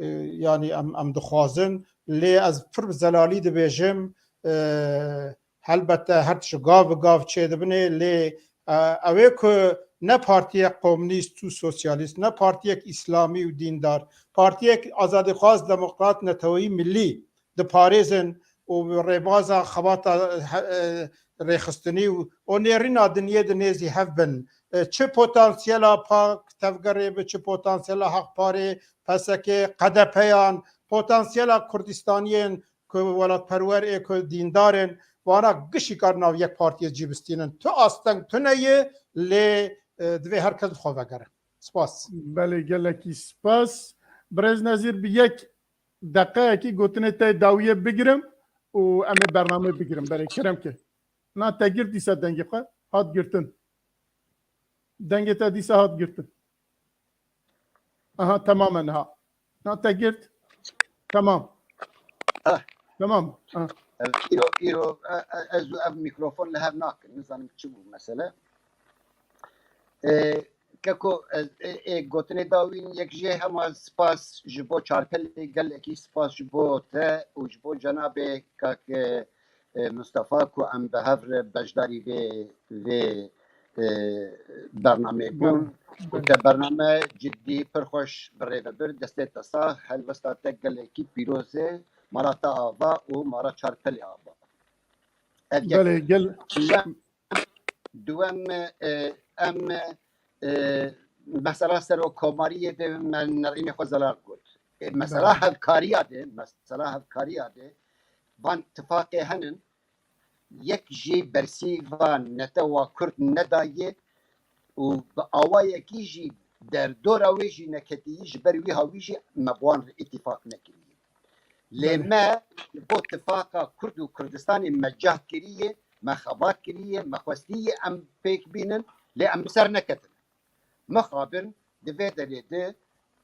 e, yanî em, em dixwazin. Lê ez pir bi zelalî dibêjim, e, Helbete her tişt gav bi gav çêdibinê, lê, e, ew ê ku ne partiyek komûnîst û sosyalîst, ne partiyek îslamî û dîndar, partiyek azadîxwaz, demokrat, neteweyî, millî diparêzin û bi rêbaza xebata, e, rêxistinî û, û nêrîna dinyê di nêzî hev bin. E, çi potansiyela pak tevgerê bi, çi potansiyela Haqparê, P S K, K D P yan, potansiyela Kurdistaniyên ku welatperwer ê ku dîndar in, vana gişî kar nav yek partiyê cî bistînin. Tu asteng tune ye, lê, e, divê her kes bi xwe vegere. Spas. Belê, gelekî spas. Birêz Nezîr, bi yek deqeyekî gotinê te dawiyê bigirim û em ê bernameyê bigirim. Belê, kerem ke. Na te girt dîsa dengê xwe. Hat girtin. Dengê te dîsa hat girtin. Aha, temamen ha. Na te girt. Tamam. Ah. Tamam. Ah. Ev, îro, îro, e, e, ez û ev mikrofon li hev nakin. Nizanim çi bû mesele. E, keko, ez, e, e, gotinê dawîn yek jê hema spas ji bo Çarpelê, gelekî spas ji bo te û ji bo cenabê kak, e, e, Mustafa ku em bi hev re beşdarî vê, vê, e, bernameyê bûn. Belê, û belê. Te bername cidî pir xweş bi rê ve bir. Destê te sax, helwesta te gelekî pîroz e. Mara te ava û mara Çarpelê ava. Ev yek. Belê, gel- Duwem, e, em, e, mesela serokomariyê de me nerînê xwe zelal got. E, mesela Belê. hevkariya de, mesela hevkariya de van tifaqê henin, yek jî bersîva netewa Kurd nedaye û bi awayekî jî derdora wê jî neketiyî, ji ber wî hawî jî me bi wan re îtîfaq nekiriye. Lê Belê. me ji bo tifaqa Kurd û Kurdistanê me cehd kiriye, me xebat kiriye, me xwestiye em pêk bînin, lê em bi ser neketin. Mixabin di vê derê de,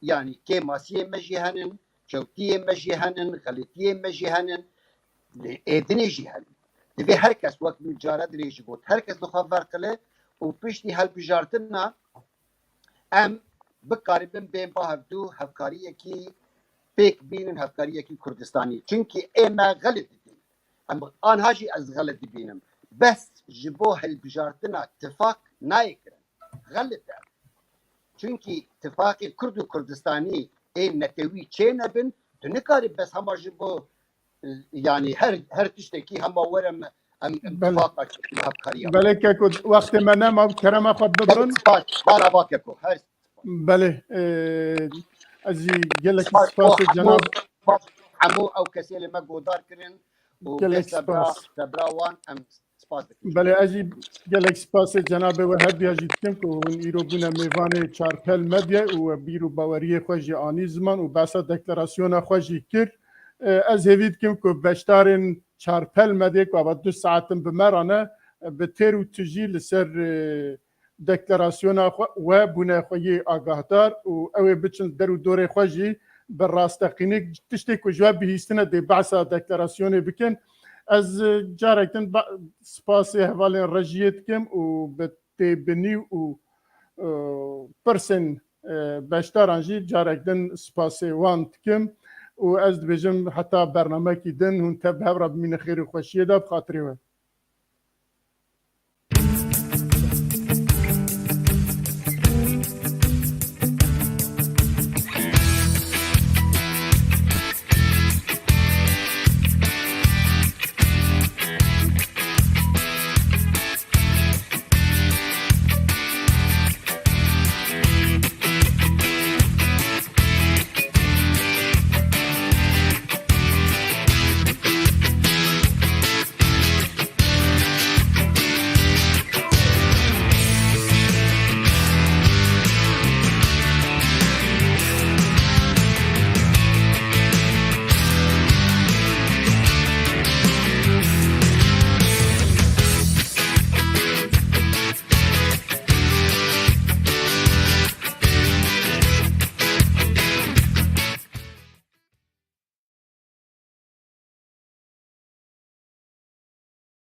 yanî kêmasiyê me jî henin, kewtiyê me jî henin, xelitiyê me jî henin, lê êdinê jî henin. Divê her kes, wek min cara dirê jî got, her kes li xwe verqile û piştî hilbijartina em bikaribin bên ba hevdû hevkariyekî pêk bînin, hevkariyekî Kurdistanî. Çunkî ê me xelit didin. Em anha jî ez xelit dibînim. Bes ji bo hilbijartina tifak nayê kirin. Xelit e. Çunkî tifaqê Kurd û Kurdistanî ê netewî çê nebin, tu nikarî bes hema ji bo, e, yanî her, her tiştekî hema were me, em, em Belê. tifaqa çêkin, hevkariya. Belê keko, wextê me nema, kerema xwe bibirin. Spas, bana bak keko, her Belê, e, ez jî gelekî Spas, spasê spas, cenab. Spas, hemû ew kesê li me godar kirin û Gelek vê sebra, spas. sebra wan em spas dikin. Belê, ez jî gelek spasê cenabê we her diya jî dikim ku hûn îro bûne mêvanê Çarpel Medya û we bîr û baweriyê xwe jî anî ziman û behsa deklarasyona xwe jî kir. E, ez hêvî dikim ku beşdarên Çarpel Medyê ku ava du saetin bi me re ne, bi têr û tijî li ser, e, deklarasyona xwe, we bûne xwe yê agahdar û ew ê biçin der û dorê xwe jî bi rasteqînî tiştê ku ji we bihîstine dê behsa deklarasyonê bikin. Ez, e, carek din ba-, spasê hevalên rejiyê dikim û bi têbinî û, e, pirsên, e, beşdaran jî carek din spasê wan dikim û ez dibêjim heta bernamekî din hûn tev bi hev re bimînin xêr û xweşiyê de bi xatirê we.